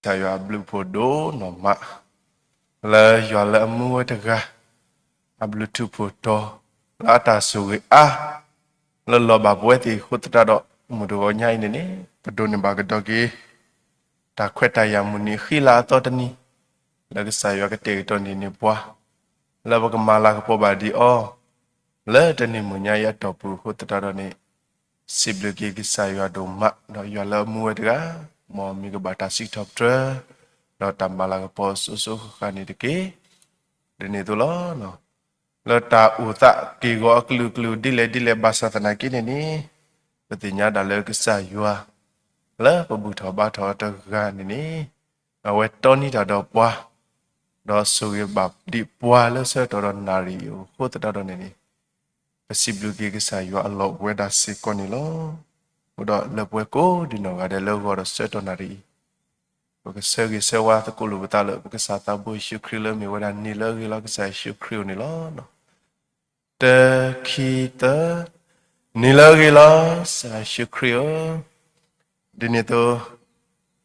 ကစၢ်ယွၤအဘျုးအဖှိၣ်ဒိၣ်နီၢ်မး လၢယွၤလၢအမူဝဲတဂၤ အဘျုးထူးဖှိၣ်တီၤ လၢအတၢ်ဆိၣ်ဂ့ၤအါ လၢလီၤဘၣ်ပဝဲသ့ၣ်အဃိသတးဒီး မုၢ်တဂီၤညါအံၤန့ၣ်န့ၣ် ပဒိးန့ၢ်ဘၣ်ကဒီးက့ၤ တၢ်ခွဲးတၢ်ယာ်မုၢ်နံၤအဃံလၤအသီတနံၤ လၢကစၢ်ယွၤကတဲာ်ကတီၤန့ၢ်န့ၢ်ပှၤ လၢပကမၤလၤကပီၤဘၣ်ဒံးအီၤ လၢတနံၤမုၢ်ညါအံၤအတီၢ်ပူၤအဃိသတးဒီးန့ၣ် စံးဘျုးက့ၤကစၢ်ယွၤဒိၣ်မး ဒီးယွၤလၢအမူဝဲတဂၤ မ်မ့ၢ်ကဘၣ်တၢ်စံးထီၣ်ပတြၢၤ ဒီးတၢ်မၤလၤကပီၤစိၤစိၤဃၣ်ဃၣ်န့ၣ်တက့ၢ်. ဒ်န့ၣ်အသိးလီၤ. လၢတၢ်အိၣ်သးက့ၢ်ဂီၤအကလုာ်ကလုာ်ဒ်လဲၣ်ဒ်လဲၣ်ဘၣ်ဆၣ်သနာ်က့န့ၣ်န့ၣ် ပသ့ၣ်ညါဒၣ်လၢကစၢ်ယွၤ လၢပဘူၣ်ထီၣ်ဘါထီၣ်အီၤတဂၤန့ၣ်န့ၣ် အဝဲတီနံၤတၢ်ဒီးပှၤ ဒီးဆိၣ်ဂ့ၤဘၣ်ဒံးပှၤလၢဆၢကတီၢ်ဒီးနၣ်ရံၣ်အံၤအဃိသတးဒီးန့ၣ်န့ၣ် ပစံးဘျုးက့ၤကစၢ်ယွၤအလီၢ်အိၣ်ဝဲဒၣ်စ့ၢ်ကီးန့ၣ်လီၤ. အဃိဒီးလၢပှဲၤကိးဒံးနီၢ်ဂၤဒဲးလၢဂီၤဒီးဆၢကတီၢ်နၣ်ရံၣ်အံၤ ပကဆၢဂ့ၤဆၢဝါသကိးလိာ်ပသးလၢပကစၢ်သးဘိယ့ၣ်ၡူးခရံာ်လၢအမ့ၢ်ဝဲဒၣ်နံၤလၢအဂ့ၤလီၤ ကစၢ်ယ့ၣ်ၡူးခရံာ်အအိၣ်န့ၣ်လီၤ. တၢ ခံ သၢ နံၤလၢအဂ့ၤလီၤ ကစၢ်ယ့ၣ်ၡူးခရံာ်ဧၢ. ဒ်န့ၣ်အသိး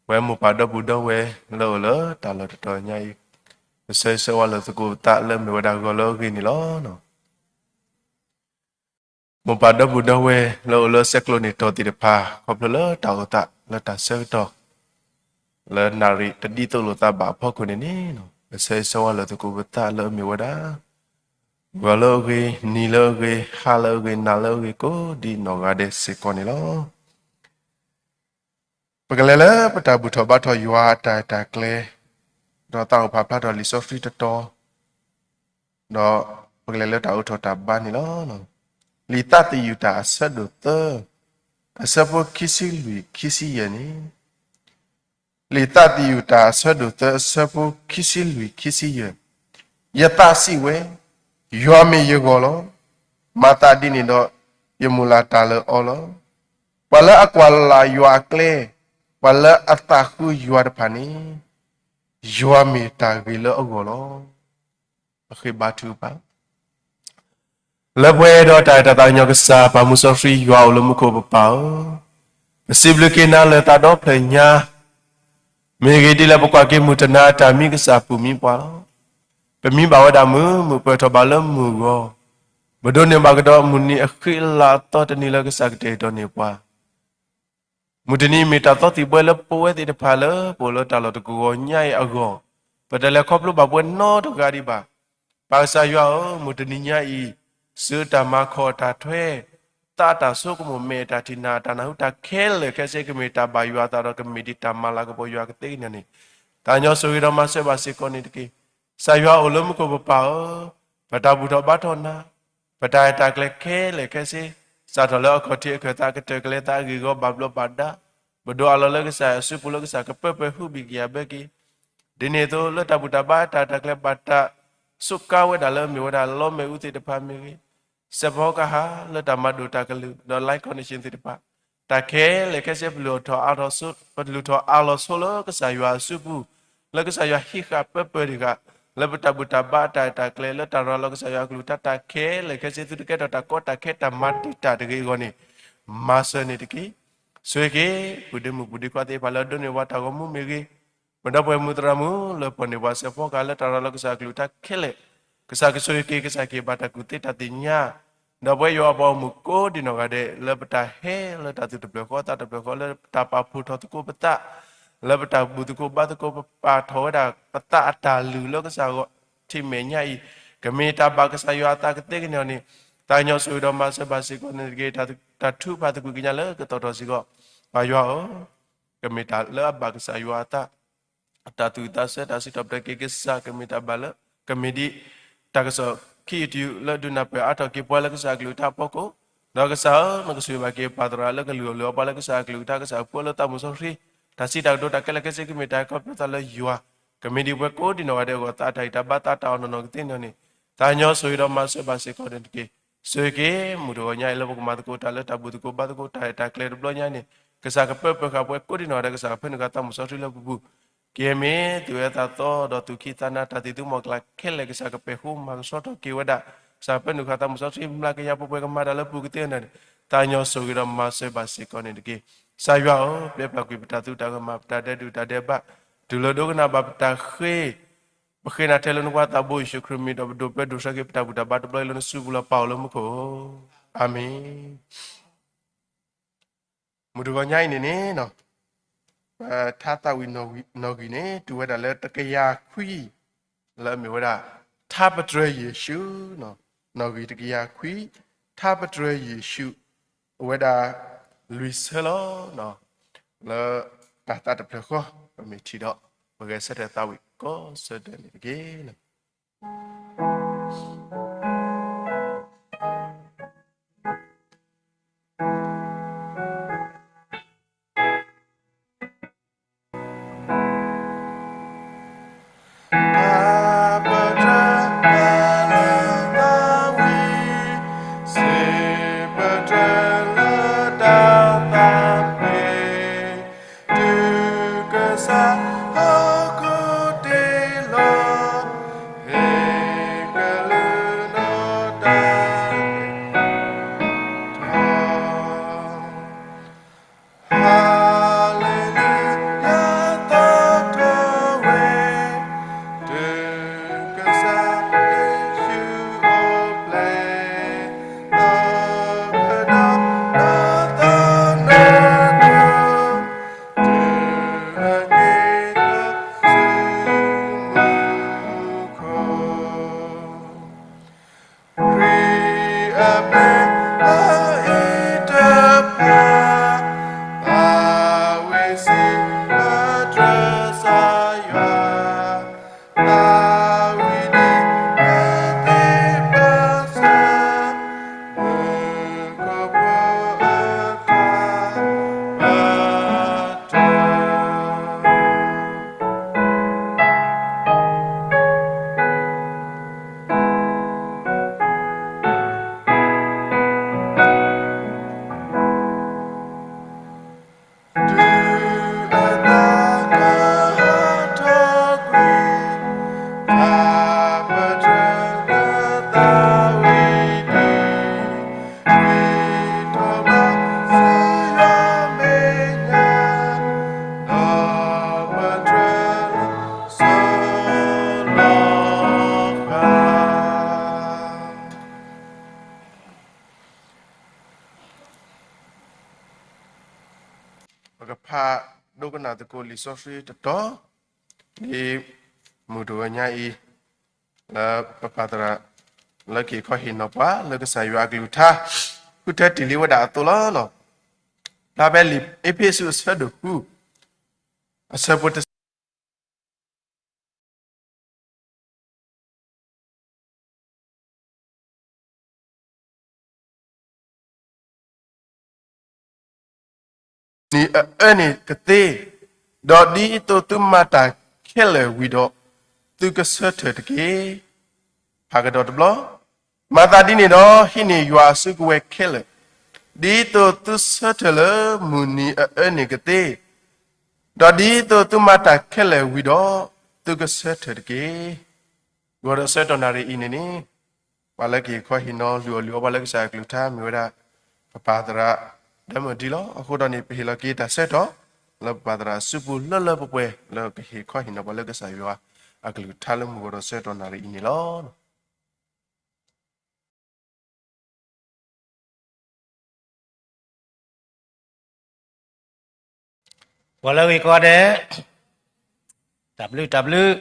ပဝဲမိၢ်ပၢ်ဒီပုၢ်ဒီဝဲၢ်လၢအိၣ်လၢတၢ်လီၢ်တတီၤညါအံၤ ပဆၢဂ့ၤဆၢဝါလိာ်သကိးပသးလၢအမ့ၢ်ဝဲဒၣ်ဂီၤလၢအဂ့ၤန့ၣ်လီၤ. မိၢ်ပၢ်ဒီပုၢ်ဒီဝဲၢ်လၢအိၣ်လၢဆဲးကျိးန့ၣ်တီၢ်သ့ၣ်တဖၣ် ခီဖျိလၢတၢ်အိၣ်သးလၢတၢ်ဆၢကတီၢ် လၢနၣ်ရံၣ်တဒ်သိးလိာ်သးဘၣ်အဖီခိၣ်န့ၣ်န့ၣ် ပဆၢဂ့ၤဆၢဝါလိာ်သကိးပသးလၢအမ့ၢ်ဝဲဒၣ် ဂီၤလၢအဂ့ၤ, နံၤလၢအဂ့ၤ, ဟါလၢအဂ့ၤ, နၤလၢအဂ့ၤ ကိးဒံးနီၢ်ဂၤဒဲးစ့ၢ်ကီးန့ၣ်လီၤ. ပကလဲၤလၢပတၢ်ဘူၣ်ထီၣ်ဘါထီၣ်ယွၤအတၢ်အဲၣ်တၢ်ကျဲ, ဒီးသးအိၣ်ဖးဖျါထီၣ်လံာ်စီဆှံတတီၤ, ဒီးပကလဲၤလၢတၢ်အိးထီၣ်တၢ်ဘါန့ၣ်လီၤ. လံာ်သးသယုၢ်တၢ်အဆၢဒိၣ်သၢ, အဆၢဖိခံဆံလွံၢ် ခံဆံယဲၢ်န့ၣ် လံာ်သးသယုၢ်တၢ်အဆၢဒိၣ်သၢ အဆၢဖိခံဆံလွံၢ် ခံဆံယဲၢ်, ယသးစံးဝဲ, ယွၤမ့ၢ်ယဂီၢ်လီၤ. မၤသးဒ်န့ၣ်ဒီး ယမုၢ်လၢ်တၢ်လၢအီၤလီၤ. ပှၤလၢအကွၢ်လၢ်ယွၤအကျဲ, ပှၤလၢအသးဃုယွၤတဖၣ်န့ၣ်, ယွၤမ့ၢ်တၢ်ဂ့ၤလၢအဂီၢ်လီၤ. ပဃ့ဘါထုကဖၣ် လၢပှဲၤဒီးတၢ်အဲၣ်တၢ်သးကညီၤကစၢ် ပၢ်မူစီဆှံယွၤအိၣ်လၢမူခိၣ်ပပၢ်ဧၢ, ပစံးဘျုးက့ၤနၤလၢသးဒီဖျၢၣ်ညါ, မ့ၢ်ဂ့ၤဒ်လဲၣ်ပကွၢ်က့ၤမုၢ်တနၤအတၢ်မံကစၢ်ပူၤမံပှၤလီၤ. ပမံဘၣ်ဝဲဒၣ်မုာ်မုာ်ပှဲၤထီၣ်ဘၣ်လၢမုၢ်ဂီၤ, ပဒိးန့ၢ်ဘၣ်ကဒီးမုၢ်နံၤအဃံလၤအသီတနံၤလၢကစၢ်ကတဲာ်ကတီၤန့ၢ်ပှၤ မုၢ်တနံၤမ့ၢ်တၢ်သီသံၣ်ဘှဲလၢပဝဲသ့ၣ်တဖၣ်လၢပအိၣ်လၢတၢ်လီၢ်တကဝီၤညါအံၤအဂီၢ်, ပတလဲၤခီဖျိဘၣ်ပဝဲနီတဂၤဒံးဘၣ်. ပၢ်ကစၢ်ယွၤဧၢ, မုၢ်တနံၤညါအံၤ, စုတၢ်မၤခီၣ်တၢ်ထွဲ, သးတၢ်ဆိကမိၣ်မဲာ်တၢ်ထံၣ်နၤတၢ်နၢ်ဟူတၢ်ခဲလၢာ်ခဲဆ့ ကမ့ၢ်တၢ်ဘၣ်ယွၤအသးဒီးကမ့ၢ်ဒံးတၢ်မၤလၤကပီၤယွၤကသ့ကညါန့ၣ်, သးညီဆိၣ်ဂ့ၤဒီးမၤစၢၤဘၣ်စ့ၢ်ကီးန့ၣ်တက့ၢ်. ကစၢ်ယွၤအိၣ်လၢမူခိၣ်ပပၢ်ဧၢ, ပတၢ်ဘူၣ်ထီၣ်ဘါထီၣ်နၤ, ပတၢ်အဲၣ်တၢ်ကျဲခဲလၢာ်ခဲဆ့, စးထီၣ်လၢအခီၣ်ထံးအခၢၣ်သးကတၢၢ်ကလဲၤသးအဂ့ၢ်အဂီၢ်ဘၣ်ဘျီးဘၣ်ဒါ, ပဒိးအးလီၤလၢကစၢ်အစုပူၤလၢကစၢ်ကပၢပၢၤဟုဘံၣ်ကယၤဘၢက့ၤ ဒ်န့ၣ်အသိး လၢတၢ်ဘူၣ်တၢ်ဘါတၢ်အဲၣ်တၢ်ကျဲဘၣ်တၢ်စူးကါဝဲဒၣ်လၢမ့ၢ်ဝဲဒၣ်လီမဲာ်အူသ့ၣ်တဖၣ်မ့ၢ်ဂ့ၤ, စဲးဖီကဟၣ်လၢတၢ်မၤဒိၣ်တၢ်ကလုၢ် ဒီး line connection သ့ၣ်တဖၣ်, တၢ်ခဲလၢာ်ခဲဆ့ ပလူၤထီၣ်အါထီၣ်ဆိ, ပလူၤထီၣ်အးလီၤဆိလၢကစၢ်ယွၤအစုပူၤ, လၢကစၢ်ယွၤဟံးဃာ်ပၢပၢၤတဂၤ, လၢပတၢ်ဘူၣ်တၢ်ဘါတၢ်အဲၣ်တၢ်ကျဲ လၢတၢ်ရၤလီၤကစၢ်ယွၤအကလုၢ်ကထါတၢ်ခဲလၢာ်ခဲဆ့ သုတကဲထီၣ်တၢ်ကီတၢ်ခဲတၢ်မၤတံာ်တာ်တဂ့ၤအဂီၢ်န့ၣ်, မၤစၢၤန့ၣ်တက့ၢ်. ဆိၣ်ဂ့ၤက့ၤ ပုၢ်ဒ့မုၣ်ပုၢ်ဒ့ခွါသ့ၣ်တဖၣ်လၢအဒိးန့ၢ်ဝဲတၢ်ဂီၤမူမ့ၢ်ဂ့ၤ, ပဒီပုၢ်ဝဲၢ်မုၣ်သရၣ်မုၣ်လၢပှၤန့ၢ်ပှၤစဲးဖီကဟၣ်လၢတၢ်ရၤလီၤကစၢ်အကလုၢ်ကထါခဲလၢာ်, ကစၢ်ကဆိၣ်ဂ့ၤက့ၤ ကစၢ်က့ၤဘၣ်တၢ်ကူၣ်သ့တၢ်သ့ၣ်ညါ, ဒီးပဝဲယွၤအပှၤဂီၢ်မုၢ်ကိးဒံးနီၢ်ဂၤဒဲး လၢပတၢ်ဟဲလၢတၢ်သုးတဖျၢၣ်ဃီသးတဖျၢၣ်ဃီ လၢတၢ်ပာ်ဖှိၣ်ထီၣ်သကိးပသး, လၢပတၢ်ဘူၣ်သကိးဘါသကိး ပပာ်ထီၣ်ဝဲဒၣ်ပသးအတၢ်လုၢ်လၢကစၢ်ဂီၢ်ထံးမဲာ်ညါအံၤ, ကမ့ၢ်တၢ်ဘၣ်ကစၢ်ယွၤအသးကသ့ကန့ၢ်အီၤန့ၣ်, သးညီဆိၣ်ဂ့ၤဒီးမၤစၢၤဘၣ်စ့ၢ်ကီးန့ၣ်တက့ၢ်. တၢ်ထုကဖၣ်သကွံာ်ကညးလၢကသီၣ်ထီၣ်စ့ၢ်ကီး, ပၢ်ယွၤဧၢ, ကမ့ၢ်တၢ်လၢအဘၣ်ကစၢ်ယွၤအသး အတၢ်သူၣ်ဝံၣ်သးဆၢ တၢ်စံးထီၣ်ပတြၢၤက့ၤကစၢ် ကမ့ၢ်တၢ်ဘၣ်လၢ ကမ့ၢ်ဒ် တၢ်ကစီၣ်ခံယုၢ်တယုၢ်လၢဒုးနၢ်ပၢၢ်အါထီၣ်က့ၤပှၤလၢကစၢ်အကလုၢ်ကထါအဖီခိၣ်, ဒီးကစၢ်ဧၢ, နကဆိၣ်ဂ့ၤဘၣ်က့ၤပၢ်သရၣ်လၢကလုၢ်အီၣ်လုၢ်အီပှၤလၢကစၢ်အကလုၢ်ကထါ ကစၢ်အဖှိၣ်လၢသးမုၢ်စီဆှံ, တၢ်စံးတၢ်ကတိၤတၢ်ခဲလၢာ်ခဲဆ့ ကမ့ၢ်တၢ်ခီဖျိသးလၢယွၤ, ကမ့ၢ်ဒ်ပဝဲကိးဒံးနီၢ်ဂၤဒဲးအဂီၢ် သးတၢ်ဂံၢ်တၢ်ဘါသးတၢ်အီၣ်နီၢ်နီၢ်ကသ့န့ၣ်န့ၣ်, သးညီဆိၣ်ဂ့ၤဒီးမၤစၢၤဘၣ်စ့ၢ်ကီးန့ၣ်တက့ၢ်. ဆိၣ်ဂ့ၤက့ၤ မုၢ်တဂီၤညါအံၤလၢပကမၤသကိးတၢ်လၢ တၢ်ဘူၣ်သကိးဘါသကိးတၢ်အဲၣ်တၢ်ကျဲတဘျီညါန့ၣ်, ကစၢ်ကပၢပၢၤဃာ်ပဝဲကိးဒံးနီၢ်ဂၤဒဲး ကစၢ်ကဖၢနုာ်ဃာ်သးမုၢ်စီဆှံလၢပပူၤ, က့ၤမ့ၢ်သူၣ်ဝဲသးသီဒီးသူၣ်ခံသးနါ တၢ်သံၣ်သူမီၤကျၢ်ခဲလၢာ် ကစၢ်ကပဲာ်ဃူမၤကဆှီထီၣ်က့ၤဝဲဒၣ်, ကစၢ်ကဖၢနုာ်ဃာ်သးမုၢ်စီဆှံ မျးကယၤပှဲၤပှဲၤကမၤတၢ်လၢပူၤကသ့န့ၣ်, သးညီဆိၣ်ဂ့ၤဒီးမၤစၢၤဘၣ်စ့ၢ်ကီးန့ၣ်တက့ၢ်. ကစၢ်ယွၤဧၢ, ပျဲပျၢ်ကွံာ်ပတၢ်သူတၢ်ကမၣ် ပတၢ်ဒဲးဒုၣ်တၢ်ဒဲးဘး, တုၤလၢဒိကနၣ်ဘၣ်ပတၢ်ဃ့, ပဃ့နၤထဲလၢနဖိသးဘိယ့ၣ်ၡူးခရံာ်မံၤ ဒီးပဒိးပၢဒိးဆှၢက့ၤပတၢ်ဘူၣ်တၢ်ဘါတဘျီအံၤလၢနစုပူၤလၢပၢ်အိၣ်လၢမူခိၣ်. အၤမ့ၣ်. မုၢ်တဂီၤညါအံၤန့ၣ်န့ၣ် ပထါသးဝံၣ်နီၣ်ဂံၢ်န့ၣ် တုၤဝဲဒၣ်လၢတကယၤခွံ လၢအမ့ၢ်ဝဲဒၣ် ထါပတြၢၤယ့ၣ်ၡူး, နီၣ်ဂံၢ်တကယၤခွံ, ထါပတြၢၤယ့ၣ်ၡူး, အိၣ်ဝဲဒၣ်လွံၢ်ဆၢလီၤ. လၢတၢ်သးတဖျၢၣ်ဃီ ပမ့ၢ်ထံၣ်ဒီး ပဂဲၤဆၢထၢၣ်သးဝံၣ်ကိးဆၢဒဲးန့ၣ်တက့ၢ်. ပကဖးဒိကနၣ်သကိးလံာ်စီဆှံတတီၤ ဒ်မုၢ်တဂီၤညါအံၤ လၢပပၢ်သရၣ် လၢကဟ့ၣ်ခီဟ့ၣ်နီၤပှၤ လၢကစၢ်ယွၤအကလုၢ်ကထါ ဃုထၢတ့ၢ်လံဝဲဒၣ်အသိးလီၤ. ဖျါဖဲလံာ်အ့းဖ့းစူးအဆၢဒိၣ်ဃု အဆၢဖိတဆံ နံၤအအၢန့ၣ်ကသ့, ဒီးဒ်သိးသုမၤတၢ်ခဲလၢာ်ဝံၤဒီး သုကဆၢထၢၣ်တက့ၢ်. ဖးကဒီးတဘျီ, မၤသးဒ်န့ၣ်ဒီး ဟံးန့ၢ်ယွၤအစုကဝဲၤခဲလၢာ်, ဒ်သိးသုဆၢထၢၣ်လၢမုၢ်နံၤအအၢန့ၣ်ကသ့, ဒီးဒ်သိးသုမၤတၢ်ခဲလၢာ်ဝံၤဒီး သုကဆၢထၢၣ်တက့ၢ်. ဂီၤဒီးဆၢကတီၢ်နၣ်ရံၣ်အံၤန့ၣ်န့ၣ် ပှၤလၢကဟ့ၣ်ခီဟ့ၣ်နီၤ လုၢ်အီၣ်လုၢ်အီပှၤလၢကစၢ်အကလုၢ်ကထါ မ့ၢ်ဝဲဒၣ် ပပၢ်သရၣ် ဒဲမုၣ်ဒံလီၤ. အဃိဒီးန့ၣ် ပဟ့ၣ်လီၤက့ၤတၢ်ဆၢကတီၢ် လၢပပၢ်သရၣ်အစုပူၤလၢလၢပှဲၤပှဲၤ လၢကဟ့ၣ်ခီဟ့ၣ်နီၤပှၤလၢကစၢ်ယွၤအကလုၢ်ကထါလၢမုၢ်ဂီၤဒီးဆၢကတီၢ်နၣ်ရံၣ်အံၤန့ၣ်လီၤ. ပှၤလၢအဂ့ၤကိးဂၤဒဲး, တၢ်ဘျုးတၢ်ဘျုး,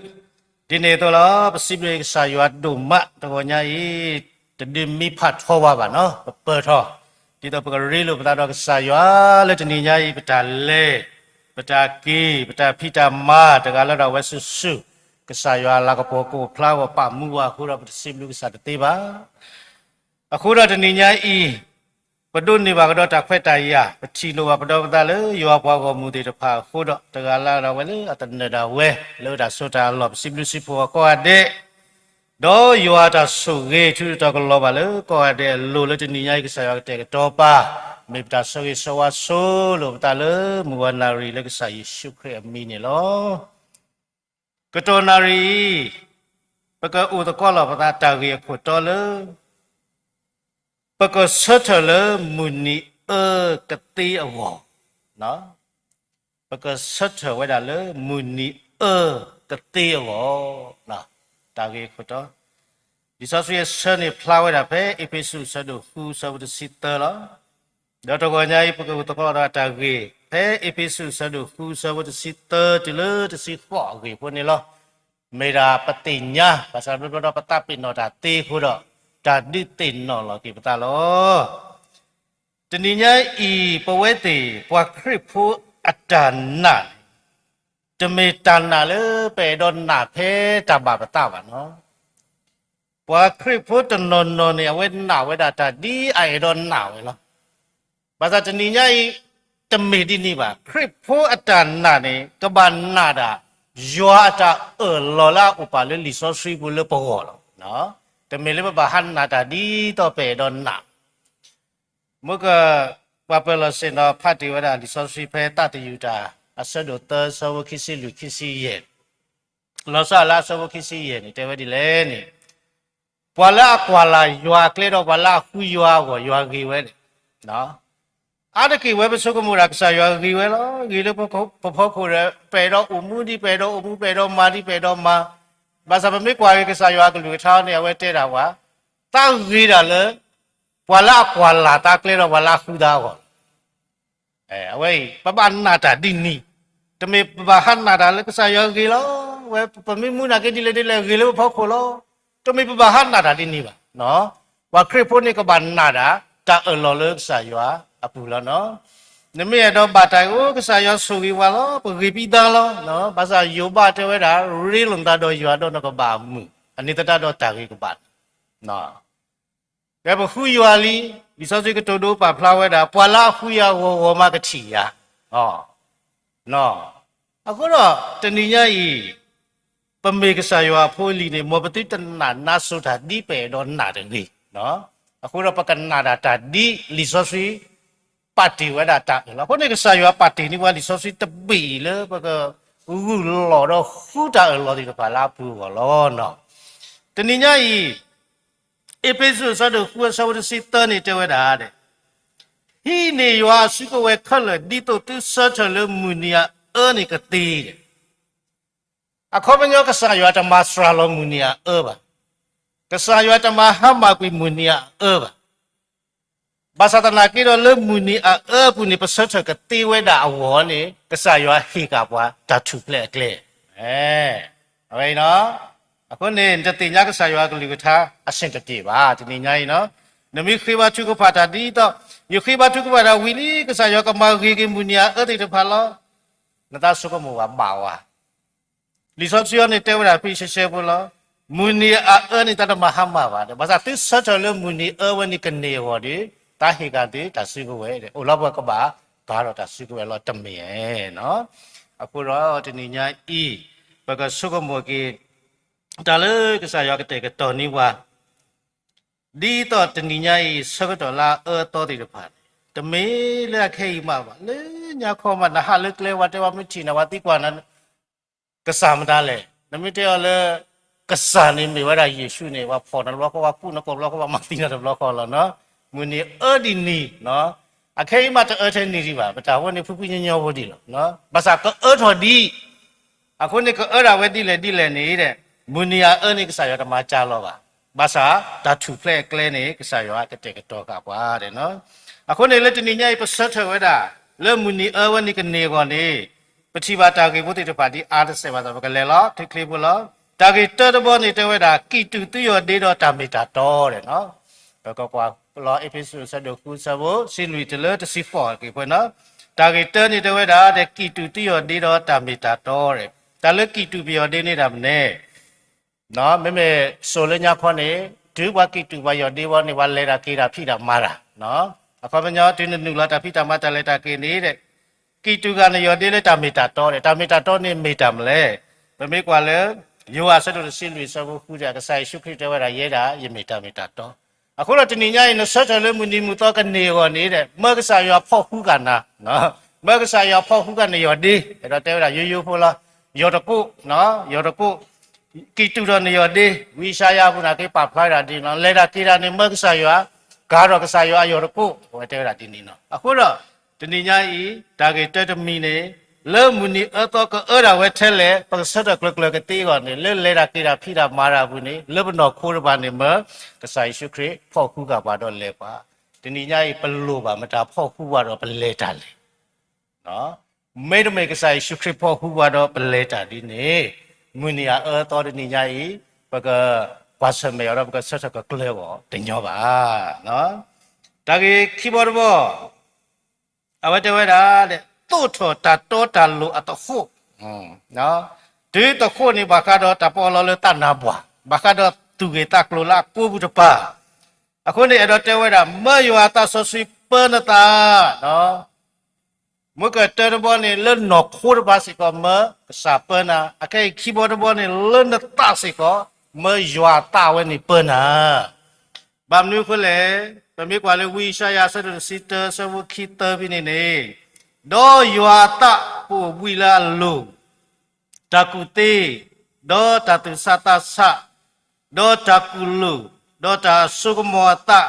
ဒ်န့ၣ်အသိးလီၤ. ပစံးဘျုးကစၢ်ယွၤဒိၣ်မး တဂီၤညါအံၤ တဒုးမံဖးထီဝဲဘၣ်နီၤ, ပပၢၢ်ထီၣ် ဒ်သိးပကရ့လိာ်ပသးဒီးကစၢ်ယွၤလၢတနံၤညါအံၤ ပတၢ်လဲၤ ပတၢ်က့ၤ ပတၢ်ဖံးတၢ်မၤ တဂၤလၢ်ဒီးဝဲစုာ်စုာ် ကစၢ်ယွၤအလၤကပီၤကအိၣ်ဖျါဝဲ ပာ်မူဝဲအဃိဒီး ပတစံးဘျုးကစၢ်တသ့ဘၣ်. အဃိဒီးတနံၤညါအံၤ ပဒိးန့ၢ်ဘၣ်ကဒီးတၢ်ခွဲးတၢ်ယာ်, ပထံၣ်လိာ်ဘၣ်ပဒီပသးလၢယွၤပှၤဂီၢ်မုၢ်သ့ၣ်တဖၣ်အဃိဒီး တဂၤလၢ်ဒီးဝဲလၢအသနၢၣ်ဒၣ်ဝဲ လၢတၢ်စိတၢ်အလီၢ် ပစံးဘျုးစံးဖှိၣ်အီၤကိးဂၤဒဲး, ဒီးယွၤအတၢ်ဆိၣ်ဂ့ၤ ထုးထီၣ်ကလီၤဘၣ်လၢကိးဂၤဒဲးအလိၤ လၢတနံၤညါအံၤ ကစၢ်ယွၤကတဲာ်ကတီၤပာ် မ့ၢ်ပတၢ်ဆၢဂ့ၤဆၢဝါဆိလိာ်ပသးလၢမုၢ်ဂီၤနၣ်ရံၣ် လၢကစၢ်ယ့ၣ်ၡူးခရံာ်အမံၤန့ၣ်လီၤ. ကတီၢ်နၣ်ရံၣ်အံၤ ပကအိၣ်သကိးလီၤပသးတၢ်ဂ့ၢ်အခိၣ်တီလၢ ပကဆၢထၢၣ်လၢမုၢ်နံၤအၢကသ့အဂီၢ်, ပကဆၢထၢၣ်ဝဲဒၣ်လၢမုၢ်နံၤ အၢကသ့အဂီၢ်, တၢ်ဂ့ၢ်ခိၣ်တီ, လံာ်စီဆှံအဆၢန့ၣ်ဖျါဝဲဒၣ်ဖဲအ့းဖ့းစူးအဆၢဒိၣ်ဃုအဆၢဖိတဆံသၢလီၤ. ဒီးတဂီၤညါအံၤ ပကအိၣ်သကိးဒီးတၢ်ဂ့ၢ် ဖဲအ့းဖ့းစူးအဆၢဒိၣ်ဃုအဆၢဖိတဆံသၢတုၤလၢတဆံဃိးအဂ့ၢ်ဖိန့ၣ်လီၤ. မ့ၢ်ဒၣ်ပသ့ၣ်ညါ ဘၣ်ဆၣ်ဒီးပသးပ့ၤနီၣ်တၢ်သ့အဃိဒီး တၢ်ဒုးသ့ၣ်နီၣ်လီၤက့ၤပသးလီၤ. တနံၤညါအံၤ ပဝဲသ့ၣ် ပှၤခရံာ်ဖိအတၢ်နာ်န့ၣ် တမ့ၢ်တၢ်နာ်လၢပအဲၣ်ဒိးနာ်ဖဲတၢ်ဘၣ်ပသးဘၣ်နီၤ. ပှၤခရံာ်ဖိတနီၤနီၤန့ၣ် အဝဲနာ်ဝဲဒၣ်တၢ်ဒ်အအဲၣ်ဒိးနာ်ဝဲလီၤ. ဘၣ်ဆၣ်တနံၤညါအံၤ တမ့ၢ်ဒ်န့ၣ်ဘၣ်. ခရံာ်ဖိအတၢ်နာ်န့ၣ် ကဘၣ်နာ်ဒၣ် ယွၤအတၢ်အၢၣ်လီၤလၢအအိၣ်ပာ်လၢလံာ်စီဆှံပူၤလၢပဂီၢ်လီၤ. တမ့ၢ်လၢပဘၣ်ဟးနာ်တၢ်ဒ်သိးပအဲၣ်ဒိးနာ် မ့ၢ်က ပှၤပၢၤလီၢ်ဆ့ၣ်နီၤဖးတ့ၢ်ဝဲဒၣ်လံာ်စီဆှံဖဲသးသယုၢ်တၢ် အဆၢဒိၣ်သၢ အဆၢဖိခံဆံလွံၢ်ခံဆံယဲၢ်, လီၤဆီလၢအဆၢဖိခံဆံယဲၢ်န့ၣ် တဲဝဲဒ်လဲၣ်န့ၣ်, ပှၤလၢအကွၢ်လၢ်ယွၤအကျဲဒီးပှၤလၢအဃုယွၤအဂီၢ် ယွၤဂ့ၤဝဲန့ၣ်, အါတက့ၢ်ဝဲပဆိကမိၣ်ဒၣ်ကစၢ်ယွၤဂ့ၤဝဲလီၤ. ဂ့ၤလၢပဖီခိၣ်ဒီး ပအဲၣ်ဒိးအိၣ်မူဒ်ပအဲၣ်ဒိးအိၣ်မူ ပအဲၣ်ဒိးမၤဒ်ပအဲၣ်ဒိးမၤ, ဘၣ်ဆၣ်ပမ့ၢ်ကွၢ်က့ၤကစၢ်ယွၤအကလုၢ်ကထါန့ၣ် အဝဲတဲဒၣ်ပှၤ, သးဂ့ၤဒၣ်လၢ ပှၤလၢအကွၢ်လၢ်သးကျဲဒီးပှၤလၢအဃုသးအဂီၢ်လီၤ. အဝဲအံၤ ပဘၣ်နာ်တၢ်ဒ်န့ၣ်, တမ့ၢ်ပဘၣ်ဟးနာ်တၢ်လၢကစၢ်ယွၤဂ့ၤလီၤ, ဝဲပမ့ၢ်မူနာ်က့ဒ်လဲၣ်ဒ်လဲၣ် ဂ့ၤလၢပဖီခိၣ်လီၤ. တမ့ၢ်ပဘၣ်ဟးနာ်တၢ်ဒ်န့ၣ်ဘၣ်. ပှၤခရံာ်ဖိန့ၣ်ကဘၣ်နာ်ဒၣ် တၢ်အၢၣ်လီၤလၢကစၢ်ယွၤအပူၤလီၤနီၤ. နမ့ၢ်အဲၣ်ဒိးဘၣ်တၢ်အံၤ အိၣ်ကစၢ်ယွၤဆိၣ်ဂ့ၤဝဲလီၤ, ပဂ့ၤပံသးလီၤ. ဘၣ်ဆၣ်ယိၤဘးတဲဝဲဒၣ် ရ့လိာ်နသးဒီးယွၤဒီးနကဘၣ်မုာ်, အန့ၣ်သတးဒီးတၢ်ဂ့ၤကဘၣ် ကဲပဃုယွၤလံ, လံာ်စီဆှံကတိၤဒိပာ်ဖျါဝဲဒၣ် ပှၤလၢအဃုယၤဂီၢ်ဂီၢ်မးကထံၣ်ယၤ. အဃိဒီး တနံၤညါအံၤ ပမ့ၢ်ကစၢ်ယွၤအဖိအလံၤန့ၣ် မ်ပသုတနာ်နါစိၤတၢ်ဒ်ပအဲၣ်ဒိးနာ်တဂ့ၤ. အဃိဒီးပကနာ်ဒၣ်တၢ်ဒ်လံာ်စီဆှံ ပာ်တ့ၢ်ဝဲဒၣ်တၢ်အၢၣ်လီၤ. အဃိန့ၣ် ကစၢ်ယွၤပာ်တ့ၢ်န့ၢ်ပှၤလံာ်စီဆှံတဘ့ၣ်အံၤလၢ ပကဂုာ်လီၤဒီးဃုတၢ်အၢၣ်လီၤသ့ၣ်တဖၣ်လၢအပူၤအဂီၢ်လီၤနီၤ. တနံၤညါအံၤ အ့းဖ့းစူးအဆၢဒိၣ်ဃုအဆၢဖိတဆံသၢန့ၣ်တဲဝဲဒၣ်, ဟံးန့ၢ်ယွၤအစုကဝဲၤခဲလၢာ် ဒ်သိးသုဆၢထၢၣ်လၢမုၢ်နံၤအအၢန့ၣ်ကသ့. အခီပညီကစၢ်ယွၤတမၤစှၤလီၤမုၢ်နံၤအအၢဘၣ်. ကစၢ်ယွၤတမၤဟါမၢ်ကွံာ်မုၢ်နံၤအအၢဘၣ်. ဘၣ်ဆၣ်သနာ်က့ဒီးလၢမုၢ်နံၤအအၢအပူၤန့ၣ် ပဆၢထၢၣ်ကသ့ဝဲဒၣ်အဂီၢ်န့ၣ် ကစၢ်ယွၤဟ့ၣ်ကၣ်ပှၤတၢ်ထူၣ်ဖျဲးအကျဲ အဝဲအံၤနီၤ. အဃိန့ၣ် နတသ့ၣ်ညါကစၢ်ယွၤအကလုၢ်ကထါအဆ့ၣ်တတ့ၢ်ဘၣ် တနံၤညါအံၤနီၤ. နမ့ၢ်ဃ့ဘါထုကဖၣ်တၢ်ဒ်သိး ယဃ့ဘါထုကဖၣ်တၢ်ဝံၤလံ ကစၢ်ယွၤကမၤဂ့ၤက့ၤမုၢ်နံၤအအၢသ့ၣ်တဖၣ်လီၤ. နသးဆိကမိၣ်ဘၣ်ဘၣ်ဝဲ လံာ်စီဆှံအံၤန့ၣ်တဲဝဲဒၣ်ဖဲရှဲရှဲဖိလီၤ. မုၢ်နံၤအအၢန့ၣ် တၢ်တမၤဟါမၢ်ဘၣ်ဒီး ဘၣ်ဆၣ်သုဆၢထၢၣ်လၢမုၢ်နံၤအၢဝဲန့ၣ်ကန့ၢ်အဂီၢ်ဒီး တၢ်ဟ့ၣ်ကၣ်သုတၢ်စုကဝဲၤ အိၣ်လီၤပှၤကဘၣ်ကၤထီၣ်တၢ်စုကဝဲၤလီၤတမ့ၢ်ဧါ. အဃိဒီးတနံၤညါအံၤ ပကဆိကမိၣ်က့ၤ တၢ်လၢကစၢ်ယွၤကတဲာ်ကတီၤန့ၢ်ပှၤ ဒ်သိးတနံၤညါအံၤ ဆၢကတီၢ်လၢအအၢအသီသ့ၣ်တဖၣ်န့ၣ် တမ့ၢ်လၢအခဲအံၤမးဘၣ်. လၢညါခီမး နဟးလၢကျဲဝဲတဲဝဲမ့ၢ်ထံၣ်နၤ ပှၤသံကွၢ်နၤ ကစၢ်မတၤလဲၣ်. နမ့ၢ်တဲအီၤလၢ ကစၢ်န့ၣ်မ့ၢ်ဝဲဒၣ်ယ့ၣ်ၡူးန့ၣ် ပှၤဖီၣ်နၤတဘျီဃီ ပှၤကူၣ်နၤတဘျီဃီ ပှၤမၤသံနၤတဘျီဃီလီၤနီၤ. မုၢ်နံၤအၢဒ်န့ၣ် အခဲအံၤမးတအၢထဲန့ၣ်ဒံးဘၣ်. ပတၢ်ဝဲန့ၣ် ဖုဖုညီညီဖိဒံးလီၤ. ဘၣ်ဆၣ်ကအၢထီၣ်ဒံး အဃိန့ၣ် ကအၢဒၣ်ဝဲဒ်လဲၣ်ဒ်လဲၣ်န့ၣ် မုၢ်နံၤအအၢန့ၣ် ကစၢ်ယွၤတမၤကၢလီၤဘၣ်. ဘၣ်ဆၣ်တၢ်ထူၣ်ဖျဲးအကျဲန့ၣ် ကစၢ်ယွၤကတဲာ်ကတီၤဃာ်ပှၤ. အဃိန့ၣ် လၢတနံၤညါအံၤ ပဆၢထၢၣ်ဝဲဒၣ် လၢမုၢ်နံၤအၢဝဲန့ၣ်ကန့ၢ်အဂီၢ်န့ၣ် ပထံၣ်ဘၣ်တၢ်ဂ့ၢ်ဖိသ့ၣ်တဖၣ်ဒ်အါတစဲးဘၣ်သး ပကလဲၤလီၤ ချ့ချ့ဖိလီၤ. တၢ်ဂ့ၢ်တၢတဘီန့ၣ်တဲဝဲဒၣ် ကံၣ်တူာ်သုယီၢ်ဒ့ဒီးတၢ်မ့ၢ်တၢ်တီန့ၣ်လီၤ. ပကကွၢ်လီၤ အ့းဖ့းစူး အဆၢဒိၣ်ဃု အဆၢဖိ ဆံလွံၢ်တုၤလၢတဆံဃိးက့ၤဖိနီၤ. တၢ်ဂ့ၢ်တၢန့ၣ်တဲဝဲဒၣ် ကံၣ်တူာ်သုယီၢ်ဒ့ဒီးတၢ်မ့ၢ်တၢ်တီ. တၢ်လၢကံၣ်တူာ်ပယီၢ်ဒ့န့ၣ်ဒၣ်မနုၤလဲၣ်. မ့မ့ၢ်စိၤလၢညါခီန့ၣ် တုၤပှၤကံၣ်တူာ်ပှၤယီၢ်ဒ့ဝဲန့ၣ် ပှၤလဲၤတၢ်က့ၤတၢ်ဖံးတၢ်မၤတၢ်. အခီပညီ တုၤနနုာ်လီၤတၢ်ဖံးတၢ်မၤတၢ်လဲၤတၢ်က့ၤန့ၣ် ကံၣ်တူာ်ဃာ်နယီၢ်ဒ့လၢတၢ်မ့ၢ်တၢ်တီဒီး တၢ်မ့ၢ်တၢ်တီန့ၣ်မ့ၢ်တၢ်မနုၤလဲၣ်. ပမ့ၢ်ကွၢ်လၢ ယိၤဟၣ် အဆၢဒိၣ်တဆံလွံၢ် အဆၢဖိဃု ကစၢ်ယ့ၣ်ၡူးခရံာ်တဲဝဲဒၣ် ယဲဒၣ် ယမ့ၢ်တၢ်မ့ၢ်တၢ်တီ. အဃိဒီးတနံၤညါအံၤ နဆၢထၢၣ်လၢမုၢ်နံၤမုၢ်သီကန့ၢ်အဂီၢ်န့ၣ် မၢကစၢ်ယွၤဖီၣ်ဃုဃာ်နၤ, မၢကစၢ်ယွၤဖီၣ်ဃုဃာ်နယီၢ်ဒ့, အဲၣ်ဒိးတဲဝဲဒၣ်ယိယိဖိလီၤ. ယီၢ်တကိး, ယီၢ်တကိး ကံၣ်တူာ်ဒီးနယီၢ်ဒ့, ဝံယၡါယၤအပူၤန့ၣ် က့ၤပာ်ဖျါဝဲဒၣ်ဒ်န့ၣ်လီၤ. လဲၤတၢ်က့ၤတၢ်န့ၣ် မၢကစၢ်ယွၤ, ကၤထီၣ်ကစၢ်ယွၤအယီၢ်တကိး, အဝဲတဲဝဲဒၣ်ဒ်န့ၣ်လီၤ. အဃိဒီး တနံၤညါအံၤ တၢ်ဂ့ၢ်တၢတမံၤန့ၣ် လၢမုၢ်နံၤအၢသီကအၢဒၣ်ဝဲထဲလဲၣ် ပကဆၢထၢၣ်ကျၢၤကျၢၤကသ့အဂီၢ်န့ၣ် လၢလဲၤတၢ်က့ၤတၢ်ဖံးတၢ်မၤတၢ်အပူၤန့ၣ် လၢပနီၢ်ခိတဖၣ်န့ၣ်မ့ၢ် ကစၢ်ယ့ၣ်ၡူးခရံာ်ဖီၣ်ဃုာ်ဃာ်ပှၤဒီးလဲၤပှၤ, တနံၤညါအံၤ ပလိၣ်ဘၣ်မတၤဖီၣ်ဃုာ်ပှၤဒီးပလဲၤတၢ်လဲၣ်. မ့တမ့ၢ်ကစၢ်ယ့ၣ်ၡူးခရံာ်ဖီၣ်ဃုာ်ပှၤဒီးပလဲၤတၢ်ဒ်န့ၣ် မုၢ်နံၤအအၢသီတနံၤညါအံၤ ပကကွၢ်ဆၢၣ်မဲာ်အီၤဒီးပကဆၢထၢၣ်ကကျၢၤအဂီၢ်တညီဘၣ်. တၢ်ဂ့ၢ်ခံဘီတဘီ အဝဲတဲဝဲဒၣ် သိးထီၣ်တၢ်တီတၢ်လိၤအသဃိး, တုၤသဃိးန့ၣ် ဘၣ်ဃးဒီးတၢ်ပီးလီလၢသးနါပှၢ်, ဘၣ်ဃးဒီးသူၣ်ဂ့ၢ်သးကျိၤလၢအကိးပူၤတပၤ, အဃိန့ၣ် အဲၣ်ဒိးတဲဝဲဒၣ် မၢယွၤအသးစီဆှံပၢနသး မ့ၢ်ကတၢၢ်တဘီန့ၣ် လၢနီၢ်ခိတဖၣ်စ့ၢ်ကီး မၢကစၢ်ပၢနၤ, အခဲအံၤခံဘီတဘီန့ၣ် လၢနသးစ့ၢ်ကီး မၢယွၤအသးဝဲန့ၣ်ပၢနၤ. ဘၣ်မနုၤအဃိလဲၣ်, ပမ့ၢ်ကွၢ်လၢဝံယၡါယၤ အဆၢဒိၣ်တဆံတၢ အဆၢဖိခံသၢဖဲန့ၣ်န့ၣ်, ဒီးယွၤအသးပအိၣ်ဘှံးလၢအလိၤ, တၢ်ကူၣ်သ့, ဒီးတၢ်သူၣ်ဆးသးဆး, ဒီးတၢ်ကူၣ်လိာ်, ဒီးတၢ်အစိကမီၤအသး,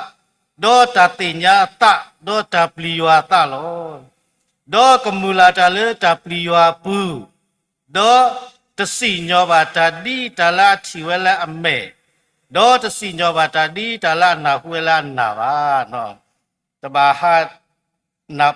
ဒီးတၢ်သ့ၣ်ညါအသး, ဒီးတၢ်ပျံၤယွၤအသးလီၤ. ဒီးကမုာ်လၤတၢ်လၢတၢ်ပျံၤယွၤအပူၤ, ဒီးတစံၣ်ညီၣ်ဘၣ်တၢ်ဒ်တၢ်လၢအထံၣ်ဝဲလၢအမဲာ်, ဒီးတစံၣ်ညီၣ်ဘၣ်တၢ်ဒ်တၢ်လၢအနၢ်ဟူဝဲလၢအနၢ်ဘၣ်. တဘၣ်ဟး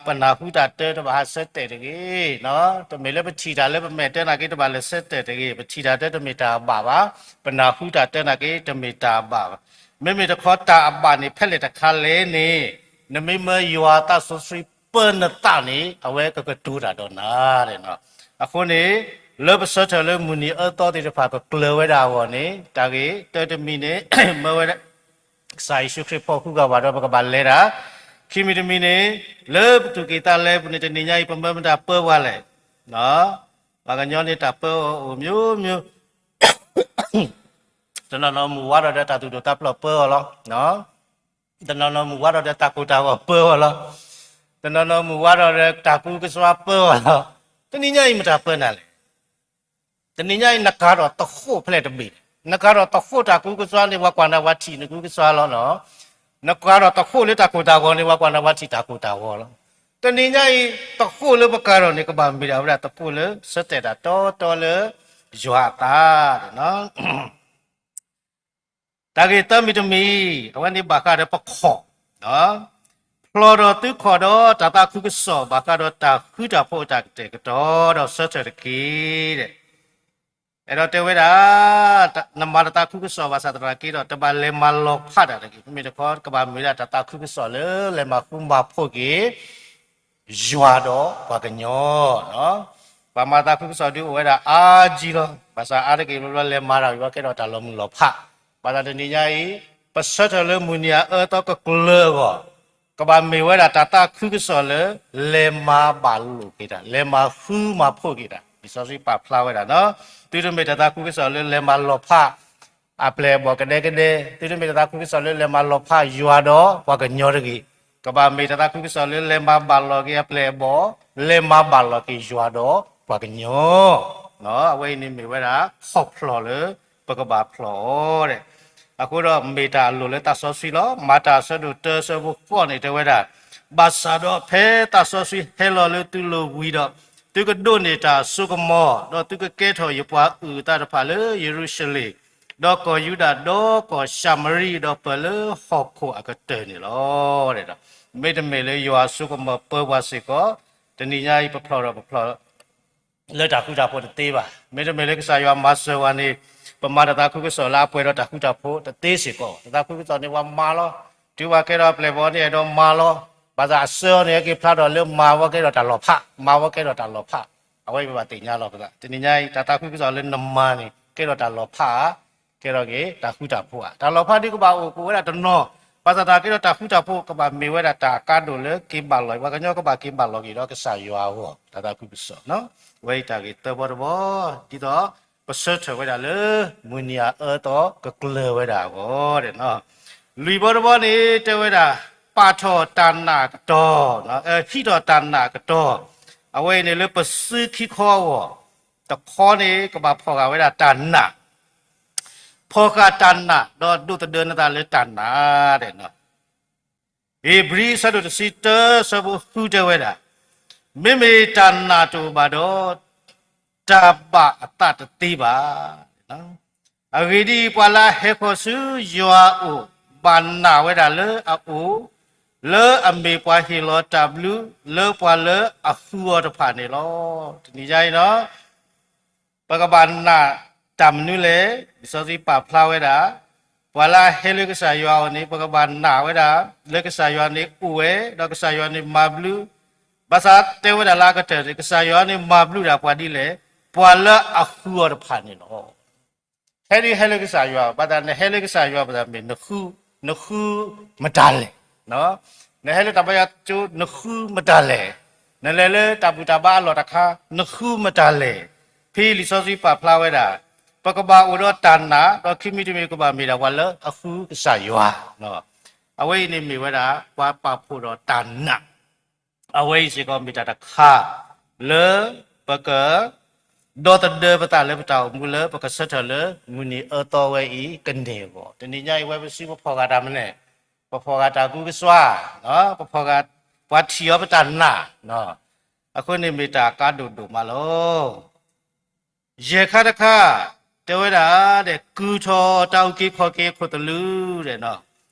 ပနၢ်ဟူတၢ်တၢ တဘၣ်ဟးဆၢတဲာ်တဂ့ၤ. တမ့ၢ်လၢပထံၣ်တၢ်လၢပမဲာ်တၢနာ်က့ တဘၣ်လဲၤဆၢတဲာ်တဂ့ၤ. ပထံၣ်တၢ်တၢတမ့ၢ်တၢ်အဘၣ်ဘၣ်, ပနၢ်ဟူတၢ်တၢနာ်က့ တမ့ၢ်တၢ်အဘၣ်ဘၣ်. မ့မ့ၢ်တခီတၢ်အဘၣ်န့ၣ် ဖဲလဲၣ်တခါလဲၣ်န့ၣ်, နမ့ၢ်မၢယွၤအသးစီဆှံပၢနသးန့ၣ် အဝဲကကတိၤတၢ်ဒီးနၤ. အဃိန့ၣ် လၢပဆၢထၢၣ်လၢမုၢ်နံၤအၢသီသ့ၣ်တဖၣ်ကကျၢၤဝဲဒၣ်အဂီၢ်န့ၣ် တၢ်ဂ့ၢ်တၢတမံၤန့ၣ် မၢဝဲ ကစၢ်ယ့ၣ်ၡူးခရံာ်ဖီၣ်ဃုာ်ဃာ်ပှၤဒီးပကဘၣ်လဲၤတၢ်, ခံမံၤတမံၤန့ၣ် လၢပသူၣ်ကံၢ်သးလဲပူၤန့ၣ် တနံၤညါအံၤ ပမၢမတၤပၢပှၤလဲၣ်. ပှၤကညီန့ၣ်တၢ်ပၢအီၤအိၣ်မျိုးမျိုး, တနီၤနီၤမုၢ်ဝါထီၣ်ဒီးတၢ်သူၣ်ဒိၣ်သးဖျိးပၢအီၤလီၤ. တနီၤနီၤမုၢ်ဝါထီၣ်ဒီးတၢ်ကိၢ်တၢ်ဂီၤပၢအီၤလီၤ. တနီၤနီၤမုၢ်ဝါထီၣ်ဒီးတၢ်ကူကစွါပၢအီၤလီၤ. တနံၤညါအံၤမတၤပၢနၤလဲၣ်. တနံၤညါအံၤ နကၤထီၣ်သဃိးဖဲလဲၣ်တဘ့ၣ်, နကၤထီၣ်သဃိးတၢ်ကူကစွါန့ၣ် ပှၤကွၢ်နၤပှၤထံၣ်နကူကစွါလီၤ. နကၤထီၣ်သဃိးလၢတၢ်ကိၢ်တၢ်ဂီၤန့ၣ် ပှၤကွၢ်နၤပှၤထံၣ်တၢ်ကိၢ်တၢ်ဂီၤလီၤ. တနံၤညါအံၤ သဃိးလၢပကၤထီၣ်န့ၣ် ကဘၣ်မ့ၢ်ဒၣ်ဝဲဒၣ်သဃိးလၢ ဆၢတဲာ်တၢ်တီတီလၢ ယွၤအသး တၢ်ဂ့ၢ်သၢမံၤတမံၤ အဝဲန့ၣ်ဘၣ်ဃးဒီးပခီၣ်, ဖျိးဒီးသုခီၣ်ဒီးတၢ်သးခုကစီၣ် ဘၣ်ဃးဒီးတၢ်ဃူတၢ်ဖိးအတၢ်ကတဲာ်ကတီၤ ဒီးဆၢထၢၣ်တက့ၢ်. အဲၣ်ဒိးတဲဝဲဒၣ် နမၤတၢ်သးခုကစီၣ်ဘၣ်ဆၣ်သနာ်က့ဒီး တဘၣ်လဲၤမၤလီၤဖးတၢ်တဂ့ၤ. မ့မ့ၢ်တခီ ကဘၣ်မ့ၢ်ဝဲဒၣ်တၢ်သးခုကစီၣ်လၢလဲၤမၤဃူမၤဖိးက့ၤ ယွၤဒီးပှၤကညီ, ပှၤမၤသးခုကစီၣ်ဒုးအိၣ်ဝဲဒၣ်အါကံလီၤ. ဘၣ်ဆၣ်အါတက့ၢ်ဘျီဘျီ လဲၤမၤတၢ်ဝံၤဘၣ်ကဲထီၣ်တၢ်လီၤမုၢ်လီၤဖး, ဘၣ်ဆၣ်တနံၤညါအံၤ ပဆၢထၢၣ်လၢမုၢ်နံၤအအၢသီကကျၢၤအဂီၢ်, ကဘၣ်မ့ၢ်ဝဲဒၣ်တၢ်သးခုကစီၣ်လၢ လဲၤမၤဘၣ်လိာ်က့ၤတၢ်, လဲၤမၤဃူမၤဖိးက့ၤတၢ်. လံာ်စီဆှံပာ်ဖျါဝဲဒၣ်, သုတမ့ၢ်တၢ်သးခုကစီၣ်လၢလဲၤမၤလီၤဖး အပျဲၢ်အဘီၣ်ကဒဲကဒဲ, သုတမ့ၢ်တၢ်သးခုကစီၣ်လၢလဲၤမၤလီၤဖးယွၤဒီးပှၤကညီတဂ့ၤ. ကဘၣ်မ့ၢ်တၢ်သးခုကစီၣ်လၢလဲၤမၤဘၣ်လီၤက့ၤအပျဲၢ်အဘီၣ်, လဲၤမၤဘၣ်လီၤက့ၤယွၤဒီးပှၤကညီ. အဝဲအံၤန့ၣ်မ့ၢ်ဝဲဒၣ် ခီၣ်ဖျီၣ်လၢပကဘၣ်ဖျီၣ်အီၤဒဲး. အဃိဒီးမ့ၢ်တၢ်အလိၣ်လၢသးစီဆှံလီၤ. မၤတၢ်အဆၢဒိၣ်တၢအဆၢဖိဃိးန့ၣ်တဲဝဲဒၣ်, ဘၣ်ဆၣ်ဒီးဖဲသးစီဆှံဟဲလီၤလၢသုလိၤဝံၤဒီး, သုကဒိးန့ၢ်တၢ်အစိကမီၤ, ဒီးသုကကဲထီၣ်ယပှၤအုၣ်အသးတဖၣ်လၢယရူၤၡလ့ၣ်, ဒီးကီၢ်ယူဒၤ, ဒီးကီၢ်ၡၤမရံ, ဒီးပၢၢ်လၢဟီၣ်ခိၣ်အကတၢၢ်န့ၣ်လီၤ. မ့တမ့ၢ်လၢယွၤအစိကမီၤပၢပှၤစ့ၢ်ကီး, တနံၤညါအံၤပဖျီၣ်ဒီးပဖျီၣ် လၢတၢ်ဃူတၢ်ဖိးတသ့ဘၣ်. မ့တမ့ၢ်လၢကစၢ်ယွၤမၤစၢၤဝဲန့ၣ်, ပမၤတၢ်သးခုကစီၣ်လၢအပှဲၤဒီးတၢ်ဃူတၢ်ဖိးတသ့စ့ၢ်ကီး. တၢ်သးခုကစီၣ်န့ၣ် ပှၤမၤလီၤ. တုၤပှၤကဲထီၣ်အပျဲၢ်အဘီန့ၣ် အဲၣ်ဒိးမၤလီၤ. ဘၣ်ဆၣ်အဆၢအီၤန့ၣ် ဟဲက့ၤဖျါထီၣ်လၢမၤဝဲကဲထီၣ်တၢ်လီၤဖး, မၤဝဲကဲထီၣ်တၢ်လီၤဖး. အဝဲအံၤပဘၣ်သ့ၣ်ညါလီၤပသး. တနံၤညါအံၤ တၢ်သးခုကစီၣ်လၢနမၤန့ၣ် ကဲထီၣ်တၢ်လီၤဖးဧါ, ကဲထီၣ်က့ၤတၢ်ဃူတၢ်ဖိးဧါ. တၢ်လီၤဖးဒ်ကဘၣ်အိၣ်ကအိၣ်ဝဲဒၣ်တနီၤ, ဘၣ်ဆၣ်တၢ်ကဲထီၣ်တၢ်ဃူတၢ်ဖိး ကဘၣ်မ့ၢ်ဝဲဒၣ်တၢ်အကါဒိၣ်လၢက့ၤဘၣ်လီၤ, ပှၤကညီကဘၣ်က့ၤဘၣ်လီၤက့ၤဒီးကစၢ်ယွၤအဂီၢ်, တၢ်သးခုကစီၣ်. အဝဲအံၤတၢ်ဂ့ၢ်သၢဘီတဘီ, ဒ်သိးပဆၢထၢၣ်ဝဲဒၣ်လၢ မုၢ်နံၤအအၢသီကကျၢၤဝဲဒၣ်အဂီၢ်. လွံၢ်ဘီတဘီန့ၣ် တဲဝဲဒၣ် ပာ်ထီၣ်တၢ်နာ်အကတီၢ်, ဟံးထီၣ်တၢ်နာ်အကတီၢ်, အဝဲအံၤန့ၣ်လၢပစုခံခီအဂီၢ်, တခီန့ၣ် ကဘၣ်ဖီၣ်ဃာ်ဝဲဒၣ်တၢ်နာ် ဖီၣ်ဃာ်တၢ်နာ် ဒီးဒိးသဒၢနသးလၢတၢ်နာ်ဒဲး. ဧ့ၤဘြံၤ အဆၢဒိၣ်တဆံတၢ အဆၢဖိဃုတဲဝဲဒၣ်, မ့မ့ၢ်တၢ်နာ်တအိၣ်ဘၣ်ဒီး, တၢ်ဘၣ်အသးတသ့ဘၣ်. အဂ့ၢ်ဒ်အံၤ, ပှၤလၢအဟဲဃီၤဆူယွၤအအိၣ် ဘၣ်နာ်ဝဲဒၣ်လၢအအိၣ်, လၢအမ့ၢ်ပှၤဟ့ၣ်လီၤတၢ်ဘျုး လၢပှၤလၢအဃုအီၤတဖၣ်န့ၣ်လီၤ. တနံၤညါအံၤနီၤ ပကဘၣ်နာ်တၢ်မနုၤလဲၣ်. လံာ်စီဆှံပာ်ဖျါဝဲဒၣ်, ပှၤလၢအဟဲလၢကစၢ်ယွၤအအိၣ်န့ၣ် ပကဘၣ်နာ်ဝဲဒၣ် လၢကစၢ်ယွၤန့ၣ်အိၣ်ဝဲ, ဒီးကစၢ်ယွၤန့ၣ်မၤဘျုး, ဘၣ်ဆၣ်တဲဝဲဒၣ်လၢအကတၢၢ်န့ၣ် ကစၢ်ယွၤန့ၣ်မၤဘျုးဒၣ်ပှၤဒ်လဲၣ်, ပှၤလၢအဃုအီၤတဖၣ်န့ၣ်လီၤ. ဟဲဒုးဟဲလၢကစၢ်ယွၤ, ဘၣ်ဆၣ်နဟဲလၢကစၢ်ယွၤ ဘၣ်ဆၣ်မ့ၢ် နဃုမတၤလဲၣ်. နဟဲလၢတၢ်ဘါယွၤကၠိ နဃုမတၤလဲၣ်. နလဲၤလၢတၢ်ဘူၣ်တၢ်ဘါအလီၢ်တခါ နဃုမတၤလဲၣ်. ဖဲလံာ်စီဆှံပာ်ဖျါဝဲဒၣ်, ပကဘၣ်အိၣ်ဒီးတၢ်နာ်, ဒီးခံမံၤတမံၤကဘၣ်မ့ၢ်ဒၣ်ပှၤလၢအဃုကစၢ်ယွၤ. အဝဲအံၤန့ၣ်မ့ၢ်ဝဲဒၣ် ပှၤပာ်ဖှိၣ်ဒီးတၢ်နာ် အဝဲအံၤစ့ၢ်ကီးမ့ၢ်တၢ်တခါ လၢပက ဒီသဒၢပသးလၢပတၢ်အိၣ်မူလၢပကဆၢထၢၣ်လၢမုၢ်နံၤအၢသီဝဲအံၤကန့ၢ်အဂီၢ်. တနံၤညါအံၤ ဝဲပစုပဖီၣ်ဂၤတၢ်မနုၤလဲၣ်, ပဖီၣ်ဂၤတၢ်ကူကစွါ, ပဖီၣ်ဂၤ ပှၤထံၣ်အီၤပတၢ်နာ်, အဃိန့ၣ်မ့ၢ်တၢ်ကါဒိၣ်ဒိၣ်မးလီၤ. ယဲၢ်ခါတခါ တဲဝဲဒၣ်ဒီး ကုၢ်ထီၣ်တၢ်အုၣ်က့ၤခီၣ်က့ၤအခိၣ်သလုးဒီး,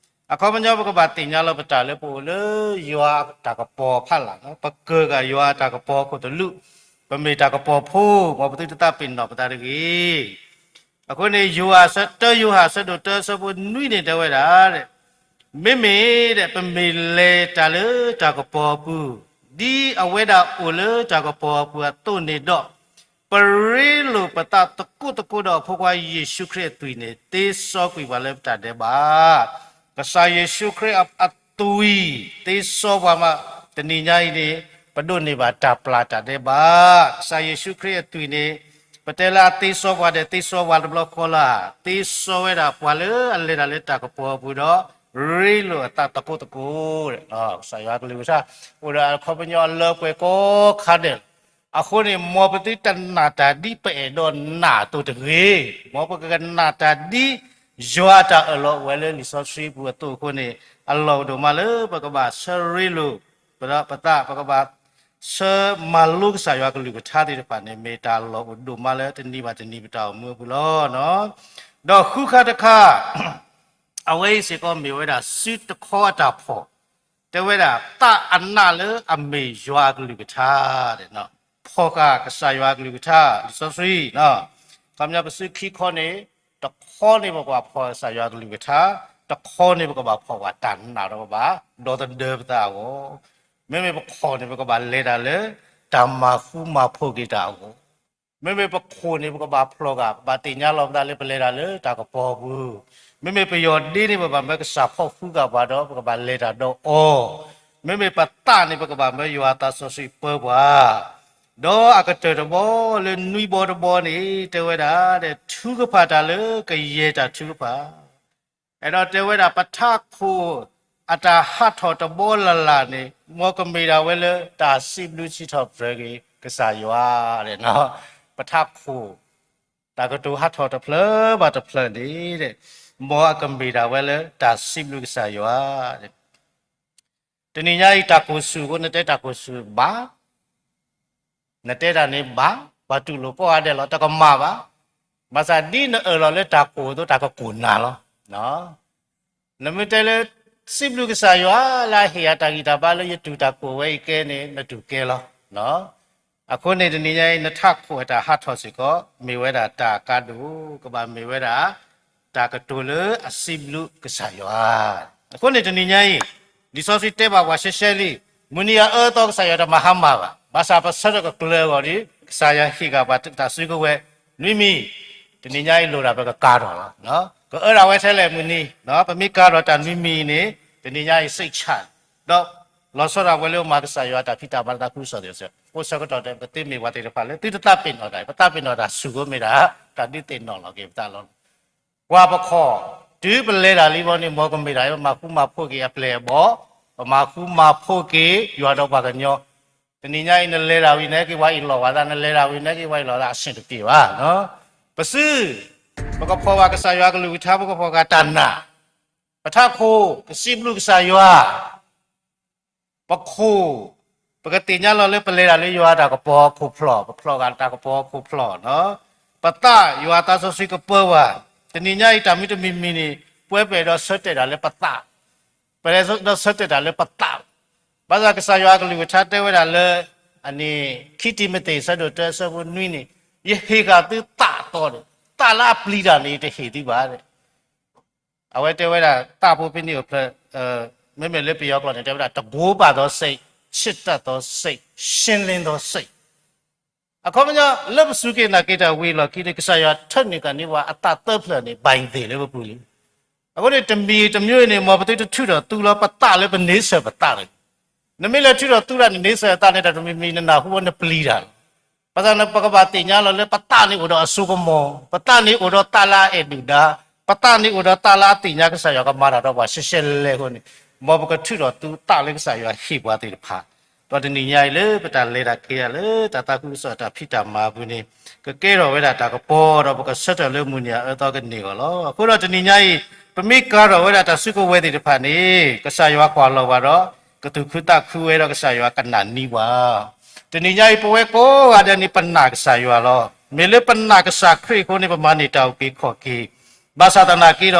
အခီပညီပကဘၣ်သ့ၣ်ညါလီၤပတၢ်လၢပအိၣ်လၢယွၤအတၢ်ကပီၤဖးလၢ်, ပကၢၢ်က့ၤယွၤအတၢ်ကပီၤအခိၣ်သလုး, ပမ့ၢ်တၢ်ကပီၤဖိ, မ်ပသုတသးပ့ၤနီၣ်ပသးတဂ့ၤ. အဃိန့ၣ် ယိၤဟၣ်တၢယိၤဟၣ်အဆၢဒိၣ်တၢအဆၢဖိနွံန့ၣ်တဲဝဲဒၣ်, မ့မ့ၢ်ဒီး ပမ့ၢ်လဲၤတၢ်လၢတၢ်ကပီၤအပူၤ, ဒ်အဝဲဒၣ်အိၣ်လၢတၢ်ကပီၤအပူၤအသိးန့ၣ်ဒီး, ပရ့လိာ်ပသးသကိးသကိးဒီးအဖိခွါယ့ၣ်ၡူးခရံာ်အသွံၣ်န့ၣ် သ့စီကွံာ်ပှၤလၢပတၢ်ဒဲးဘး. ကစၢ်ယ့ၣ်ၡူးခရံာ်အသွံၣ် သ့စီပှၤမး, တနံၤညါအံၤန့ၣ် ပဒိးန့ၢ်ဘၣ်တၢ်ပျၢ်တၢ်ဒဲးဘး. ကစၢ်ယ့ၣ်ၡူးခရံာ်အသွံၣ်န့ၣ် ပတဲလၢအသ့စီပှၤဒီး သ့စီပှၤတဘျီဃီလၢ်, သ့စီဝဲဒၣ်ပှၤလၢအလဲၤတၢ်လၢတၢ်ကပီၤအပူၤဒီး ရ့လိာ်အသးသကိးသကိး, ကစၢ်ယွၤကလုၢ်ကထါ အိၣ်ဒီးအခီပညီအလၢပှဲၤကိးခါဒဲးလီၤ. အဃိန့ၣ် မ်ပသုတနာ်တၢ်ဒ်ပအဲၣ်ဒိးနာ်အသိးတဂ့ၤ, မ်ပကကနာ်တၢ်ဒ်ယွၤအတၢ်အၢၣ်လီၤအိၣ်ဝဲလၢလံာ်စီဆှံပူၤအသိးအဃိန့ၣ်, အလီၢ်အိၣ်ဒိၣ်မးလၢပကဘၣ်ဆၢရ့လိာ်ပသး, ပကဘၣ်ဆၢမၤလိကစၢ်ယွၤကလုၢ်ကထါသ့ၣ်တဖၣ်န့ၣ် မ့ၢ်တၢ်လီၢ်အိၣ်ဒိၣ်မးလၢတနံၤဘၣ်တနံၤပတၢ်အိၣ်မူအပူၤလီၤ. ဒီးဃုခါတခါ အဝဲအံၤစ့ၢ်ကီးမ့ၢ်ဝဲဒၣ်စုတခီအတၢ်ဖီၣ်, တဲဝဲဒၣ်သးအနာ်လၢအမ့ၢ်ယွၤအကလုၢ်ကထါ, ဖီၣ်ဃာ်ကစၢ်ယွၤအကလုၢ်ကထါ, လံာ်စီဆှံ, ခီပညီပစုခံခီန့ၣ်, တခီန့ၣ်ပကဘၣ်ဖီၣ်ကစၢ်ယွၤအကလုၢ်ကထါ, တခီန့ၣ်ပကဘၣ်ဖီၣ်ဘၣ်တၢ်နာ်ဒီးပဘၣ် ဒီသဒၢပသးအဂီၢ်, မ့မ့ၢ်ပခီၣ်န့ၣ် ပကဘၣ်လဲၤတၢ်လၢ တၢ်မၤဃူမၤဖိးက့ၤတၢ်အဂီၢ်, မ့မ့ၢ်ပခိၣ်န့ၣ် ပကဘၣ်ဖျီၣ်ဃာ် ပဘၣ်သ့ၣ်ညါလီၤပသးလၢပလဲၤတၢ်လၢတၢ်ကပီၤပူၤ, မ့မ့ၢ်ပယီၢ်ဒ့န့ၣ် ပဘၣ်မၢကစၢ်ဖီၣ်ဃုဃာ်ပှၤဒီး ပကဘၣ်လဲၤတၢ်ဒီးအီၤ, မ့မ့ၢ်ပသးန့ၣ် ပကဘၣ်မၢယွၤအသးစီဆှံပၢပှၤ, ဒီးအကတၢၢ်တဘီလၢနွံဘီတဘီန့ၣ် တဲဝဲဒၣ်, ဒီးထုကဖၣ်တၢ်လၢကယဲၢ်တၢ်ထုကဖၣ် အဲၣ်ဒိးတဲဝဲဒၣ် ပထးခိၣ်အတၢ်ဟးထီၣ်တဘီလၢ်လၢ်န့ၣ် မ်ကမ့ၢ်ဒၣ်ဝဲလၢတၢ်စံးဘျုးစံးထီၣ်ပတြၢၤက့ၤကစၢ်ယွၤ, ပထးခိၣ် တၢ်ကတိၤဟးထီၣ်တဖျၢၣ်ဘၣ်တဖျၢၣ်န့ၣ်, မ်အကမ့ၢ်ဒၣ်ဝဲလၢတၢ်စံးဘျုးကစၢ်ယွၤ. တနံၤညါအံၤတၢ်ကိၢ်ဆူၣ်အဃိ နတဲတၢ်ကိၢ်ဆူၣ်ဘၣ် နတဲတၢ်န့ၣ်ဘၣ်, ပှၤတူၢ်လိာ်ကိးဂၤဒဲးလီၤ တကမၣ်ဘၣ်. ဘၣ်ဆၣ်ဒ်နအၢၣ်လီၤလၢတၢ်ကိၢ်အသိး တၢ်ကကိၢ်နၤလီၤ. နမ့ၢ်တဲလၢ စံးဘျုးကစၢ်ယွၤလၢအဟ့ၣ်ယၤတၢ်ဂံၢ်တၢ်ဘါလၢယတူၢ်တၢ်ကိၢ်ဝဲအံၤကဲန့ၣ် နတူၢ်ကဲလီၤ. အဃိန့ၣ်တနံၤညါအံၤ နထးခိၣ်အတၢ်ဟးထီၣ်စ့ၢ်ကီး မ့ၢ်ဝဲဒၣ်တၢ်ကါဒိၣ် ကဘၣ်မ့ၢ်ဝဲဒၣ် တၢ်ကတိၤလၢအစံးဘျုးကစၢ်ယွၤ. အဃိန့ၣ်တနံၤညါအံၤ လံာ်စီဆှံတဲဘၣ်ပှၤရှဲရှဲလံ, မုၢ်နံၤအအၢအသီကစၢ်ယွၤတမၤဟါမၢ်ဘၣ်. ဘၣ်ဆၣ်ပဆၢထၢၣ်ကကျၢၤအဂီၢ်ဒီး ကစၢ်ယွၤဟ့ၣ်က့ၤပှၤတၢ်စုကဝဲၤနွံမံၤ, တနံၤညါအံၤလိၣ်ဒၣ်ပကကါထီၣ်လီၤ. ကအၢဒၣ်ဝဲထဲလဲၣ်မုၢ်နံၤ, ပမ့ၢ်ကါထီၣ်တၢ်နွံမံၤန့ၣ် တနံၤညါအံၤ စိတ်ချ ဒီး လီၤဆီဒၣ်ဝဲလၢမၤကစၢ်ယွၤတၢ်ဖံးတၢ်မၤလၢတၢ်သးခုကစီၣ်သ့ၣ်စ့ၢ်, အိၣ်ဆၢကတီၢ်တဲ ပကသ့မ့ၢ်ပှၤသ့ၣ်တဖၣ်လၢ သုတသးပ့ၤနီၣ်တၢ်, ပသးပ့ၤနီၣ်တၢ်ဆူၣ်ကိးမ့ၢ်ဒၣ် တၢ်ဒုးသ့ၣ်နီၣ်လီၤက့ၤပသးလီၤ. ပှၤပခီၣ် တုၤပလဲၤတၢ်လံဘီန့ၣ် မ်ကမ့ၢ်ဒၣ်ပမၤဃူမၤဖိးက့ၤအပျဲၢ်အဘီၣ်, ပမၤဃူမၤဖိးက့ၤယွၤဒီးပှၤကညီ, တနံၤညါအံၤ နလဲၤတၢ်ဝံၤ နဟဲက့ၤပှၤအ့ၣ်လိာ်ပှၤသး, နလဲၤတၢ်ဝံၤ နဟဲက့ၤပှၤအ့ၣ်လိာ်သး အဆင်တပြေဘၣ်. ပစု ပကဖီၣ်ဘၣ်ကစၢ်ယွၤကလုၢ်ကထါ, ပကဖီၣ်ဃာ်တၢ်နာ်, ပထးခိၣ် ကစံးဘျုးကစၢ်ယွၤ, ပခိၣ် ပကသ့ၣ်ညါလီၤလၢပလဲၤတၢ်လၢယွၤအတၢ်ကပီၤဟီၣ်ခိၣ်ဖျၢၣ်, ပဖျီၣ်ဂာ်တၢ်ကပီၤဟီၣ်ခိၣ်ဖျၢၣ်လီၤ. ပသးယွၤသးစီဆှံကပၢပှၤ, တနံၤညါအံၤတၢ်မံတမံၤမံၤန့ၣ် ပဝဲပအဲၣ်ဒိးဆၢတဲာ်တၢ်လၢပသး, ပအဲၣ်ဒိးဆၢတဲာ်တၢ်လၢပသး, ဘၣ်ဆၣ်ကစၢ်ယွၤအကလုၢ်ကထါတဲဝဲဒၣ်လၢ အန့ၣ် ခံတံၤမသ့း အဆၢဒိၣ်တၢ အဆၢဖိနွံန့ၣ်, ယဟ့ၣ်ဃာ်သုသးအသီဒီး, သးလၢအပျံၤတၢ်န့ၣ် ယတဟ့ၣ်သုဘၣ်. အဝဲတဲဝဲဒၣ် သးဖိဖဲန့ၣ်အိၣ်ဖျဲၣ်, မ့မ့ၢ်လၢပယီၤကျိာ်န့ၣ် တဲဝဲဒၣ် တဘိးဘၣ်သောစိတ်, ချစ်တတ်သောစိတ်, ရှင်းလင်းသောစိတ်. အခီပညီ လၢပစူၢ်က့ၤနာ်က့ၤတၢ်ဝံၤအလီၢ်ခံန့ၣ် ကစၢ်ယွၤထၢနုာ်က့ၤန့ၢ်ပှၤအသးသၢဖျၢၣ်န့ၣ် ဘၣ်သ့ၣ်လၢပပူၤလံ. အဃိန့ၣ် တမံၤတမံၤန့ၣ် မ်ပသုတထုးထီၣ်သူလီၤပသးလၢပန့ဆၢၣ်ပသးတဂ့ၤ. နမ့ၢ်လဲၤထုးထီၣ်သူတၢ်န့ၣ် န့ဆၢၣ်သးန့ၣ် တၢ်တမံၤမံၤနနၢ်ဟူဝဲနပျံၤတၢ်လီၤ. ဘၣ်ဆၣ်န့ၣ် ပကဘၣ်သ့ၣ်ညါလီၤလၢပသးန့ၣ်အိၣ်ဒီးအစိကမီၤ, ပသးန့ၣ်အိၣ်ဒီးသးလၢအအဲၣ်ဒုၣ်ဒါ, ပသးန့ၣ်အိၣ်ဒီးသးလၢအသ့ၣ်ညါကစၢ်ယွၤကမၤတၢ်ဒီးပှၤရှဲရှဲလဲလဲအဃိန့ၣ်, မ်ပကထုးထီၣ်သူသးလၢကစၢ်ယွၤဟ့ၣ်ပှၤသ့ၣ်တဖၣ် ဒီးတနံၤညါအံၤလၢပတၢ်လဲၤတၢ်က့ၤတၢ်လၢတၢ်သးခုကစီၣ်တၢ်ဖံးတၢ်မၤအပူၤန့ၣ်, ကကဲထီၣ်ဝဲဒၣ်တၢ်ကပီၤဒီးပကဆၢထၢၣ်လၢမုၢ်နံၤအအၢသီကန့ၢ်အဂီၢ်လီၤ. အဃိဒီးတနံၤညါအံၤ, ပမ့ၢ်ကၤထီၣ်ဝဲဒၣ်တၢ်စုကဝဲၤသ့ၣ်တဖၣ်န့ၣ် ကစၢ်ယွၤကွၢ်လီၤပှၤဒီး ကသူၣ်ခုသးခုဝဲဒီးကစၢ်ယွၤကနာ်န့ၢ်ပှၤ တနံၤညါအံၤ ပဝဲကိးဂၤဒဲးန့ၣ် ပနာ်ကစၢ်ယွၤလီၤ. မ့ၢ်လၢပနာ်ကစၢ်ခရံာ်အဃိန့ၣ် ပမၤန့ၢ်တၢ်အုၣ်က့ၤခီၣ်က့ၤ, ဘၣ်ဆၣ်သနာ်က့ဒီး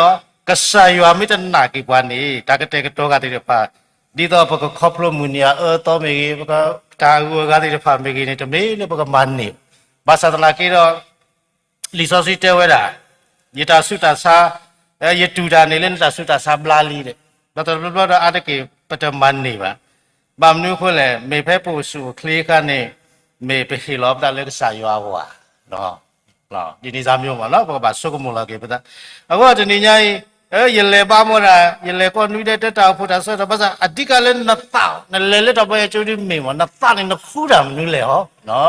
ကစၢ်ယွၤမ့ၢ်တနာ်က့ၤပှၤန့ၣ် တၢ်ကတဲာ်ကတီၤဂၤသ့ၣ်တဖၣ်, ဒ်သိးပကခီဖျိမုၢ်နံၤအအၢအသီမ့ၢ်ဂ့ၤ, တၢ်အဂုၤအဂၤသ့ၣ်တဖၣ်မ့ၢ်ဂ့ၤန့ၣ် တမ့ၢ်လၢပကမၤန့ၢ်, ဘၣ်ဆၣ်သနာ်က့ဒီး လံာ်စီဆှံတဲဝဲဒၣ်, ယတၢ်ဆူးတၢ်ဆါ, ယတူၢ်တၢ်န့ၣ်လၢနတၢ်ဆူးတၢ်ဆါဘျါလံဒီး, ဒီးတဘျီဘျီဒီးအါတက့ၢ် ပတမၤန့ၢ်ဘၣ်. ဘၣ်မနုၤအဃိလဲၣ်, မ့ၢ်ဖဲပအိၣ်ဆူၣ်အိၣ်ချ့အခါန့ၣ်, မ့ၢ်ပဟ့ၣ်လီၤပသးလၢကစၢ်ယွၤအဂီၢ်ဧါ. ဒ်န့ၣ်စၢ်မ့ၢ်မ့ၢ်လီၤ ပကဘၣ်ဆိကမိၣ်လီၤက့ၤပသး. အဃိတနံၤညါအံၤ, ယလဲၤဘါမီၢ်ဒၣ်, ယလဲၤကီၢ်နွံဒဲး တၢ်အိၣ်ဖှိၣ်တၢ်ဆၢထၢၣ် ဘၣ်ဆၣ် အဓိကလၢနသး, နလဲၤလၢတၢ်ဘၣ်ယဲၢ်ကၠိဒ်မ့ၢ်မ့ၢ် နသးန့ၣ်နဃုတၢ်မနုၤလဲၣ်ဟီ.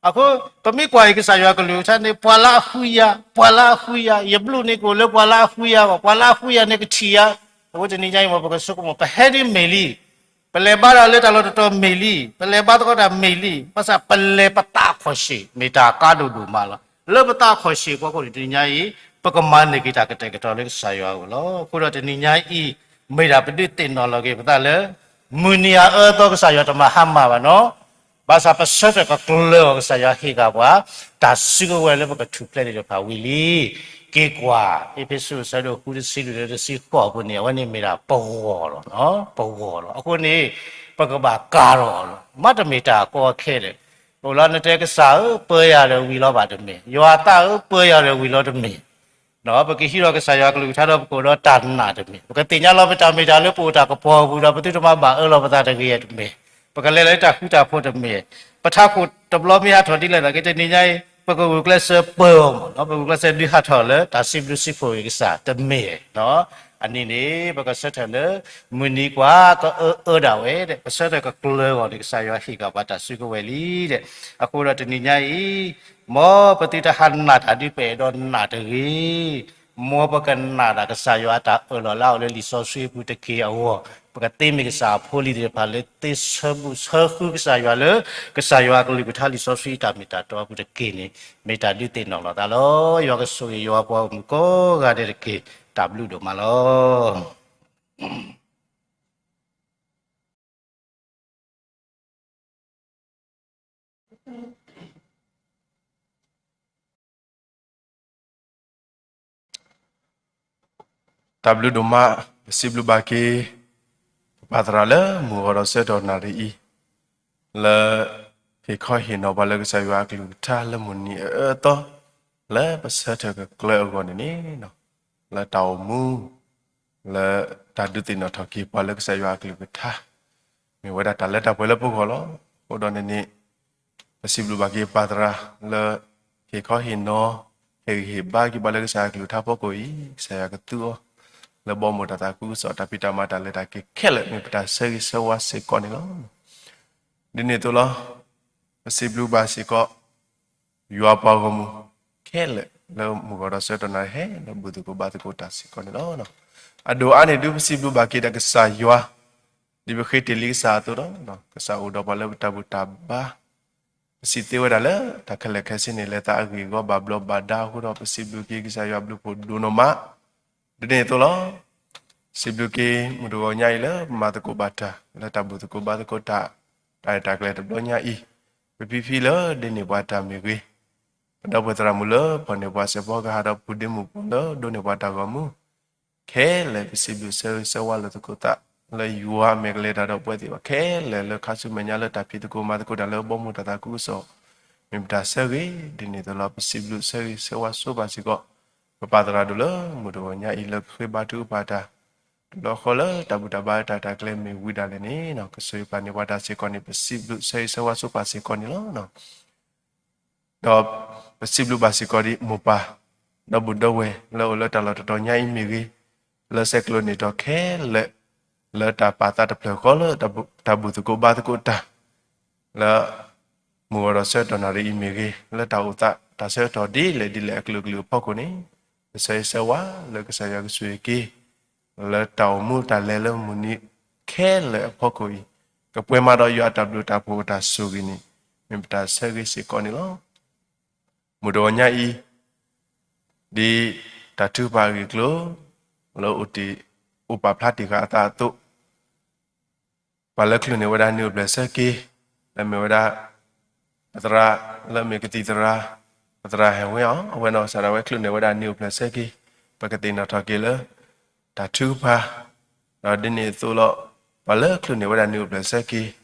အဃိ, ပမ့ၢ်ကွၢ်အံၤကစၢ်ယွၤကလုၢ်ကထါန့ၣ် ပှၤလၢအဃုယၤ, ပှၤလၢအဃုယၤ, ယဘျုးန့ၣ်ကအိၣ်လၢပှၤလၢအဃုယၤဘၣ်, ပှၤလၢအဃုယၤန့ၣ်ကထံၣ်ယၤ. အဃိတနံၤညါအံၤ မ်ပကဆိကမိၣ် ပဟဲဒ်မ့ၢ်လံ, ပလဲၤဘါတၢ်လၢတၢ်လီၢ်တတီၤမ့ၢ်လံ, ပလဲၤဘါသကိးတၢ်မ့ၢ်လံ, ဘၣ်ဆၣ်ပလဲၤပသးခီၣ်ဆံး မ့ၢ်တၢ်ကါဒိၣ်ဒိၣ်မးလီၤ. လၢပသးခီၣ်ဆံးအဖီခိၣ်န့ၣ် တနံၤညါအံၤ, ပကမၤန့ၢ်က့ၤတၢ်ကတဲာ်ကတီၤလၢကစၢ်ယွၤအအိၣ်လီၤ. အဃိဒီးတနံၤညါအံၤ, မ့ၢ်ဒၣ်ပဒုးသ့ၣ်နီၣ်လီၤက့ၤပသးလၢ မုၢ်နံၤအအၢအသီကစၢ်ယွၤတမၤဟါမၢ်ဘၣ်နီၤ. ဘၣ်ဆၣ်ပဆၢထၢၣ်ကကျၢၤအီၤ ကစၢ်ယွၤဟ့ၣ်ဃာ်ပှၤ တၢ်စုကဝဲၤလၢပကထူၣ်ဖျဲးသ့ၣ်တဖၣ်ဝံၤလံ. က့ၤကွၢ် အ့းဖ့းစူး အဆၢဒိၣ်ဃု တဆံလွံၢ်လၢတဆံဃိးအပူၤန့ၣ် အဝဲန့ၣ်မ့ၢ်ဒၣ်ပဂီၢ်လီၤ, ပဂီၢ်လီၤ. အဃိန့ၣ်, ပကဘၣ်ကၤထီၣ်အီၤလီၤ. မ့တမ့ၢ်တၢ်ကီခဲလၢာ်, အိၣ်လီၤနတဲကစၢ်ဧၢ ပၢယၤဒီးဝံၤလီၤဘၣ်တမ့ၢ်, ယွၤသးဧၢ ပၢယၤဒီးဝံၤလီၤတမ့ၢ် ပကဟံးထီၣ်ကစၢ်ယွၤကလုၢ်ကထါဒီး ပကအိၣ်ဒီးတၢ်နာ်တမ့ၢ်, ပကသ့ၣ်ညါလီၤပတၢ်မ့ၢ်တၢ်လၢပအိၣ်တၢ်ကပီၤအပူၤဒီး ပသုတမၤဘၣ်အၢလီၤပသးတဂ့ၤတမ့ၢ်, ပကလဲၤလၢတၢ်ဃူတၢ်ဖိးတမ့ၢ်, ပထးခိၣ်တဘျီမ့ၢ်ဟးထီၣ်ဒ်လဲၣ်သနာ်က့ တနံၤညါအံၤ ပကဂုာ်ကျဲးစၢးပၢအီၤမ့ၢ်နီၤ, ပဂုာ်ကျဲးစၢးဒုးဟးထီၣ်လၢတၢ်စံးဘျုးစံးဖှိၣ်က့ၤကစၢ်တမ့ၢ်. အနံၤန့ၣ် ပကဆၢထၢၣ်လၢ မုၢ်နံၤကွၢ်ကအၢအၢဒၣ်ဝဲဒီး ပဆၢထၢၣ်ကကျၢၤအဂီၢ်န့ၣ် ကစၢ်ယွၤဟ့ၣ်က့ၤပှၤတၢ်စုကဝဲၤလံဒီး, အဃိဒီးတနံၤညါအံၤ မ်ပသုတဟးနာ်တၢ်ဒ်ပအဲၣ်ဒိးနာ်တဂ့ၤ, မ်ပကနာ်ဒၣ်ကစၢ်ယွၤအတၢ်အၢၣ်လီၤလၢအအိၣ်လၢလံာ်စီဆှံအပူၤတက့ၢ်အဂီၢ်, ပကသ့မ့ၢ်ကစၢ်အဖိလံၤသ့ၣ်တဖၣ်လၢသ့ဆၢဆၢဃုကစၢ်ယွၤလၢ ကစၢ်ယွၤအကလုၢ်ကထါလံာ်စီဆှံအတၢ်မ့ၢ်တၢ်တီအပူၤတက့ၢ်န့ၣ် မ့ၢ်တၢ်ဒုးသ့ၣ်နီၣ်လီၤသးလီၤ. ယွၤကဆိၣ်ဂ့ၤယွၤပှၤဂီၢ်မုၢ်ကိးဂၤဒဲးတက့ၢ်, တၢ်ဘျုးဒိၣ်မးလီၤ. တၢ်ဘျုးဒိၣ်မး, ပစံးဘျုးဘၣ်က့ၤ ပပၢ်သရၣ်လၢမုၢ်ဂီၤဒီးဆၢကတီၢ်နၣ်ရံၣ်အံၤ, လၢဟ့ၣ်ခီဟ့ၣ်နီၤပှၤလၢကစၢ်ယွၤအကလုၢ်ကထါလၢမုၢ်နံၤအအၢအသီ, လၢပဆၢထၢၣ်ကကျၢၤအဂီၢ်န့ၣ်န့ၣ်, လၢတၢ်အိၣ်မူ လၢတၢ်ဒုးသ့ၣ်နီၣ်ထီၣ်က့ၤပှၤလၢကစၢ်ယွၤအကလုၢ်ကထါ, မ့ၢ်ဝဲဒၣ်တၢ်လၢတၢ်ပှဲၤလၢပဂီၢ်လီၤ. အဃိဒီးန့ၣ်န့ၣ်, ပစံးဘျုးဘၣ်က့ၤပၢ်သရၣ်လၢ ဟ့ၣ်ခီဟ့ၣ်နီၤ, ဟ့ၣ်ဂံၢ်ဟ့ၣ်ဘါက့ၤပှၤလၢကစၢ်ယွၤအကလုၢ်ကထါအဖီခိၣ်အံၤ, ကစၢ်ယွၤကသူအီၤ လၢဘီမုၢ်တၢ်သးခုကစီၣ် တၢ်ဖံးတၢ်မၤတၢ်လဲၤတၢ်က့ၤခဲလၢာ် မ့ၢ်ပတၢ်ဆၢဂ့ၤဆၢဝါစ့ၢ်ကီးန့ၣ်လီၤ. ဒ်န့ၣ်အသိးလီၤ. ပစံးဘျုးဘၣ်စ့ၢ်ကီး ယွၤပှၤဂီၢ်မုၢ်ခဲလၢာ် လၢမုၢ်ဂီၤဒီးဆၢကတီၢ်နၣ်ရံၣ် ဟဲလၢဘူၣ်သကိးဘါသကိးတၢ်စ့ၢ်ကီးန့ၣ်လီၤ. အဒိၣ်အါန့ၣ်ဒုး ပစံးဘျုးဘၣ်က့ၤဒီးကစၢ်ယွၤ, ဒ်ပဃ့တ့ၢ်လံကစၢ်အသိးလီၤ. ကစၢ်အိၣ်ဒီးပှၤလၢပတၢ်ဘူၣ်တၢ်ဘါ, ပစံးသ့ဝဲဒၣ်လၢ တၢ်ခဲလၢာ်ခဲဆ့န့ၣ် လဲၤသးအဂ့ၢ်အဂီၢ်ဘၣ်ဘျီးဘၣ်ဒါအဃိဒီး ပစံးဘျုးက့ၤကစၢ်ယွၤဘျုးဖှိၣ်ဒိၣ်နီၢ်မး, ဒ်န့ၣ်အသိးလီၤ. စံးဘျုးက့ၤမုၢ်တဂီၤညါအံၤလၢ ပမၤသကိးဘၣ်တၢ် လၢတၢ်ဘူၣ်သကိးဘါသကိးတၢ် တၢ်ရဲၣ်တၢ်ကျဲၤတဘျီညါအံၤ, ပဖံဖံလၢဒိးန့ၢ်ပှၤတၢ်မ့ၢ်ဂ့ၤ, ပဒီပုၢ်ဝဲၢ်သရၣ်မုၣ်လၢဖီၣ်န့ၢ်ပှၤစဲးဖီကဟၣ်ဒီး ဖုဒ့မုၣ်ပှၢ်လၢဒိးန့ၢ်ပှၤတၢ်ဂီၤမူ ခဲလၢာ် ပစံးဘျုးဆၢဂ့ၤဆၢဝါလိာ်သကိးသး လၢယွၤမဲာ်ကလဲၤတၢ်ဒီးပဝဲသ့ၣ်ဘၣ်ခဲလၢာ် လၢခါဆူမဲာ်ညါလၢတၢ်ဖံးသကိးမၤသကိးတၢ်လၢဘီမုၢ်တၢ်သးခုကစီၣ် မ့ၢ်ပတၢ်ဆၢဂ့ၤ, ဒ်န့ၣ်အသိးလီၤ ပစံးဘျုးဆၢဂ့ၤဆၢဝါဆိပာ်စ့ၢ်ကီး ပပၢ်သရၣ်ဒိၣ်လၢမုၢ်တဂီၤညါအံၤလၢကဃ့ဘါထုကဖၣ်တၢ် တဘျီဃီလၢတၢ်ဘူၣ်တၢ်ဘါတၢ်ရဲၣ်တၢ်ကျဲၤမ့ၢ်ဝံၤဒၣ်လဲာ်န့ၣ် ကစၢ်ယွၤပာ်န့ၢ်ပှၤတၢ်စ့ၢ်ကီးန့ၣ် ပစံးဘျုးဆၢဂ့ၤဆၢဝါဆိပာ်စ့ၢ်ကီးန့ၣ်လီၤ. ဒီးပစံးဘျုးဘၣ်စ့ၢ်ကီးဒ်မိၢ်ပၢ် ဒီပုၢ်ဒီဝဲၢ်လၢအိၣ်လၢတၢ်လီၢ်တတီၤညါအံၤမ့ၢ်ဂ့ၤ, လၢဆဲးကျိးန့ၢ်တီၢ်ခဲလၢာ် လၢတၢ်ပာ်သးတဖျၢၣ်ဃီလၢတၢ်ဘူၣ်သကိးဘါသကိးတၢ် လၢမုၢ်ဂီၤဒီးဆၢကတီၢ်နၣ်ရံၣ်အံၤမ့ၢ်ဂ့ၤ, လၢတၢ်အိၣ်သးတၢ်ဆၢကတီၢ်ဒ်လဲၣ်ဒ်လဲၣ်အကလုာ်ကလုာ်အဖီခိၣ်န့ၣ်, ပဆၢဂ့ၤဆၢဝါလၢကစၢ်ယွၤကဆိၣ်ဂ့ၤက့ၤ လၢတၢ်အိၣ်မူတၢ်လဲၤလၢမုၢ်နံၤခဲလၢာ်အဖီခိၣ်အံၤ, ကပှဲၤမးဒီးယွၤအတၢ်ဘျုးတၢ်ဖှိၣ်အတၢ်ဆိၣ်ဂ့ၤန့ၣ် မ့ၢ်ပတၢ်ဆၢဂ့ၤစ့ၢ်ကီးန့ၣ်လီၤ. မုၢ်တဂီၤညါအံၤ ဒ်တၢ်ထုကဖၣ်အဂ့ၢ်အကျိၤ လၢအိၣ်တ့ၢ်အိၣ်ပာ်ဖျါတ့ၢ်ဃာ်အသးအသိး ပှၤလၢချုးန့ၢ်ဝဲဒၣ်နံၣ်အိၣ်ဖျဲၣ်ဆၢက့ၤ လၢမ့ၢ်ဝဲဒၣ် ပသရၣ် လၢမ့ၢ်ကသံၣ်သရၣ် ပသရၣ်ဟဲဝဲအီၤ အဝဲနီၢ်ကစၢ်ဒၣ်ဝဲချုးန့ၢ်ဝဲဒၣ်နံၣ်အိၣ်ဖျဲၣ်ဆၢက့ၤ ပကသ့ၣ်နီၣ်ထီၣ်က့ၤလၢ တၢ်ထုကဖၣ် ဒီးဒ်န့ၣ်အသိးလီၤ ပှၤလၢချုးန့ၢ်ဝဲဒၣ်နံၣ်အိၣ်ဖျဲၣ်ဆၢက့ၤ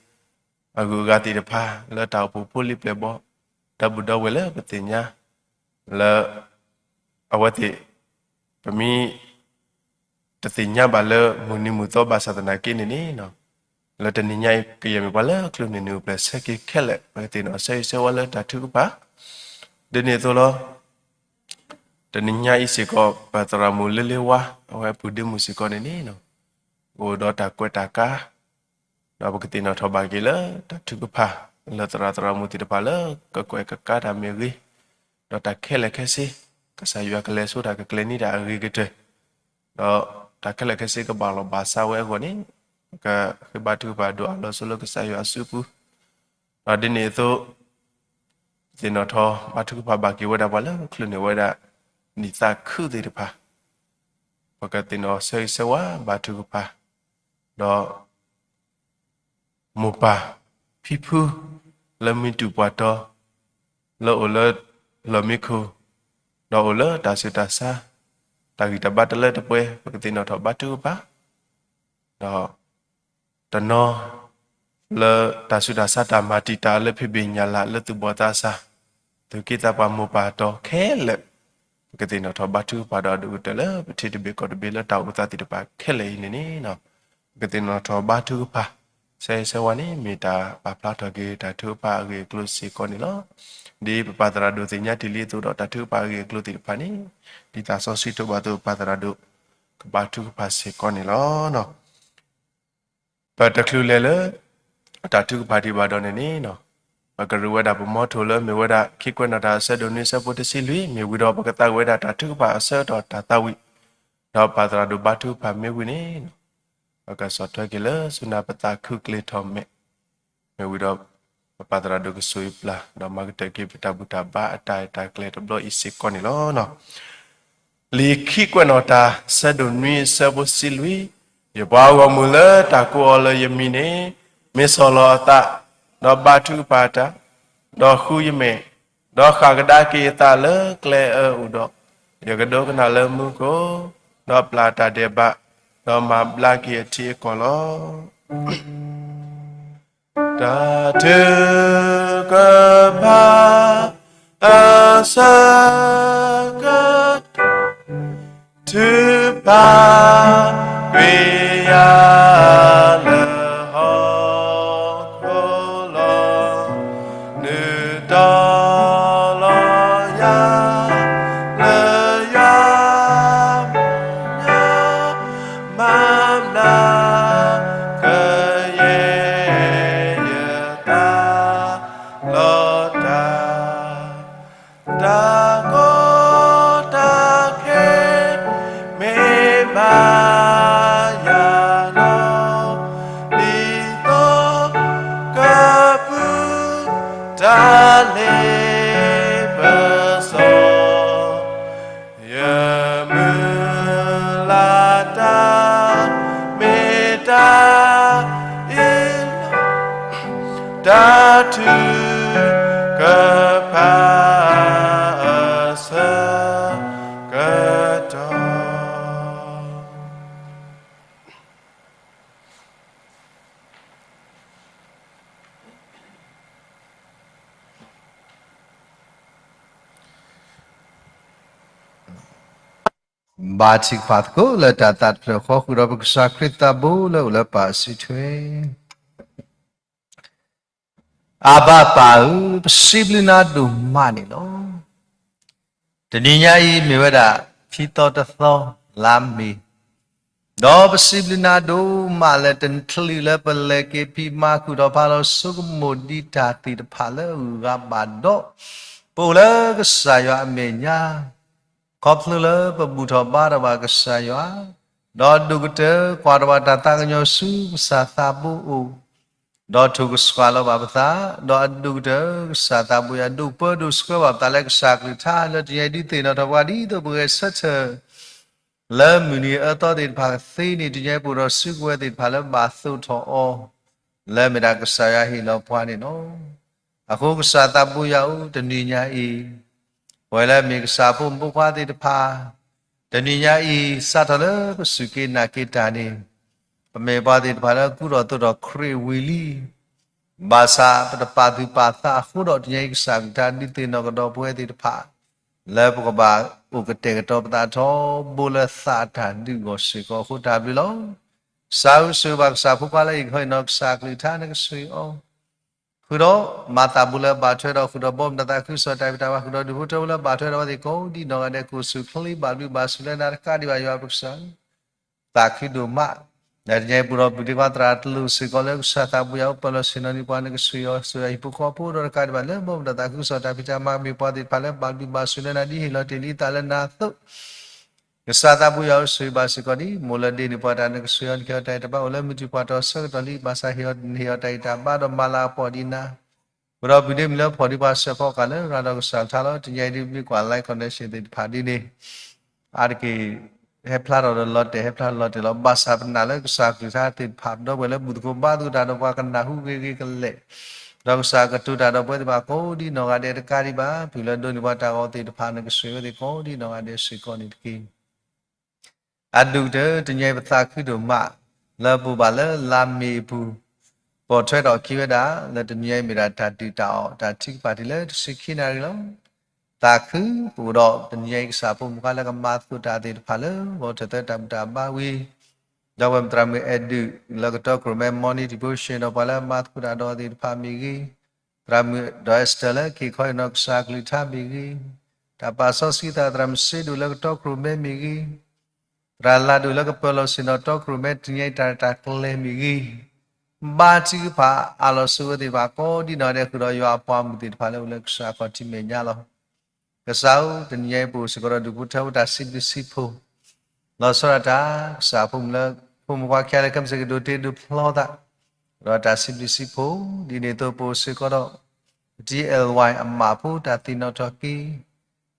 အဂုၤအဂၤသ့ၣ်တဖၣ် လၢတၢ်အိၣ်ဖှိၣ်ဖိလံၤပျဲၢ်ဘီ ဒီပုၢ်ဒီဝဲၢ်လၢပသ့ၣ်ညါ လၢ အဝဲသ့ၣ် ပမ့ၢ် တသ့ၣ်ညါဘၣ်လၢမုၢ်နံၤမုၢ်သီဘၣ်ဆၣ်သနာ်က့န့ၣ်န့ၣ်, လၢတနံၤညါအံၤ ကယဲၢ်မ့ၢ်ပှၤလၢချုးန့ၢ်နံၣ်အိၣ်ဖျဲၣ်ဆၢက့ၤခဲလၢာ် ပကသ့ၣ်နီၣ်ဆၢဂ့ၤဆၢဝါလၢတၢ်ထုကဖၣ် ဒ်န့ၣ်အသိးလီၤ. တနံၤညါအံၤစ့ၢ်ကီး ပသရၣ်မုၣ်လ့လ့ဝါ အဝဲဖုဒ့မုၣ်စ့ၢ်ကီးန့ၣ်န့ၣ်, အိၣ်ဒီးတၢ်ကွဲးတၢ်ကါ ဒီးပကသ့ၣ်နီၣ်ထီၣ်ဘၣ်က့ၤလၢတၢ်ထုကဖၣ် လၢသရၣ်သရၣ်မုၣ်သ့ၣ်တဖၣ်လၢကကွဲးကကါတၢ်မ့ၢ်ဂ့ၤ, ဒီးတၢ်ခဲလၢာ်ခဲဆ့ ကစၢ်ယွၤကလဲၤဆိတၢ်ကကျဲၤန့ၢ်တၢ်အဂ့ၤကတၢၢ်, ဒီးတၢ်ခဲလၢာ်ခဲဆ့ကဘၣ်လီၤဘၣ်စးဝဲအဂီၢ်န့ၣ်, ပကဃ့ဘါထုကဖၣ်ဒိၣ်အလီၤဆိလၢကစၢ်ယွၤအစုပူၤ, ဒီးဒ်န့ၣ်အသိး ပသ့ၣ်နီၣ်ထီၣ်ဘါထုကဖၣ်ဘၣ်က့ၤဝဲဒၣ်ပှၤလၢချုးန့ၢ်ဝဲဒၣ် နံၣ်သးခုသ့ၣ်တဖၣ်, ပကသ့ၣ်နီၣ်ဆၢဂ့ၤဆၢဝါဘါထုကဖၣ်, ဒီး မိၢ်ပၢ်ဖံဖု လၢမံတူၢ်ပှၤတီၤ, လၢအိၣ်လၢလီၢ်မံခိၣ်, ဒီးအိၣ်လၢတၢ်ဆူးတၢ်ဆါ, တၢ်ဂံၢ်တၢ်ဘါတလၢတပှဲၤ ပကသ့ၣ်နီၣ်ထီၣ်ဘါထုကဖၣ်, ဒီး တနီၤ လၢတၢ်ဆူးတၢ်ဆါတၢ်မၤတံာ်တာ်လၢဖံးဘ့ၣ်ညၣ်လၢ်လၢသူၣ်ဘီၣ်သးစၢ်, သူၣ်က့သးပှၢ်မိၢ်ပၢ်တီၤခဲလၢာ်, ပကသ့ၣ်နီၣ်ထီၣ်ဘါထုကဖၣ်ဒီးအဒိၣ်ကတၢၢ်လၢပထံတဘ့ၣ်ကီၢ်တဘ့ၣ်လၢတၢ်အိၣ်သးသ့ၣ်တဖၣ်ခဲလၢာ်အံၤန့ၣ်န့ၣ်, ပကသ့ၣ်နီၣ်ထီၣ်ဘါထုကဖၣ်, ဆၢဂ့ၤဆၢဝါန့ၣ် မ့ၢ်တၢ်ပာ်ဖျါထီၣ်က့ၤတၢ်ထုကဖၣ်အဂ့ၢ်အကျိၤစ့ၢ်ကီးန့ၣ်လီၤ. ဒ်ပပၢ်သရၣ်ဒိၣ်သ့ၣ်ညါတ့ၢ်လံအသိးဒီးတၢ်ထုကဖၣ်အဂ့ၢ်အကျိၤသ့ၣ်တဖၣ်န့ၣ်, ဒ်သးစီဆှံကတိၤဘၣ်အသိးပပၢ်သရၣ်ဒိၣ် ကဘါထုကဖၣ်စ့ၢ်ကီးန့ၣ်လီၤ. ပတချုးလဲၤလၢ အတၢ်ထုကဖၣ်ဒံးဘၣ်ဒီးန့ၣ်န့ၣ်, ပကရူးဝဲဒၣ်ပမီထိၣ်လၢမ့ၢ်ဝဲဒၣ် ခံကွဲးနီၣ်တၢ်အဆၢဒိၣ်နွံအဆၢဖိတဆံလွံၢ် မ့ၢ်ဝံၤဒီးပကသးဝဲဒၣ်တၢ်ထုကဖၣ်အဆၢကတီၢ်တၢ်သးဝံၣ်, ဒီးပၢ်သရၣ်ဒိၣ်ဘါထုကဖၣ်မ့ၢ်ဝံၤန့ၣ်, ပကဆီၣ်ထွဲက့ၤလၢဆူနၢ်ပသးခုကျဲထီၣ်မဲာ် မ့ၢ်ဝံၤဒီး ပပၢ်သရၣ်ဒိၣ်ကဆိၣ်ဂ့ၤပျၢ် ဒီးမၤကတၢၢ်က့ၤပတၢ်ဘူၣ်တၢ်ဘါအတၢ်ရဲၣ်တၢ်ကျဲၤတဘျီအံၤစ့ၢ်ကီးန့ၣ်လီၤ. လံာ်ခံကွဲးနီၣ်တၢ် ဆၢဒိၣ်နွံအဆၢဖိတဆံလွံၢ်, ယပှၤဂီၢ်မုၢ်လၢတၢ်ကိးအီၤလၢယမံၤန့ၣ်, မ့ၢ်ဆီၣ်လီၤအသး, ဒီးဘါထုကဖၣ်တၢ်, ဒီးဃုယမဲာ်, ဒီးဃၣ်ကဒါက့ၤအသးလၢကျဲအၢအိၣ်ဒီး, ယကဒိကနၣ်လၢမူခိၣ်, ဒီးပျၢ်တၢ်ဒဲးဘး, ဒီးမၤဘျါက့ၤအထံအကီၢ်လီၤ. တၢ်ထုကဖၣ်အဆၢကတီၢ် ထုကဖၣ်ကွံာ်ယၤလၢဟီၣ်ခိၣ်လီၤ. နုာ်တီလီၤယၤလၢယွၤမဲာ်ညါ မၤဘျါကယဲၢ် ယသးလီၤတၢ်, တၢ်ကီတၢ်ခဲ မ့ၢ်ဘၣ်ယၤလီၤ, ဒ်သိးကဖုတၢ်လ့ပစီ ယမုၢ်လၢ်တၢ် မ့ၢ်တၢ်အ့ၣ်လိာ် ထုကဖၣ်အဆၢကတီၢ်. ဘါထုကဖၣ်သကိးလၢတၢ်သးတဖျၢၣ်ဃီ ဃုာ်ဒီးပကစၢ်ခရံာ်သးဘိလၢအိၣ်လၢပၢ်အစုထွဲ အဘၣ်ပၢ်ဧၢ, ပစံးဘျုးနၤဒိၣ်မးန့ၣ်လီၤ. တနံၤညါအံၤမ့ၢ်ဝဲဒၣ် ခံသီတသီ လါမ့ၤ, ဒီးပစံးဘျုးနၤဒိၣ်မးလၢတချုးလၢပလဲၤက့ၤဖံးမၤဃုာ်ဒီးဖးလီၤဆိကမိၣ်ဒံးတၢ်သ့ၣ်တဖၣ်လၢအဂုၤအဂၤဘၣ်ဒီး, ပအိၣ်လၢကစၢ်ယွၤအမဲာ်ညါ ခီဖျိလၢပဘူၣ်ထီၣ်ဘါထီၣ်ဘၣ်ကစၢ်ယွၤ, ဒီးဒိၣ်ကတၢၢ်ကွၢ်ထီၣ်ဘၣ်တၢ်သးကညီၤဆူကစၢ်သးဘိအအိၣ်, ဒီးထိၣ်ကဆှီလီၤဘၣ်ပသး, ဒီးအဒိၣ်ကတၢၢ်ကစၢ်သးဘိယွၤဒိၣ်ပၢဒိၣ်ဆှၢဘၣ်ပသးလၢကစၢ်ကလုၢ်ကထါ လၢတနံၤအံၤဒုးသ့ၣ်နီၣ်ထီၣ်ပှၤဒ်သိးပဂဲၤဆၢထၢၣ် လၢမုၢ်နံၤအၢသီသ့ၣ်တဖၣ်ကသ့န့ၣ် တနံၤအံၤပအိၣ်ဒီးစုကဝဲၤသ့ၣ်တဖၣ်လၢဘၣ်သိးထီၣ်အီၤ လၢမ့ၢ်ဒၣ်ကစၢ်ယွၤဟ့ၣ်လီၤပှၤန့ၣ်လီၤ. အဃိကစၢ်သးဘိယွၤဧၢ တနံၤညါအံၤ ပဝဲလၢမ့ၢ်ကစၢ်ဖိမုၣ်ဖိခွါသ့ၣ်တဖၣ် တနံၤညါအံၤ စးထီၣ်လၢပစူၢ်က့ၤနာ်က့ၤတၢ်န့ၣ် ပမ့ၢ်ပှၤသ့ၣ်တဖၣ်လၢကူၣ်ထီၣ်သိးထီၣ်ခရံာ်ဝံၤလံ ဘၣ်ဆၣ်ပတပာ်သူၣ်ပာ်သးအဃိဒီး တနံၤညါအံၤကစၢ်ကလုၢ်ကထါဒုးသ့ၣ်နီၣ်ကဒီးပဝဲသ့ၣ်တဖၣ် လၢပကဘၣ်အိၣ်ကတဲာ်ကတီၤပသးထီဘိလၢသးအတၢ်ဒုးဂီၢ်စ့ၢ်ကီးအဃိတၢ်ဘျုးလီၤ. ကစၢ်ဧၢ ဆိၣ်ဂ့ၤဘၣ်ကစၢ်ဖိခွါလၢအဟ့ၣ်ခီဟ့ၣ်နီၤကစၢ်ကလုၢ်ကထါနကဆိၣ်ဂ့ၤအီၤ ဃုာ်ဒီးမၤသးဘိလၢဘၣ်ထွဲဒီး ဃုာ်ဒီးဘီမုၢ်တၢ်သးခုကစီၣ်တၢ်ဖံးတၢ်မၤ ဃုာ်ဒီးဒူၣ်ဖိထၢဖိလၢဘၣ်ထွဲဒီးအဝဲသ့ၣ်ကိးဒ်နီၢ်ဂၤဒဲး ကအိၣ်ဆူၣ်ချ့ဘၣ်ဘျုးဘၣ်ဆိၣ်လၢနၤတကးဒံးဘၣ် ယွၤပကစၢ် သးခုဒိၣ်မး, ဒီးတနံၤညါအံၤပူၤဒီးပဒ့ခွါသရၣ်တလိၣ်စ့ၢ်ကီးလၢကစၢ်သးဘိယွၤအိၣ်ပၢလီၤဆ့ၣ်နီၤန့ၣ် ပှၤနကဆိၣ်ဂ့ၤအီၤ ဆိၣ်ဂ့ၤအဟံၣ်ဖိဃီဖိဒီးတကးဒံးဘၣ်လၢဘီမုၢ်တၢ်သးခုကစီၣ်တၢ်ဖံးတၢ်မၤ မ့ၢ်ပှၤသ့ၣ်တဖၣ်လၢဘၣ်ဘျုးဘၣ်ဆိၣ်လၢနၤဒ်ဟ့ၣ်လီၤတ့ၢ်လံသးလၢနၤအသိး ကစၢ်သးဘိယွၤဧၢ ဆိၣ်ဂ့ၤဘၣ်စ့ၢ်ကီးဒ် မိၢ်လၢဒ့န့ၢ်ပှၤတၢ်နကဆိၣ်ဂ့ၤအီၤ နကဟ့ၣ်အီၤတၢ်အံၤတၢ်ဘၣ်အိၣ်လၢမုၢ်တူၢ်ပှၤတီဆၢကတီၢ်လံ ဘၣ်ဆၣ်ဟ့ၣ်အီၤ နဟ့ၣ်အီၤတၢ်အံၤတၢ်ဘၣ်ဒီးမၤလၤကပီၤဒ်နၤ ပဒီပုၢ်ဝဲၢ်မုၣ်လၢဖီၣ်ဒံးပှၤစဲးဖီကဟၣ်လၢရၤဒီးကစၢ်ကလုၢ်ကထါလီၤ. တနံၤညါအံၤဒ်မ့ၢ်ကွၢ် live connection သ့ၣ်တဖၣ်ဒ်န့ၣ် အါတက့ၢ် ဟဲဖျါထီၣ်ဒီးလီၤတဲာ် ဟဲဖျါထီၣ်လီၤတဲာ်လီၤ. ဘၣ်ဆၣ်ပနာ်လၢကစၢ်ကလုၢ်ကထါသ့ၣ်တဖၣ် ပဒီပုၢ်ဝဲၢ်လၢဘူၣ်သကိးဘါသကိးတၢ်ဒီးပှၤကနၢ်ဟူဂ့ၤဂ့ၤကလဲာ် ဒီးကစၢ်ကတိၤတၢ်ဒီးပဝဲသ့ၣ်တဖၣ်ကိးဒ်နီၢ်ဂၤဒဲးတကးဒံးဘၣ် ပုၢ်လၢဒိးန့ၢ်ပှၤတၢ်ဂီၤသ့ၣ်တဖၣ် နကဆိၣ်ဂ့ၤဝဲသ့ၣ်ကိးဒ်နီၢ်ဂၤဒဲးစ့ၢ်ကီးန့ၣ်တက့ၢ်. အဒိၣ်ကတၢၢ် တနံၤညါအံၤပသးခုဒိၣ်မး လၢပအိၣ်ဘၣ်လၢလါမ့ၤအပူၤ ပိာ်ထွဲထီၣ်ခံဝဲဒၣ် လၢတနံၤညါအံၤမ့ၢ်ဒၣ်တၢ်ဒုၣ်တၢ်အီၣ် တၢ်ထုကဖၣ်တုၤလၢတဆံခံနၣ်ရံၣ်လီၤ. သးခုပအိၣ်ဒီးတနံၤညါအံၤကစၢ်ဖိမုၣ်ခွါလၢကမၤသကိးတၢ်သ့ၣ်တဖၣ်လၢ ဂီၤထၢၣ်သၢတၢ်ဘူၣ်တၢ်ဘါဝံၤ ဒီပုၢ်ဝဲၢ်မုၣ်သရၣ်မုၣ်အဲၣ်ဒုး လၢကတီခိၣ်ရိၣ်မဲ morning devotion ဒီးပှၤလၢမၤသကိးတၢ်ဒီးသ့ၣ်တဖၣ်မ့ၢ်ဂ့ၤ, သရၣ်မုၣ်ဒီး Esther လၢကဟ့ၣ်ခီဟ့ၣ်နီၤကစၢ်ကလုၢ်ကထါမ့ၢ်ဂ့ၤ, တၢ်ပာ်စီဆှံသး သရၣ်မုၣ်စ့ဒိၣ်လၢကတီခိၣ်ရိၣ်မဲမ့ၢ်ဂ့ၤ, သရၣ်လၤဒိၣ်လၢကပၢၤလီၢ်ဆ့ၣ်နီၤတီခိၣ်ရိၣ်မဲ တနံၤညါအံၤတၢ်ရဲၣ်တၢ်ကျဲၤမ့ၢ်ဂ့ၤ, ဘါထုကဖၣ်အးလီၤဆိဝဲသ့ၣ်တဖၣ်ကိးဒ်နီၢ်ဂၤဒဲးဃုာ်ဒီးယွၤအပှၤမုၣ်သ့ၣ်တဖၣ်လၢအိၣ်လၢကစၢ်ခီၣ်ထံးမဲာ်ညါလီၤ. ကစၢ်ဧၢ, တနံၤညါအံၤပအိၣ်စ့ၢ်ကီးဒီးဒူၣ်ဖိထၢဖိတၢ်စံးဘျုးစံးဖှိၣ် လီၤဆီဒၣ်တၢ် ကစၢ်ဖိမုၣ်လၢ ဖိမုၣ်ခွါခဲလၢာ်ခဲဆ့ကဒိးတ့ဒိးဖျီသး ဒီးတၢ်စံးဘျုးစံးဖှိၣ် ဒ်န့ၣ်အသိးပအိၣ်စ့ၢ်ကီးဒီး ပတံၤ L Y အမးဖိတၢ်သ့ၣ်နီၣ်ထီၣ်က့ၤ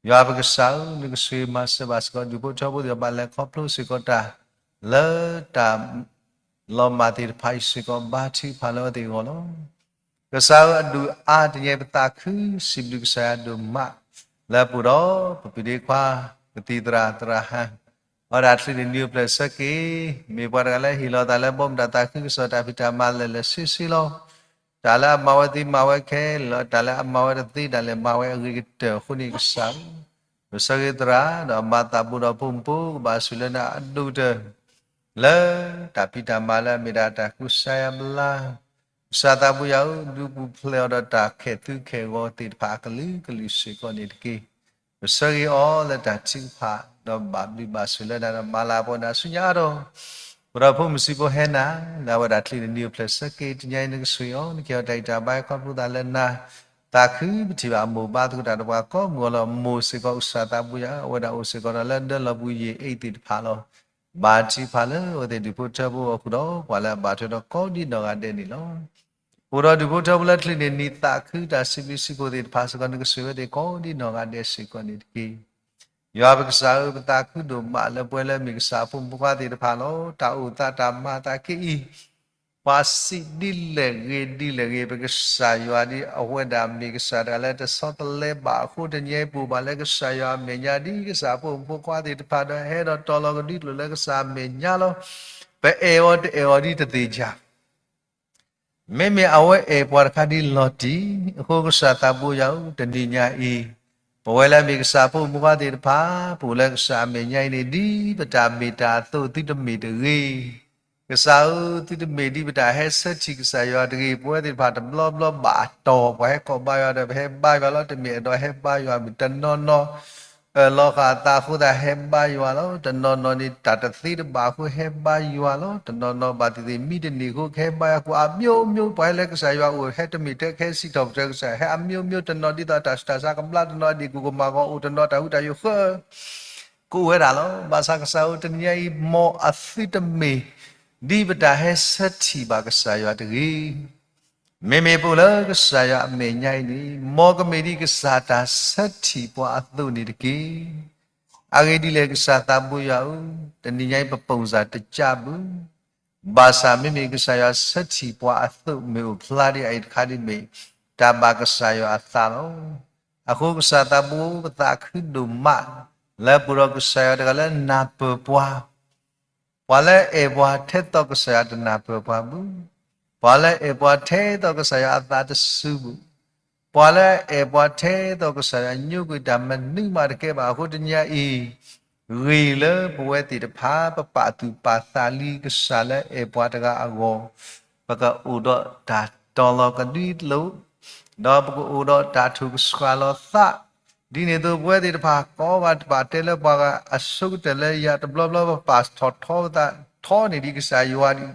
ယွၤပကစၢ်ဧၢ, နကဆိၣ်ဂ့ၤမၤစၢၤဘၣ်စ့ၢ်ကီးဒူၣ်ဖိထၢဖိသ့ၣ်တဖၣ် ဘၣ်လဲၤခီဖျိစ့ၢ်ကီးတၢ် လၢတၢ်လီၤမၢ်သ့ၣ်တဖၣ်အံၤစ့ၢ်ကီး ဘါထုကဖၣ်လၢအဝဲသ့ၣ်အဂီၢ်လီၤ. ကစၢ်ဧၢ, အဒူၣ်အါတနံၤညါအံၤပသးခု စံးဘျုးကစၢ်ယွၤဒိၣ်မး လၢပအိၣ်ဒီးပပုၢ်ဒ့ခွါ ကသံၣ်သရၣ်သရၣ်ဟါ အဝဲဒၣ်ချုးန့ၣ်နံၤအိၣ်ဖျဲၣ်ဆၢက့ၤ မ့ၢ်ပှၤတဂၤလၢဟ့ၣ်လီၤသးလၢဘီမုၢ်တၢ်သးခုကစီၣ်တၢ်ဖံးတၢ်မၤလၢာ်လၢာ်ဆ့ဆ့လီၤ. တၢ်လၢအမၤဝဲသ့မၤဝဲခဲလၢာ် တၢ်လၢအမၤဝဲတသ့ ဒၣ်လဲာ်မၤဝဲအဂ့ၤကတၢၢ်အဃိန့ၣ်ကစၢ်ဧၢ, ပဆၢဂ့ၤသရၣ် ဒီးမၤသးဘိဒီးဖိမုၣ်ဖိကဘၣ်ဆိၣ်လၢနၤအဒိၣ်ကတၢၢ် လၢတၢ်ဖံးတၢ်မၤလၢအမ့ၢ်ဒၣ်တၢ်ကူစါယါဘျါ ကစၢ်သးဘိယွၤဧၢ, ဒုးပူၤဖျဲးအီၤဒီးတၢ်ခဲၣ်သူခဲၣ်ဂီၤသ့ၣ်တဖၣ်အကလုာ်ကလုာ်စ့ၢ်ကီးန့ၣ်တက့ၢ်. ပဆၢဂ့ၤအီၤလၢတၢ်ထုကဖၣ် ဒီးဘၣ်ဘျုးဘၣ်ဆိၣ်လၢနၤဒီးမၤလၤကပီၤနၤဆူညါအါထီၣ်, ပဒီးဖိမုၣ်ဆံးဖိဟဲနၤ လၢအဝဲဒၣ်ချုးန့ၣ်နံၤအိၣ်ဖျဲၣ်ဆၢက့ၤ တနံၤညါအံၤနကဆိၣ်ဂ့ၤအီၤ နကဟ့ၣ်အီၤတၢ်ဂံၢ်တၢ်ဘါခီဖျိသးလၢနၤ, သးခုပထံၣ်ဘၣ်အမိၢ်ဘါသကိးတၢ်ဒီးပှၤကိးမုၢ်ဂီၤလီၤ. မိၢ်စ့ၢ်ကီးကစၢ်သးဘိယွၤ အဝဲဒၣ်အိၣ်စ့ၢ်ကီးဒီးလၢဒၢလီၢ်ပူၤယံာ်အ့ၣ်သ့ၣ်တဖၣ်လီၤ. ဘါထုကဖၣ်လၢအဝဲသ့ၣ်ဒူၣ်ဖိထၢဖိအဃုာ်ဒီး ပှၤလၢအဘၣ်ထွဲဒီးကိးဒ်နီၢ်ဂၤဒဲးန့ၣ်လီၤ. ပအိၣ်ဒီးဒူၣ်ဖိထၢဖိလၢချုးန့ၣ်နံၤသးခုတၢ်စံးဘျုးစံးဖှိၣ်သ့ၣ်တဖၣ်စ့ၢ်ကီး နကဆိၣ်ဂ့ၤအဝဲသ့ၣ်ကိးဒ်နီၢ်ဂၤဒဲးစ့ၢ်ကီးန့ၣ်တက့ၢ်. ယွၤပကစၢ်ဧၢ, ပသးခုဒိၣ်မးလၢပဝဲလၢမ့ၢ်ကစၢ်အဖိမုၣ်ဖိခွါသ့ၣ်တဖၣ်လီၤ. တၢ်အိၣ်သးတၢ်မၤသးခဲအံၤ ပှၤစံးဒ်လဲၣ်ဂ့ၤဒ်လဲၣ်ဂ့ၤ ပကစၢ်ယွၤဒ်အဝဲဒၣ်မ့ၢ်ကစၢ်တဂၤလၢတဆီတလဲဘၣ်အဃိ တနံၤအံၤပအိၣ်ဘၣ်လၢကစၢ်ယွၤအမဲာ်ညါ ဒ်ကစၢ်ဖိမုၣ်ဖိခွါသ့ၣ်တဖၣ်ဒီး ဟဲဒီးတီၤလီၤကဒုကျိာ်လၢကစၢ်အမဲာ်ညါလီၤ. ပအဲၣ်အီၤတအဲၣ်အီၤဒ်တသ့ၣ်ညါ မ့မ့ၢ်အဝဲအဲၣ်ပှၤတခါဒ်လီၤတံၢ်အဃိ ကစၢ်သးဘိယွၤဧၢ, တနံၤညါအံၤ ပဝဲလၢမ့ၢ်ကစၢ်ဖိမုၣ်ဖိခွါသ့ၣ်တဖၣ် ပအိၣ်လၢကစၢ်အမဲာ်ညါအံၤန့ၣ် ဒ်ပတၢ်မ့ၢ်တၢ်အသိး သုတမ့ၢ်တဂ့ၤ. ကစၢ်ဧၢ, သုတမ့ၢ်ဒ်ပတၢ်ဟဲဆၢထံၣ်ကစၢ်ယွၤတဂ့ၤ. ပဝဲသ့ၣ်တဖၣ်တဘျီဘျီဘၣ်အတီၢ် ပှၤဟဲကိးဘါယွၤဒီး ပဟဲဘါယွၤလီၤ. တမ့ၢ်အဲၣ်ဒိးဟဲဘါယွၤမ့ၢ် တနီၤနီၤ အၢၣ်လီၤဃာ်အသးအဃိသတးဟဲဘါယွၤလီၤ. တနီၤနီၤန့ၣ် တၢ်တသ့တဘၣ်အဃိဟဲဘါယွၤလီၤ. တနီၤနီၤဘၣ်သ့ၣ်သ့ၣ် မံတန့ၢ်အဃိကဟဲဘါယွၤ ကအိၣ်အမျိုးမျိုး ပှၤဟဲလၢကစၢ်ယွၤအိၣ် ဟဲတမ့ၢ်ထဲကဟဲစံးထီၣ်ပတြၢၤကစၢ် ဟဲအမျိုးမျိုး တနီၤဒ်သိးတၢ်ဆူးတၢ်ဆါကဘျါ တနီၤအဒ့ၣ်ကူၣ်ကမၣ်ဂီၤအိၣ် တနီၤတၢ်ဟူးတၢ်ယိာ်ဃၢ ကအိၣ်ဝဲဒၣ်လီၤ. ဘၣ်ဆၣ်ကစၢ်ဧၢ တနံၤညါအံၤ မ်အသုတမ့ၢ် ဒ်ပတၢ်ဟဲဆၢထံၣ်ဘၣ်ကစၢ်ယွၤတဂ့ၤ. မ့မ့ၢ်ပအိၣ်လၢကစၢ်ယွၤအမဲာ်ညါအံၤန့ၣ် မ်ကမ့ၢ်ဒ်ကစၢ်တၢ်ဆၢထံၣ်ပှၤအသိးန့ၣ်တက့ၢ်. အဂ့ၢ်ဒ်လဲၣ် ကစၢ်သးဘိယွၤဧၢ, တနံၤညါအံၤ ပပုံစံတကျဘူး, ဘၣ်ဆၣ်မ့မ့ၢ်ကစၢ်ယွၤဆၢထံၣ်ပှၤအသိးမ့ၢ်အိၣ်ဖျါဒ်အံၤတခါဒ်မ့ၢ် တၢ်ဘၣ်ကစၢ်ယွၤအသးလီၤ. အဃိကစၢ်သးဘိ ပသးခုဒိၣ်မး လၢပအိၣ်ဒီးကစၢ်ယွၤတဂၤလၢနၢ်ပၢၢ်ပှၤ ပှၤလၢအဲၣ်ပှၤထဲသိးကစၢ်ယွၤတနၢ်ပၢၢ်ပှၤဘၣ်, ပှၤလၢအဲၣ်ပှၤထဲသိးကစၢ်ယွၤအသးတစူၤဘၣ်, ပှၤလၢအဲၣ်ပှၤထဲသိးကစၢ်ယွၤညိကွံာ်တၢ်မနုၤမးတကဲဘၣ်အဃိ တနံၤညါအံၤ ဂ့ၤလၢပဝဲသ့ၣ်တဖၣ် ပပာ်သူၣ်ပာ်သးလံကစၢ်လၢအဲၣ်ပှၤတဂၤအဂီၢ်, ပကအိၣ်ဒီးတၢ်တီၤလီၤကဒုကျိာ်, ဒီးပကအိၣ်ဒီးတၢ်ထိၣ်ကဆှၣ်လီၤသး, ဒ်န့ၣ်အသိးပဝဲသ့ၣ်တဖၣ် ကိးဘၣ်တဘၣ်တဲလၢပှၤဂၤအဆိကတၢၢ်လၢယၤတဘျီဘျီ ပပာ်ထီၣ်ထီပသးထီန့ၢ်ဒံးကစၢ်ယွၤဒံး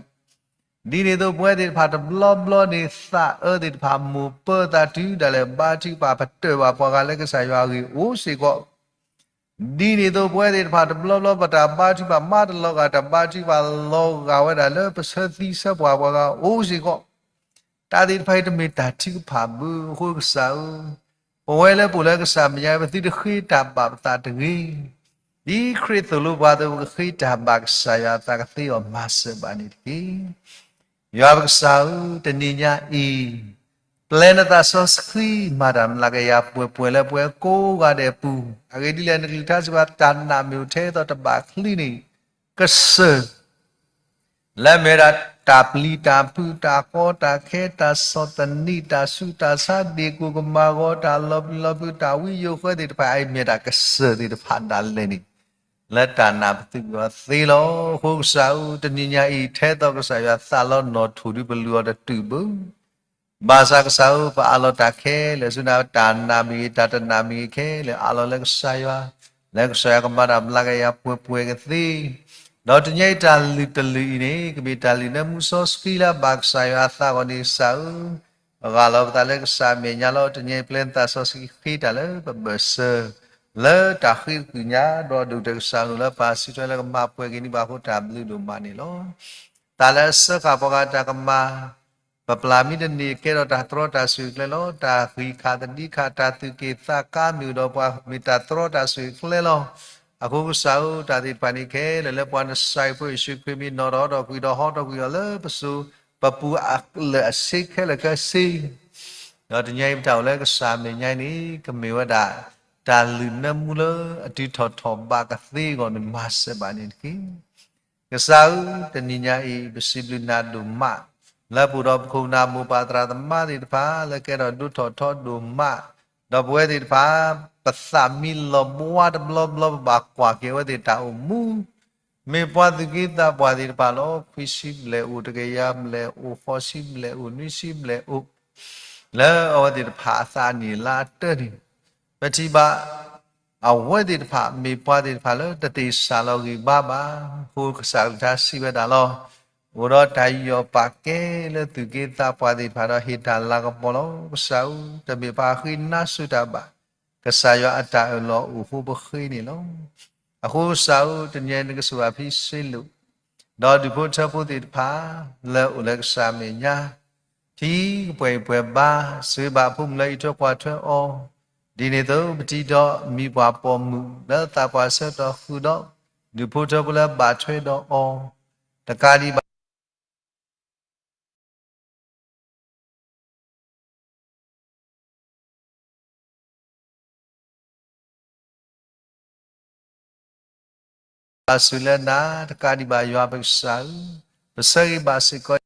ဒ်န့ၣ်အသိးပဝဲသ့ၣ်တဖၣ်တဘျီဘျီန့ၣ် သးအၢသ့ၣ်တဖၣ်မိၢ်ပၢသးတုၤဒၣ်လဲာ် ဘါထုကဖၣ် ပတၢၢ်ဘၣ်ပှၤဂၤလၢကစၢ်ယွၤအဂ့ၢ်အိၣ်စ့ၢ်ကီး, ဒ်န့ၣ်အသိးပဝဲသ့ၣ်တဖၣ်တဘျီဘျီ ပတၢ်ဘါထုကဖၣ်မၤတလီၤဂာ် တၢ်ဘါထုကဖၣ်လီၤဂာ်ဝဲဒၣ်လၢပဆၢသံဆၢပှၢ်ပှၤဂၤအိၣ်စ့ၢ်ကီး, တၢ်သ့ၣ်တဖၣ်အံၤတမ့ၢ်တၢ်ထုကဖၣ်ဘၣ်အဃိကစၢ်ဧၢ, ပဝဲလၢပအိၣ်လၢကစၢ်မဲာ်ညါ ပသုတဃ့တၢ်ဘၣ်ပသးတဂ့ၤ, ဒ်ခရံာ်သိၣ်လိပှၤအသိး ပကဃ့တၢ်ဘၣ်ကစၢ်ယွၤအသးကသ့အီၤမၤစၢၤဘၣ်န့ၣ်တက့ၢ်. ယွၤပကစၢ်ဧၢ, တနံၤညါအံၤ ပျဲနသးစီဆှံမၤတၢ်မျးကယၤပှဲၤပှဲၤလၢပှၤကိးဂၤဒဲးအပူၤ, အဂ့ၢ်ဒ်လဲၣ် နကလုၢ်ကထါစံးဘၣ် တၢ်နာ်မ့ၢ်အိၣ်ထဲသိးတဘၣ်ချံန့ၣ် ကစၢၢ် လၢမ့ၢ်ဝဲဒၣ်တၢ်ပျံၤတၢ်ဖုး တၢ်ကီတၢ်ခဲ တၢ်ဆီၣ်သနံး တၢ်ဆူးတၢ်ဆါ ဒ့ၣ်ကူၣ်ကမၣ်ဂီၤ တၢ်လီၤပျံၤလီၤဖုး တၢ်ဝံယိာ်ဃၢသ့ၣ်တဖၣ် အအံၤမ့ၢ်ဒၣ်ကစၢၢ်သ့ၣ်တဖၣ်ဒၣ်လဲာ်န့ၣ် လၢတၢ်နာ်ပသုးက့ၤအီၤသ့လီၤ. အဃိကစၢ်ဧၢ, တနံၤညါအံၤ ထဲသိးကစၢ်ယွၤသးလီၤနီၣ်ထိၣ်ဒုးပလူၤအီၤတတုၤဘၣ် ဘၣ်ဆၣ်ကစၢ်ဧၢ, ပအးလီၤတၢ်ခဲလၢာ်ဆူနၤ, တၢ်နာ်မ့ၢ်ဂ့ၤ, တၢ်တနာ်မ့ၢ်ဂ့ၤခဲလၢာ် အးလီၤလၢကစၢ်ယွၤ, လၢကစၢ်ယွၤကမၤတၢ်မျးကယၤပှဲၤပှဲၤကသ့. ဒီးတနံၤအံၤတၢ်လုၢ်တလုၢ်အံၤန့ၣ် ကမ့ၢ်တၢ်လုၢ်လၢမူစီဆှံလၢအဘၣ်ကစၢ်ယွၤအသးအဂီၢ်န့ၣ် ကစၢ်ဧၢ, ပဂၢ်လီၤပသးလၢကစၢ်အမဲာ်ညါလီၤ. တနံၤအံၤပျဲနသးစီဆှံဃ့တၢ်လၢပဘၢၣ်စၢၤ လၢတၢ်ဃ့တကုၢ်ညါ ဒီးဒိၣ်ကတၢၢ်ကစၢ်အလိၤလၢပၢ်စံးထွဲလၢကမၤပှဲၤက့ၤန့ၢ်ဘၣ်အဃိ တၢ်ဘျုးဒိၣ်မးန့ၣ်လီၤ. တၢ်လၢအစၢဃာ်ပှၤဂၤတၢ်ကမၣ် ပပျၢ်မံတန့ၢ်ကဲထီၣ်တၢ်တြီတၢ်ဆိၣ်ဂ့ၤကျဲလီၤ. တၢ်ဂံၢ်ခးသဒံခး တၢ်သူၣ်က့ၣ်သးကါမ့ၢ်အိၣ်ဒီးပှၤ မ့ၢ်တၢ်တြီတၢ်ဆိၣ်ဂ့ၤကျဲလီၤ. အဃိကစၢ်ဧၢ, တၢ်သ့ၣ်တဖၣ်န့ၣ်ခဲလၢာ်လၢပှၤနစၢ်ဖိယ့ၣ်ၡူးခရံာ်မ့ၢ်နီၣ်ထီၣ်ထီၣ်ကွံာ်ဒီးဟီထီၣ်ကွံာ်အီၤလၢပစိၤ ပပူၤအလၢာ်အဆ့ခဲလၢာ်ခဲဆ့ ဒီးတနံၤအံၤပတၢ်အိၣ်လၢကစၢ်အမဲာ်ညါအံၤန့ၣ် ကမ့ၢ်ဝဲဒၣ် တၢ်လုၢ်နၢမူလၢအတုၤထီၣ်ထီၣ်ဘးကသ့အဂီၢ်န့ၣ် မၤစၢၤဘၣ်န့ၣ်တက့ၢ်. ကစၢ်ဧၢ, တနံၤညါအံၤ ပစံးဘျုးနၤဒိၣ်မး လၢပအိၣ်ဒီးပခိၣ်ပနၢ်မိၢ်ပၢ်သရၣ်သမါသ့ၣ်တဖၣ် လၢကဲထီၣ်ဒိၣ်ထီၣ်ထီဒိၣ်မး, ဒီးပဝဲသ့ၣ်တဖၣ် ပသးမံလီၤဘှါတဘျီဘျီ ပဘၣ်ကွၢ်က့ၤအဝဲသ့ၣ်တၢ်အိၣ်မူ မ့ၢ်ပှၤသူၣ်က့သးပှၢ်သ့ၣ်တဖၣ်လီၤ. ခွံဆံဘျဲၣ်အိၣ်, တကယၤဘျဲၣ်အိၣ်, ဃိးဆံဘျဲၣ်အိၣ်, နွံဆံဘျဲၣ်အိၣ်, လၢအဝဲသ့ၣ်တဖၣ်အသးအနံၣ်အလါအတၢၢ်န့ၣ် ပထံၣ်ဘၣ် အဝဲသ့ၣ်တဖၣ် မ့ၢ်ပှၤသ့ၣ်တဖၣ်လၢတသ့ၣ်စၢ်လီၤဂံၢ်ဘါဘၣ်. အဃိကစၢ်ကလုၢ်ကထါစံးဝဲဒၣ်လီၤ. အိၣ်ဒီးတၢ်ယူးယီၣ်ပာ်ကဲလၢသူၣ်က့သးပှၢ်သ့ၣ်တဖၣ်ဒီးဟ့ၣ်တၢ်လၤကပီၤလီၤ. ကစၢ်ဧၢ, တမ့ၢ်ပှၤဃ့နါစိၤတၢ်ဘၣ်, ကစၢ်ယွၤအတၢ်အၢၣ်လီၤအိၣ်အဃိပဃ့န့ၣ်လီၤ. အဃိကစၢ်ဧၢ, တနံၤအံၤနကဆိၣ်ဂ့ၤဖံစ့လိာ် ဒီးဒူၣ်ဖိထၢဖိသ့ၣ်တဖၣ် လၢအိၣ်လၢကစၢ်အမဲာ်ညါ ထံကပှဲၤအံၤပှဲၤဘါ, စၢၤဘၣ်အဖိမုၣ်လၢအံးထွဲကွၢ်ထွဲအီၤ, ဒ်န့ၣ်အသိး ပထံၣ်ဒီးမံၤပှၢ်ပိာ်မုၣ် လၢသးပှၢ်ဆၢကတီၢ်ဃုာ်ဒီး ဒူၣ်ဖိထၢဖိလၢဘၣ်ထွဲဒီးအီၤ, တကးဒံးဘၣ် ဘၣ်ဆိၣ်လၢနၤ တကးဒံးဘၣ်ယွၤပကစၢ်ဧၢ, ပဆၢဂ့ၤဘၣ်စ့ၢ်ကီး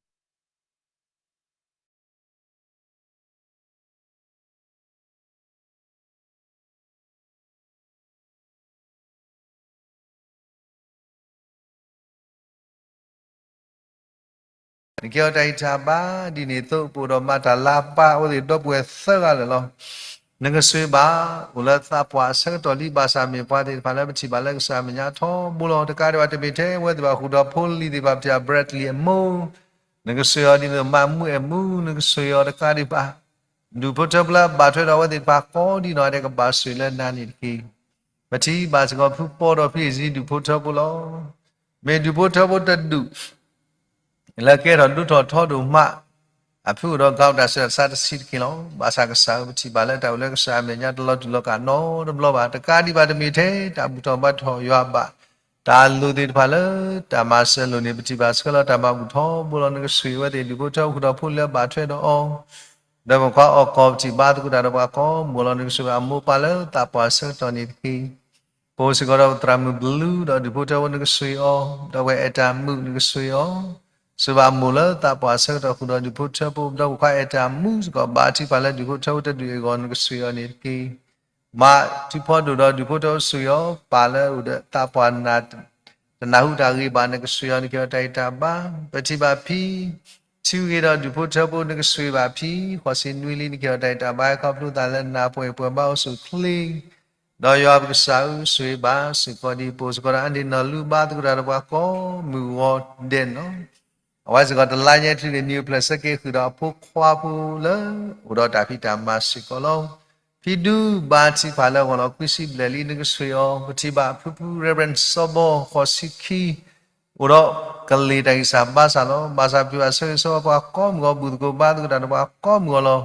နကဲအီၤတၢ်ဂံၢ်တၢ်ဘါ ဒ်န့ၣ်အသိး ပအိၣ်ဒီးမၤတၢ်လၤပာ်အဝဲသ့ၣ်ဒီပုၢ်ဝဲၢ်သၢဂၤလၢာ်လီၤ. နကစၢ်ဘၣ် အိၣ်လၢသးပှၢ်အဆၢကတီၢ်လံ ဘၣ်ဆၣ်မ့ၢ်ပှၤသ့ၣ်တဖၣ်လၢပထံၣ်ဘၣ်လၢကစၢ်အမဲာ်ညါထီဘိလီၤ. တကးဒံးဘၣ်တမ့ၢ်ထဲအဝဲသ့ၣ်ဘၣ် ဃုာ်ဒီးဖိလံၤသ့ၣ်တဖၣ် ပထံၣ်ဘၣ် Bradley အမိၢ် နကစၢ်အီၤဒ်န့ၣ် မးမုၢ်အဲၣ်မူ နကစၢ်အီၤတကးဒံးဘၣ် ဒူၣ်ဖိထၢဖိလၢအဘၣ်ထွဲဒီးအဝဲသ့ၣ်တဖၣ်ကိးဒ်နီၢ်ဂၤဒဲး ကဘၣ်ဆိၣ်လၢနၤန့ၣ်တက့ၢ်. ပထံၣ်ဘၣ်စ့ၢ်ကီးဖုပီဒီးဖုအ့ၣ်စံ ဒူၣ်ဖိထၢဖိလီၤ. မ့ၢ်ဒူၣ်ဖိထၢဖိတဒူၣ် လၢကဲထီၣ်ဒိၣ်ထီၣ်ထီဒိၣ်မး အဖုအိၣ်ဒီးကီးတၢ်ဆူးတၢ်ဆါတဆံးတက့ၢ်လီၤ. ဘၣ်ဆၣ်ကစၢ်ဧၢ ပထံၣ်ဘၣ်လၢတၢ်အိၣ်လၢကစၢ်အမဲာ်ညါတလီၤတူာ်လီၤကာ်နီတဘျီဘၣ်. တကးဒံးဘၣ်တမ့ၢ်ထဲတၢ်ဘူၣ်ထီၣ်ဘါထီၣ်ယွၤဘၣ် တၢ်လိၣ်သ့ၣ်တဖၣ်လၢတၢ်မၤစၢၤအလိၤန့ၣ် ပထံၣ်ဘၣ်စ့ၢ်ကီးလၢတၢ်မၤဘူၣ်ထီဘိလီၤ. နကစၢ်အီၤအဝဲသ့ၣ် ဒူၣ်ဖိထၢဖိဃုာ်ဒီးဖိလံၤလၢအဘၣ်ထွဲဒီးအီၤ ဒီးပိာ်ခွါအီၣ်ကီၢ် ပထံၣ်ဘၣ်သကိးတၢ်ဒီးပှၤကိးမုၢ်လီၤ. နကစၢ်အီၤအမိၢ်ပၢ်လၢသးပှၢ်အဆၢကတီၢ်န့ၣ်တက့ၢ်. ပအိၣ်စ့ၢ်ကီးဒီးသရၣ်မုၣ်ဘလူးဒီးဒူၣ်ဖိထၢဖိ နကစၢ်အီၤ, ဒီးပှၤအဲၣ်တၢ်မုၣ် နကစၢ်အီၤ, စၢၤဘၣ်အမိၢ်လၢသးပှၢ်အဆၢကတီၢ်ဃုာ်ဒီးဒူၣ်ဖိထၢဖိ ဒီးပိာ်ခွါအဲၣ်တၢ်မုၣ်စ့ၢ်ကီး ဘၣ်ထံၣ်ပၢ်လၢဒူၣ်ဖိထၢဖိတဒူၣ်အဂီၢ် နကစၢ်အီၤန့ၣ်တက့ၢ်. မၤထူဖီဒိၣ်ဒီးဒူၣ်ဖိထၢဖိ စၢၤအီၤ ပၢ်လၢအိၣ်ဒီးသးပှၢ်နၢ် တနၢ်ဟူတၢ်ဂ့ၢ်ဘၣ် နကစၢ်အီၤ နကဲအီၤတၢ်ဂံၢ်တၢ်ဘါ. ပထံၣ်ဘၣ်ဖံ ထံဂ့ၤဒီးဒူၣ်ဖိထၢဖိ နကစၢ်ဘၣ်ဖံ ဃိးဆံနွံလံ နကဲအီၤတၢ်ဂံၢ်တၢ်ဘါ ခီဖျိသးလၢနၢ်ပှဲၤပှဲၤဘါအိၣ်ဆူၣ်ချ့ ဒီးယွၤပကစၢ်ဧၢ စၢၤဘၣ်စ့ၢ်ကီးဒံး ပအိၣ်စ့ၢ်ကီးဒီး အါဒ့ၣ်နီၢ်လူဘါသကိးတၢ်ဒီးပှၤကိးမုၢ်ဂီၤဒဲးန့ၣ်လီၤ. အဝဲစ့ၢ်ကီးတလါညါချုးန့ၣ် နံၣ်အိၣ်ဖျဲၣ်ဆၢက့ၤဃုာ်ဒီးအဖိခွါဖိလၢ အိၣ်ဒီးတၢ်ဖံးတၢ်မၤစ့ၢ်ကီးလီၤ. ဖံဒူဘၣ်ထံၣ်ပၢ်လၢအဂီၢ်လီၤ ခွံဆံဘျဲၣ်လံ နကစၢ်အီၤ ပထံၣ်ဘၣ်ဖုဖု Reverend စီၤဘီ ဃိးဆံခံ အိၣ်ဒီးကလ့ၤတၢ်ဂံၢ်စၢ်ဘါစၢ်လီၤ. ဘၣ်ဆၣ်ပထံၣ်ဘၣ်ဆၢဂ့ၤဆၢဝါပှၤကိးမုၢ်ဂီၤ ဘူၣ်သကိးဘါသကိးတၢ်ဒီးပှၤကိးမုၢ်ဂီၤလီၤ.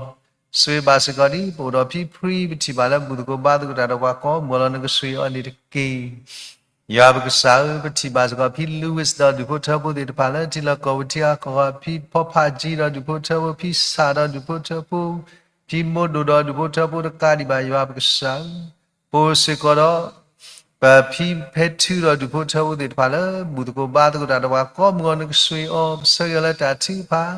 စၢၤဘၣ်စ့ၢ်ကီးဒံး ပအိၣ်ဒီးဖံဖှံ ပထံၣ်ဘၣ်လၢဘူၣ်သကိးဘါသကိးတၢ်ဒီးပှၤကိးမုၢ်ဂီၤလီၤ နကစၢ်အီၤန့ၣ်တက့ၢ်. ယွၤပကစၢ်ဧၢ ပထံၣ်ဘၣ်စ့ၢ်ကီးဖံ Louis ဒီးဒူၣ်ဖိထၢဖိသ့ၣ်တဖၣ်လၢထံလီၢ်ကီၢ်ပူၤ ထံဂၤကီၢ်ဂၤ ဖံဖီဖးကၠံဒီးဒူၣ်ဖိထၢဖိ ဖံဆၣ်ဒီးဒူၣ်ဖိထၢဖိ ဖံမိၢ်ဒိၣ်ဒီးဒူၣ်ဖိထၢဖိတကးဒံးဘၣ် ယွၤပကစၢ်ဧၢ ပအိၣ်စ့ၢ်ကီးဒီး ပဖံဖဲထုဒီးဒူၣ်ဖိထၢဖိသ့ၣ်တဖၣ်လၢ ဘူၣ်သကိးဘါသကိးတၢ်ဒီးပှၤကိးမုၢ်ဂီၤ နကစၢ်အီၤ ပဆၢဂ့ၤအီၤလၢတၢ်ထုကဖၣ်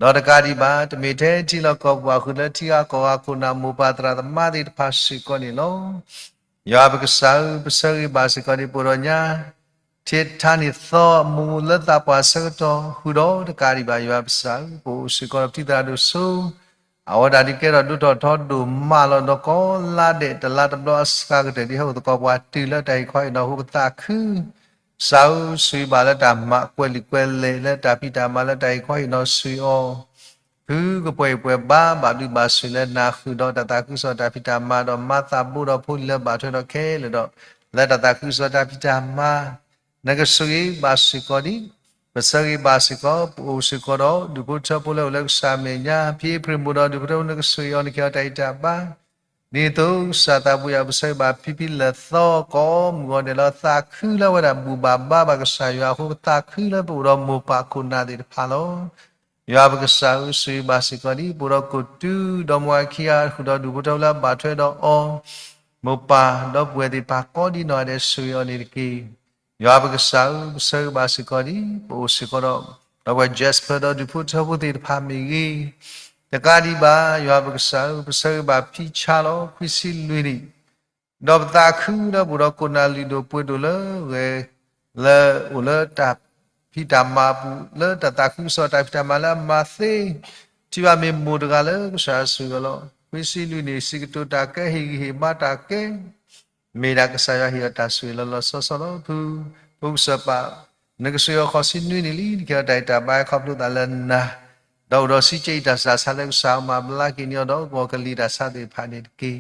ဒီးတကးဒံးဘၣ် တမ့ၢ်ထဲထံလီၢ်ကီၢ်ပူၤဘၣ် ဃုာ်လၢထံဂၤကီၢ်ဂၤ ခိၣ်နၢ်မိၢ်ပၢ်သရၣ်သမါသ့ၣ်တဖၣ်စ့ၢ်ကီးန့ၣ်လီၤ. ယွၤပကစၢ်ဧၢ ပဆၢဂ့ၤဘၣ်စ့ၢ်ကီးဒံး ပအိၣ်ဒီးညါ ထံထါန့ၣ်သီ အမိၢ်လၢသးပှၢ်ဆၢကတီၢ် ဃုာ်ဒီးတကးဒံးဘၣ် ယွၤပကစၢ်ဧၢ ပအိၣ်စ့ၢ်ကီးဒီးပတံၤသရၣ်ဒိၣ်စိ အဝဲဒၣ်ဒုးကဲထီၣ်ဒိၣ်ထီၣ်ထီဒိၣ်မးလီၤ. ဒီးကိးလါဒဲး တလါတဘျီအစှၤကတၢၢ် ဒ်ဟဲအိၣ်သကိးပှၤတုၤလၢတၢ်ဂ့ၢ်ခီဟ့ၣ်နီၤ ဟူးကသးခု ကစၢ်ဧၢ စၢၤဘၣ်လၢတၢ်မၤကွဲးလံာ်ကွဲးလဲၢ်လၢတၢ်ဖံးတၢ်မၤလၢတၢ်ဂ့ၢ်ခီဟ့ၣ်နီၤ စၢၤအီၤ ဖုကပှဲၤအံၤပှဲၤဘါ ဘၣ်ဘျုးဘၣ်ဆိၣ်လၢနၤ ဃုာ်ဒီးတၢ်သးခုကစီၣ်တၢ်ဖံးတၢ်မၤဒီး မၤသးဘိဒီးဖိလံၤလၢဘၣ်ထွဲဒီးခဲလၢာ်ဒီး လၢတၢ်သးခုကစီၣ်တၢ်ဖံးတၢ်မၤ နကဆိၣ်ဂ့ၤဘၣ်စ့ၢ်ကီးဒံး ပဆၢဂ့ၤဘၣ်စ့ၢ်ကီး ပအိၣ်စ့ၢ်ကီးဒီးဒူၣ်ဖိထၢဖိလၢအိၣ်လၢကစၢ်အမဲာ်ညါ ဖံအ့ဖြ့ၣ်မိၢ်ဒီးဒူၣ်ဖိထၢဖိ နကဆိၣ်ဂ့ၤအီၤ နကဲအီၤတၢ်ဂံၢ်တၢ်ဘါ ဒ်သိးကစၢ်သးပူၤယၤ ပဆၢဂ့ၤဘၣ်ဖံဖံလၢာ်သီ ကိးမုၢ်ဂီၤဒဲးလီၤ သးခုလၢအဝဲဒၣ်ဘူၣ်ဘၣ်ဘါဘၣ်ကစၢ်ယွၤအဃိ ပသးခုလၢပအိၣ်ဒီးမိၢ်ပၢ်ခိၣ်နၢ်သ့ၣ်တဖၣ်လီၤ. ယွၤပကစၢ်ဧၢ ဆိၣ်ဂ့ၤဘၣ်စ့ၢ်ကီးဒံး ပအိၣ်ဒီးကိၣ်တု ဒီမါဝၤခံဂၤ ဃုာ်ဒီးဒူၣ်ဖိထၢဖိလၢအဘၣ်ထွဲဒီးအီၤ မိၢ်ပၢ်ဒီပုၢ်ဝဲၢ်သ့ၣ်တဖၣ်ကိးဒ်နီၢ်ဂၤဒဲး ဆိၣ်ဂ့ၤအီၤန့ၣ်တက့ၢ်. ယွၤပကစၢ်ဧၢ ပဆၢဂ့ၤဘၣ်စ့ၢ်ကီးဒံး ပအိၣ်စ့ၢ်ကီးဒီး ဒီပုၢ်ဝဲၢ် Jasper ဒီးဒူၣ်ဖိထၢဖိသ့ၣ်တဖၣ်မ့ၢ်ဂ့ၤ, တကးဒံးဘၣ် ယွၤပကစၢ်ဧၢ ပဆၢဂ့ၤဘၣ်ဖံဆါလီၤ ခွံဆံလွံၢ်နံၣ် ဒီးပသးခုလၢပအိၣ်ဒီးခိၣ်နၢ်လုၢ်ဒိၣ်ပှ့ၤဒိၣ်လၢ ဂဲၤ လၢအိၣ်လၢတၢ်ဖံးတၢ်မၤအပူၤ လၢတၢ်သးခုကစီၣ်တၢ်ဖံးတၢ်မၤလၢအမၤသ့, ထံၣ်ဘၣ်မ့ၢ်မိၢ်တဂၤလၢကစၢ်ဆိၣ်ဂ့ၤအီၤလီၤ. ခွံဆံလွံၢ်နံၣ် စံးကတိၤတၢ်ကဲ ဟ့ၣ်ဂံၢ်ဟ့ၣ်ဘါတၢ်ကဲ မ့ၢ်ဒၣ်ကစၢ်ယွၤဟ့ၣ်အီၤတၢ်ဆိၣ်ဂ့ၤလီၤလီၤဆီဆီလီၤ. ဖု ဖိကစၢ်ပၢ် နကဆိၣ်ဂ့ၤအီၤ ဃိးဆံနွံနံၣ်လံ နကဲအီၤတၢ်ဂံၢ်တၢ်ဘါ ခီဖျိသးလၢနၤ ဒီးအိၣ်ဒီးစံးကဲအံၤ တၢ်ဆူးတၢ်ဆါလၢကစၢ်မၤဘျါက့ၤန့ၢ်အီၤဒီး ဂီၤကလံၤတၢ်ဆါသ့ၣ်တဖၣ်န့ၣ်တက့ၢ်.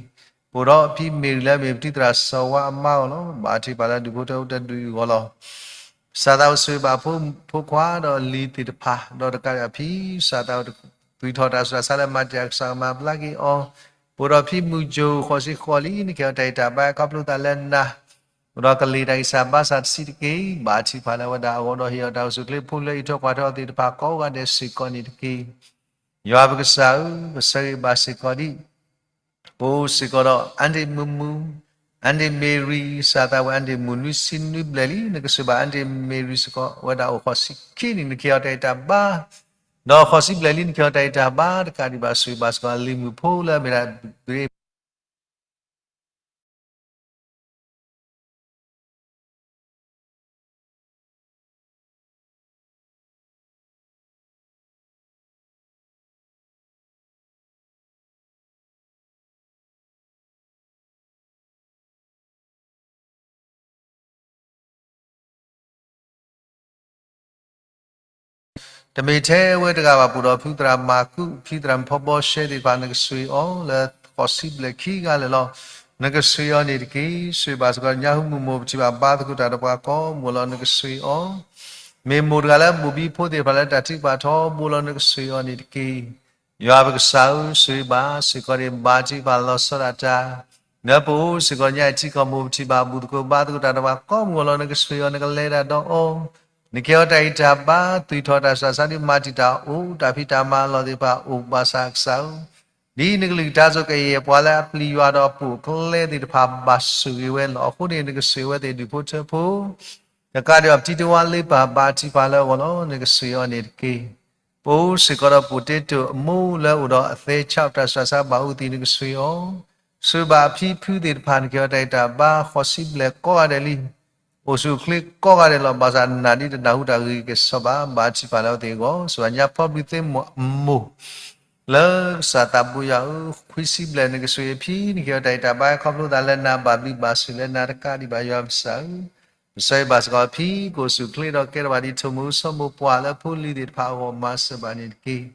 ပအိၣ်ဒီးဖံမ့ၢ်ဂ့ၤလၢအမ့ၢ်ပတံၤသရၣ်စီၤဝါအမါအီၤလီၤ. ဘၣ်ထံးပၢ်လၢဒူၣ်ဖိထၢဖိတဒူၣ်အံၤအဂီၢ်လီၤ. ကစၢ်သးအိၣ်ဆိၣ်ဂ့ၤဘၣ်ဖိခွါဒီးလံၤသ့ၣ်တဖၣ် ဒီးတကးဒံးဘၣ်ဖံ ကစၢ်သးအိၣ်သွံၣ်ထီၣ်တၢ်ဆူးတၢ်ဆါလၢမၤတ့ၢ်အကစၢ်ကမၤဘျါက့ၤအီၤ, ပအိၣ်ဒီးဖံမုၢ်ကၠိ ဃိးဆံဃိးလံ နကဲအီၤတၢ်ဂံၢ်တၢ်ဘါ ခီဖျိသးလၢနၤ အိၣ်ဒီးကလံၤတၢ်ဂံၢ်စၢ်ဘါစၢ်တဆံးတက့ၢ်. ဘၣ်ထံးပၢ်လၢအဝဲဒၣ်အဂီၢ်ဒီးဟ့ၣ်အီၤတၢ်အိၣ်ဆူၣ်ချ့ ဖိလၢအအံးထွဲကွၢ်ထွဲအီၤသ့ၣ်တဖၣ်ကိးဂၤဒဲးစ့ၢ်ကီးန့ၣ်တက့ၢ်. ယွၤပကစၢ်ဧၢ ပဆၢဂ့ၤဘၣ်စ့ၢ်ကီးဒံး ပအိၣ်စ့ၢ်ကီးဒီး အါဒ့ၣ်မုၢ်မုၢ် အၣ်ဒ့ၣ်မ့ရံ စးသးဝဲအၣ်ဒ့ၣ်မုၢ်နွံဆံနွံဘျဲၣ်လံ နကဆိၣ်ဘၣ်အၣ်ဒ့ၣ်မ့ရံစ့ၢ်ကီး အဝဲဒၣ်အိၣ်ဃိးဆံခံနံၣ် နကဟ့ၣ်အီၤတၢ်အံၣ်တၢ်ဘါ, ဒီးဃိးဆံဘျဲၣ်လံနကဟ့ၣ်အီၤတၢ်အံၣ်တၢ်ဘါ တကးဒံးဘၣ်ဆိၣ်ဂ့ၤဘၣ်စ့ၢ်ကီးလံာ်မုၢ်ဖိလၢအမ့ၢ်ဒၣ် တမ့ၢ်ထဲအဝဲတဂၤဘၣ် ပအိၣ်ဒီးဖုသရၣ်မၤကူး ဖံသရၣ်မုၣ်ဖီဘီရှဲသ့ၣ်တဖၣ် နကဆိၣ်ဂ့ၤအီၤလၢဃိးဆံဘျဲၣ်ခံဂၤလၢာ်လီၤ. နကဆိၣ်ဂ့ၤအီၤန့ၣ်တက့ၢ်. ဆိၣ်ဂ့ၤဘၣ်စ့ၢ်ကီး ညၣ်ဟူမုၢ်မိၢ်ပထံၣ်ဘၣ်ဘါသကိးတၢ်ဒီးပှၤကိးမုၢ်လီၤ နကဆိၣ်ဂ့ၤအီၤ. မ့ၢ်မိၢ်တဂၤလၢအဘိၣ်ဘံဖိသ့ၣ်တဖၣ်လၢတၢ်ထုကဖၣ်ထီဘိလီၤ နကဆိၣ်ဂ့ၤအီၤန့ၣ်တက့ၢ်. ယွၤပကစၢ်ဧၢ, ဆိၣ်ဂ့ၤဘၣ်စ့ၢ်ကီးန့ၣ် ဘါထုကဖၣ်လီၤဆီဒၣ်တၢ် လၢပအိၣ်စ့ၢ်ကီးညါအံၤထံကီၢ်မိၢ်ပထံၣ်ဘၣ်ဘူၣ်သကိးဘါသကိးတၢ်ဒီးပှၤကိးမုၢ်အလီၢ် နကဆိၣ်ဂ့ၤအီၤ နကလဲၤတၢ်ဒီးအီၤ နကဟ့ၣ်အီၤတၢ်အံၣ်တၢ်ဘါ သွံၣ်ထီၣ်တၢ်စှၤစၢ်ဒ်မၤတံာ်တာ်အိၣ် တၢ်ဖံးတၢ်မၤအလီၢ်သ့ၣ်တဖၣ်အိၣ်ဘၣ်ဆၣ်ကစၢ်ဧၢ, ဒ်နကလုၢ်ကထါအသိးကယဲၢ်ပှၤလၢအပျံၤယွၤဒီးအပိာ်အကျဲသ့ၣ်တဖၣ်ဘၣ်ဆိၣ်ဂ့ၤဝဲလီၤ. အဃိန့ၣ် နကဆိၣ်ဂ့ၤဝဲသ့ၣ်ဒူၣ်ဖိထၢဖိ တကးဒံးဘၣ်ပထံတဝါလ့ပၢ်ဘါထုကဖၣ်လၢအဂီၢ်လီၤ နကဆိၣ်ဂ့ၤအီၤန့ၣ်တက့ၢ်. ပအိၣ်စ့ၢ်ကီးဒီးပိာ်တ့တိာ်အမိၢ်လၢအိၣ်ဒီးအသဲဆးတၢ်စှၤစၢ်ဘၣ်အူသံး နကဆိၣ်ဂ့ၤအီၤ ဆိၣ်ဂ့ၤဘၣ်အဖံဖုသ့ၣ်တဖၣ် နကဟ့ၣ်အီၤတၢ်အံၣ်တၢ်ဘါဃိးဆံဘျဲၣ်ကိးဂၤဒဲးလံ အိၣ်ဆူၣ်အိၣ်ချ့ကိးဂၤဒဲးလီၤ. ဘၣ်ဆၣ်နၤဒ်တနၢ်ဟူတၢ်ဂ့ၤကစီၣ်ဘၣ် ဘါထုကဖၣ်လၢအဝဲသ့ၣ်အဂီၢ် ဆိၣ်ဂ့ၤဘၣ်ညါဖီဘျံးသ့ၣ်မိၢ်အမိၢ် လၢကစၢ်သးဘိယွၤဧၢ, ခွံဆံဘျဲၣ် နကဆိၣ်ဂ့ၤအဖံ နကဟ့ၣ်အီၤတၢ်အံၣ်တၢ်ဘါခီဖျိသးလၢနၤ ဘၣ်ဘျုးဘၣ်ဆိၣ်လၢနၤတကးဒံးဘၣ် ယွၤပကစၢ်ဧၢ, ပဆိၣ်ဂ့ၤဘၣ်စ့ၢ်ကီးအဖံ ကအိၣ်ဆူၣ်အိၣ်ချ့ဒီးကဲထီၣ်ဘၣ်ဒ်ထိၣ်မူဆိမိၢ်ပှၢ်လၢဖိလံၤသ့ၣ်တဖၣ်အဂီၢ် မၤစၢၤဘၣ်န့ၣ်တက့ၢ်.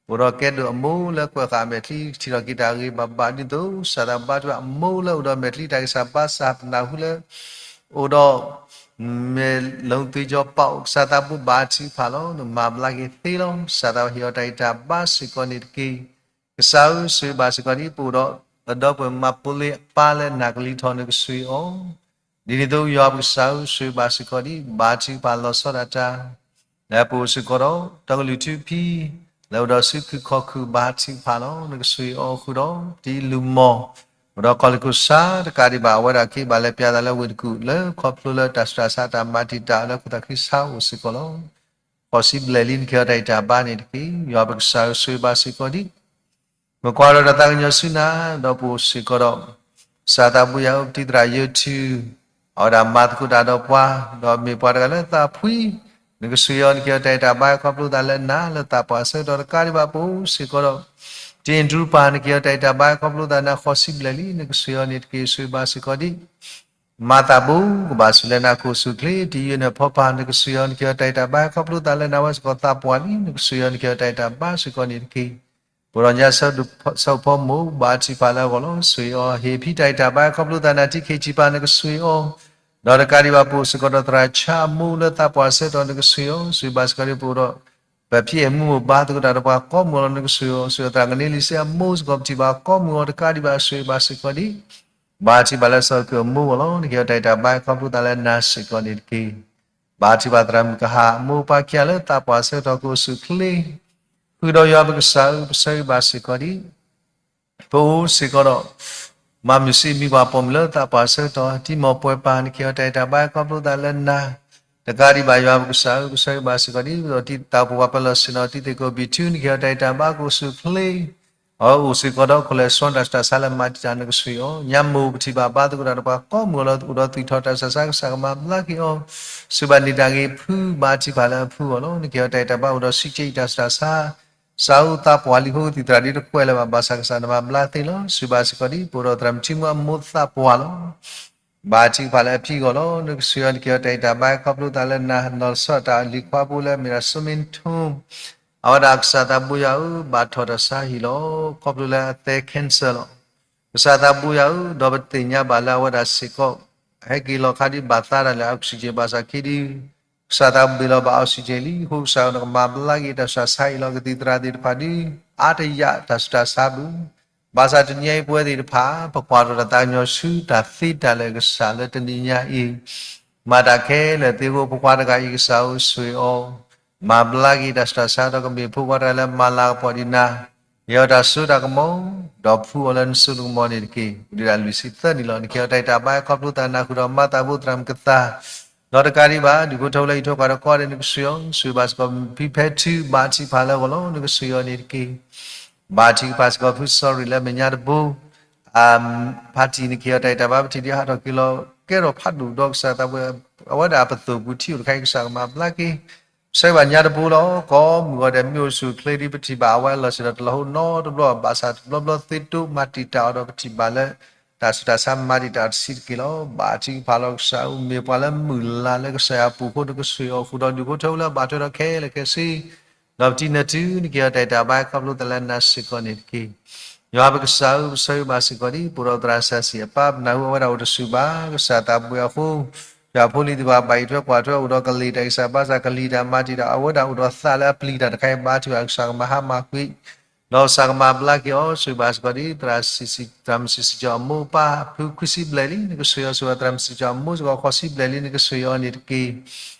ပအိၣ်ဒီးကဲဒိၣ်အမိၢ်လၢကွဲးဃာ်အမဲာ်ချံ ကထံၣ်ထီၣ်က့ၤတၢ်ဂ့ၤဘၣ်ဘၣ်ဒ်သိး ကစၢ်သးဘါထုကဖၣ်အမိၢ်လၢအိၣ်ဒီးမဲာ်ချံတၢ်ဂံၢ်စၢ်ဘါစၢ် ပနၢ်ဟူလၢ အိၣ်ဒီး မဲာ်လိၤသွံၣ်စီၤပၤအိၣ် ကစၢ်သးဘိဘါထုကဖၣ်လီၤ. နမၤဘျါက့ၤသ့လီၤ. ကစၢ်သးဟ့ၣ်အီၤတၢ်အံၣ်တၢ်ဘါစ့ၢ်ကီးန့ၣ်တက့ၢ်. ကစၢ်ဧၢ, ဆိၣ်ဂ့ၤဘၣ်စ့ၢ်ကီးဒ်ပအိၣ်ဒီး အဒီပုၢ်ဝဲၢ်မၤပိလ့အပၢ်လၢနၢ်ကလံၤထီၣ် နကဆိၣ်ဂ့ၤအီၤ ဒ်န့ၣ်အသိး ယွၤပကစၢ်ဧၢ, ဆိၣ်ဂ့ၤဘၣ်စ့ၢ်ကီးဒ် ဘါထုကဖၣ်လီၤဆီဒၣ်တၢ် လၢပအိၣ်စ့ၢ်ကီးဒီး တီကလုၢ်ထူဖံ လၢအိၣ်ဒီးစုခုၣ်ခီၣ်ခုၣ်ဘါထုကဖၣ်လီၤ. နကဆိၣ်ဂ့ၤအီၤဃုာ်ဒီး တံၤလုၢ်မီၢ် အိၣ်ဒီးကီၢ်လ့ၢ်ခိၣ်ဆါတကးဒံးဘၣ် အဝဲဒၣ်က့ၤဘၣ်လဲၤပျၢ်သးလၢဝ့ၢ်တကူၣ် လၢခီဖျိလၢတၢ်ဆူးတၢ်ဆါတၢ်မၤတံာ်တာ်လၢခိၣ်သးခုဆါအိၣ်စ့ၢ်ကီးလီၤ. ဃိးဆံဘျဲၣ်လံ နကဟ့ၣ်အီၤတၢ်အံၣ်တၢ်ဘါန့ၣ်တက့ၢ်. ယွၤပကစၢ်ဧၢ, ဆိၣ်ဂ့ၤဘၣ်စ့ၢ်ကီးဒ် မ့ၢ်ကွၢ်ဒီးတၢ်သးကညီၤဆူနၤ ဒီးပအိၣ်စ့ၢ်ကီးဒီး ကစၢ်သးဘိယွၤဧၢ, ပတံၤသရၣ်ယိၤထူ အဝဲဒၣ်မၤသကိးတၢ်ဒီးပှၤ ဒီးမ့ၢ်ပှၤတဂၤလၢသးဖှံ နကဆိၣ်ဂ့ၤအီၤ နကဟ့ၣ်အီၤတၢ်အံၣ်တၢ်ဘါခီဖျိသးလၢနၤ လၢသးပှၢ်ဆၢကတီၢ်တကးဒံးဘၣ် ပအိၣ်စ့ၢ်ကီးဒီး တ့ၢ်ဒရူပၢ် နကဟ့ၣ်အီၤတၢ်အံၣ်တၢ်ဘါခီဖျိသးနၤ ဃိးဆံဘျဲၣ်လံ နကဆိၣ်ဂ့ၤအီၤန့ၣ်တက့ၢ်. ဆိၣ်ဂ့ၤဘၣ်စ့ၢ်ကီးဒ် မၤသးဘိ ကဘၣ်ဆိၣ်လၢနၤ ကအိၣ်ဆူၣ်အိၣ်ချ့ တံၤယိၤန့ၣ်ဖီပၢ် နကဆိၣ်ဂ့ၤအီၤ နကဟ့ၣ်အီၤတၢ်အံၣ်တၢ်ဘါခီဖျိသးလၢနၤ အဝဲစ့ၢ်ကီးသးပှၢ်လံ နကဆိၣ်ဂ့ၤအီၤ နကဟ့ၣ်အီၤတၢ်အံၣ်တၢ်ဘါစ့ၢ်ကီးန့ၣ်တက့ၢ်. ပအိၣ်ဒီးညါဆၢဖီမိၢ် ဘါထုကဖၣ်လၢအဂီၢ်လီၤ. ဆိၣ်ဂ့ၤအီၤ ဟ့ၣ်ဖံတၢ်အံၣ်တၢ်ဘါခီဖျိသးနၤ ထံခ့ဆံးပၢ် နကဆိၣ်ဂ့ၤအီၤ ဒီးတကးဒံးဘၣ် ပအိၣ်စ့ၢ်ကီးဒီးသရၣ်ဆါအမိၢ်လၢသးပှၢ်ဆၢကတီၢ် နကဆိၣ်ဂ့ၤအီၤ, ဆိၣ်ဂ့ၤဘၣ်စ့ၢ်ကီးဒ်ပအိၣ်ဒီး ပဖံအဲၣ်မူမိၢ်ဘါသကိးတၢ်ဒီးပှၤကိးမုၢ်အလီၢ် နကဆိၣ်ဂ့ၤအီၤ, ဆိၣ်ဂ့ၤသရၣ်ကန့လံစ့အမိၢ်စ့ၢ်ကီး ပထံၣ်ဘၣ်ကိးမုၢ်အီၤ တကးဒံးဘၣ် ဆိၣ်ဂ့ၤဘၣ်စ့ၢ်ကီးဒ် ဘါထုကဖၣ်လၢစီၤကၢၣ်အမိၢ်အဂီၢ်လီၤ. နကဟ့ၣ်အီၤတၢ်အံၣ်တၢ်ဘါခီဖျိသးလၢနၤစ့ၢ်ကီးန့ၣ်တက့ၢ်. ဘါထုကဖၣ်သရၣ်မုၣ်ကဟၣ်အမိၢ်ပှၢ်ခံဂၤလၢသးပှၢ်ဆၢကတီၢ် ကအိၣ်ဆူၣ်အိၣ်ချ့ ဃုာ်ဒီးယွၤပကစၢ်ဧၢ, ပဆိၣ်ဂ့ၤဘၣ်စ့ၢ်ကီးဒ် ပအိၣ်စ့ၢ်ကီးဒီး မၤမုၢ်ဆ့ၣ်မံပှၤပိာ်မုၣ်လၢသးပှၢ်ဆၢကတီၢ် တံၤမီၢ်ပှဲၤပၢ် နကဟ့ၣ်အီၤတၢ်အံၣ်တၢ်ဘါခီဖျိသးလၢနၤ တကးဒံးဘၣ်ယွၤပကစၢ်ဧၢ, ပဆိၣ်ဂ့ၤဘၣ်စ့ၢ်ကီးဒ် ဒီးတံၤသကိးပှၤပၢၤလီၢ်ဆ့ၣ်နီၤ တံၤသကိးဘံၣ်ထူ နကဟ့ၣ်အီၤတၢ်အံၣ်တၢ်ဘါ ကအိၣ်ဆူၣ်အိၣ်ချ့ အဝဲအိၣ်စ့ၢ်ကီးဒီး ခိၣ်လဲၤစီတၢ်ဆူးတၢ်ဆါလၢမၤတံာ်တာ် နကဆိၣ်ဂ့ၤအီၤ, ညါမိၢ်ပထံၣ်ဘၣ်ဘါသကိးတၢ် ဒီးပှၤကိးမုၢ်အလီၢ် အိၣ်ဒီးသွံၣ်ထီၣ်တၢ်ဆူးတၢ်ဆါ ကစၢ်ကမၤဘျါက့ၤအီၤ, ဆိၣ်ဂ့ၤဘၣ်န့ၢ်တၢ်ဂ့ၤဖု ဘါထုကဖၣ်လၢအဖုအဂီၢ်လီၤ. နကဟ့ၣ်အီၤတၢ်အံၣ်တၢ်ဘါ အိၣ်ဒီးဆံးကဲအံၤတၢ်ဆူးတၢ်ဆါ စးဧိၤသးပှၢ်လံ ဃိသံၣ်သရၣ်ဒ်တကွဲးလၢၤဘၣ် ဘၣ်ဆၣ်ကစၢ်နမၤဘျါသ့လီၤ. ဆိၣ်ဂ့ၤဘၣ်စ့ၢ်ကီးဒ် ပအိၣ်ဒီးသရၣ်မုၣ်ထံမူအမိၢ်သးပှၢ်လီၤ. ဘါထုကဖၣ်လၢအဖံအဂီၢ်လီၤ. နကဆိၣ်ဂ့ၤအီၤ နကဟ့ၣ်အီၤတၢ်အံၣ်တၢ်ဘါ ခီဖျိသးလၢနၤ နီၢ်လီၤဆီဒၣ်တၢ်လံၤခွါဖိလၢအမ့ၢ်ဒၣ် စီမ့ၣ်ထိၣ် အဝဲဒၣ်ကစၢ်သးဘိယွၤဧၢ, ဘၣ်ထီၣ်တၢ်ဆါဟံၣ်လီၤ. ခီဖျိလၢအသဲ cancer လီၤ. ကစၢ်သးဘိယွၤဧၢ, ဒီးပသ့ၣ်ညါဘၣ်လၢအဝဲဒၣ်စ့ၢ်ကီး ဟဲက့ၤလီၤခါဒ်ဘၣ်သါတၢ်လၢ oxygen ဘၣ်ဆၣ်ခံဒု ကစၢ်သးဘိဘ့ၣ်လီၤဘၣ် oxygen လံ. အဃိကစၢ်ဧၢ နကမၤဘျါက့ၤတၢ်ဆူးတၢ်ဆါအံၤလီၤ. ကသံၣ်သရၣ်သ့ၣ်တဖၣ်ဒု အါတယာ်တၢ်ဆူးတၢ်ဆါဘၣ်. ဘၣ်ဆၣ်တနံၤအံၤပဝဲသ့ၣ်တဖၣ် ပကွၢ်ထီၣ်တၢ်သးကညီၤဆူတၢ်သ့တၢ်လၢာ်ကစၢ်လၢတနံၤညါအံၤ မၤတၢ်ခဲလၢာ်သ့အဃိ ပပှၤတဂၤအံၤ ကစၢ်ဧၢဆိၣ်ဂ့ၤအီၤ, မၤဘျါက့ၤတၢ်ဆူးတၢ်ဆါ ဒီးကမ့ၢ်ဖိခွါတဂၤလၢမၤလၤကပီၤဒံးနၤ, က ဟ့ၣ်အီၤတၢ်စိတၢ်ကမီၤ, ဒီးဖှူအီၤလၢနစိနကမီၤန့ၣ်တက့ၢ်. ဒုၣ်ဒါလွံၢ်ဆံသၢနံၣ်လီၤ. နကဟ့ၣ်အီၤတၢ်ဂံၢ်တၢ်ဘါ ခီဖျိသးနၢ်ဟူဒီးမၤသးဘိသရၣ်မုၣ်ကသါ, ဒီးတကးဒံးဘၣ် ဒုးဖိထၢဝဲလၢအံးထွဲကွၢ်ထွဲကီၢ်ဒဲး နကဆှၢအီၤ, ဆှၢဘၣ်စ့ၢ်ကီး ဖံဖဲထူ ဘါထုကဖၣ်လၢအဂီၢ်လီၤ နကဆှၢအီၤန့ၣ်တက့ၢ်. ဘါထုကဖၣ်စ့ၢ်ကီး ဖုစီၤရံးလၢမဲာ်ညါတဘိ ဖါတံၢ် နကဟ့ၣ်အီၤတၢ်ဂံၢ်တၢ်ဘါ ပထံၣ်ဒံးဟးထီၣ်က့ၤလီၤ ကဲထီၣ်ဖးဒိၣ်ဒီးကစၢ်သးဘိယွၤ အဝဲဒၣ်အပသိၣ်ပူၤထံအိၣ်တခါအံၤ ကစၢ်ကမၤဘျါက့ၤ ဆၢဂ့ၤဘၣ်ညါတဘိလီၤ. ကိးမုၢ်ဂီၤဒဲး မ့ၢ်အိၣ်ဆူၣ်အိၣ်ချ့ဒ်ပထံၣ်ဘၣ်အဝဲအလီၢ်စ့ၢ်ဒီး တလီၤဟိနီတဘျီ ဘၣ်ဆၣ်တဘျီဘျီသ့တိမၤတံာ်တာ်အီၤဒီး ပထံၣ်ဘၣ်လၢ တၢ်ဆူးတၢ်ဆါမၤတံာ်တာ်အီၤတဆံးတက့ၢ်လီၤ. ဘါထုကဖၣ်လီၤကစၢ်ဧၢ, မ့ၢ်ပှၤလၢမုၢ်လၢ်လၢကစၢ်ယွၤအပူၤအဃိ နကဆှၢအီၤဃုာ်ဒီး ဒုးဖိထၢဝဲလၢအဘၣ်ထွဲဒီးခဲလၢာ်ခဲဆ့ ဒီးပတံၢ်နၢၤတုၤ နကဟ့ၣ်အီၤတၢ်ဂံၢ်တၢ်ဘါ ခီဖျိသးလၢနၤစ့ၢ်ကီးန့ၣ်တက့ၢ်. ယွၤပကစၢ်ဧၢ, ပဆၢဂ့ၤဘၣ်စ့ၢ်ကီးဒ် ပအိၣ်ဒီးသရၣ်စီဆှံအပၢ် ပနၢ်ဟူအဝဲဒၣ်အိၣ်တဆူၣ်ဘၣ် ကစၢ်သးဘိယွၤအဃိ ယွၤဖိလံၤသ့ၣ်တဖၣ် ဘၣ်အံးထွဲကွၢ်ထွဲအိၣ်ဒီးကလံၤတၢ်အံၤ ကစၢ်ဘါစၢ်ကလံၤတၢ်မၤတံာ်တာ် အဝဲဒၣ်အိၣ်ဒီးသးလၢအပျံၤတၢ်တခါအံၤ ဘါထုကဖၣ် ကစၢ်ကမၤဟါမၢ်ကွံာ် ဒီးကစၢ်ကမၤဘျါက့ၤအီၤ ဆှၢဘၣ်စ့ၢ်ကီးဒ် သရၣ်မုၣ်စံးစံးကၠီအမိၢ်ပၢ် ဖုခွံဆံဘျဲၣ်လံ နကဆှၢအီၤ ဆှၢဘၣ်သရၣ်မုၣ်စံးစံးကၠီအမိၢ်စ့ၢ်ကီး ဃိးဆံဘျဲၣ်လံ နကဆှၢအီၤန့ၣ်တက့ၢ်.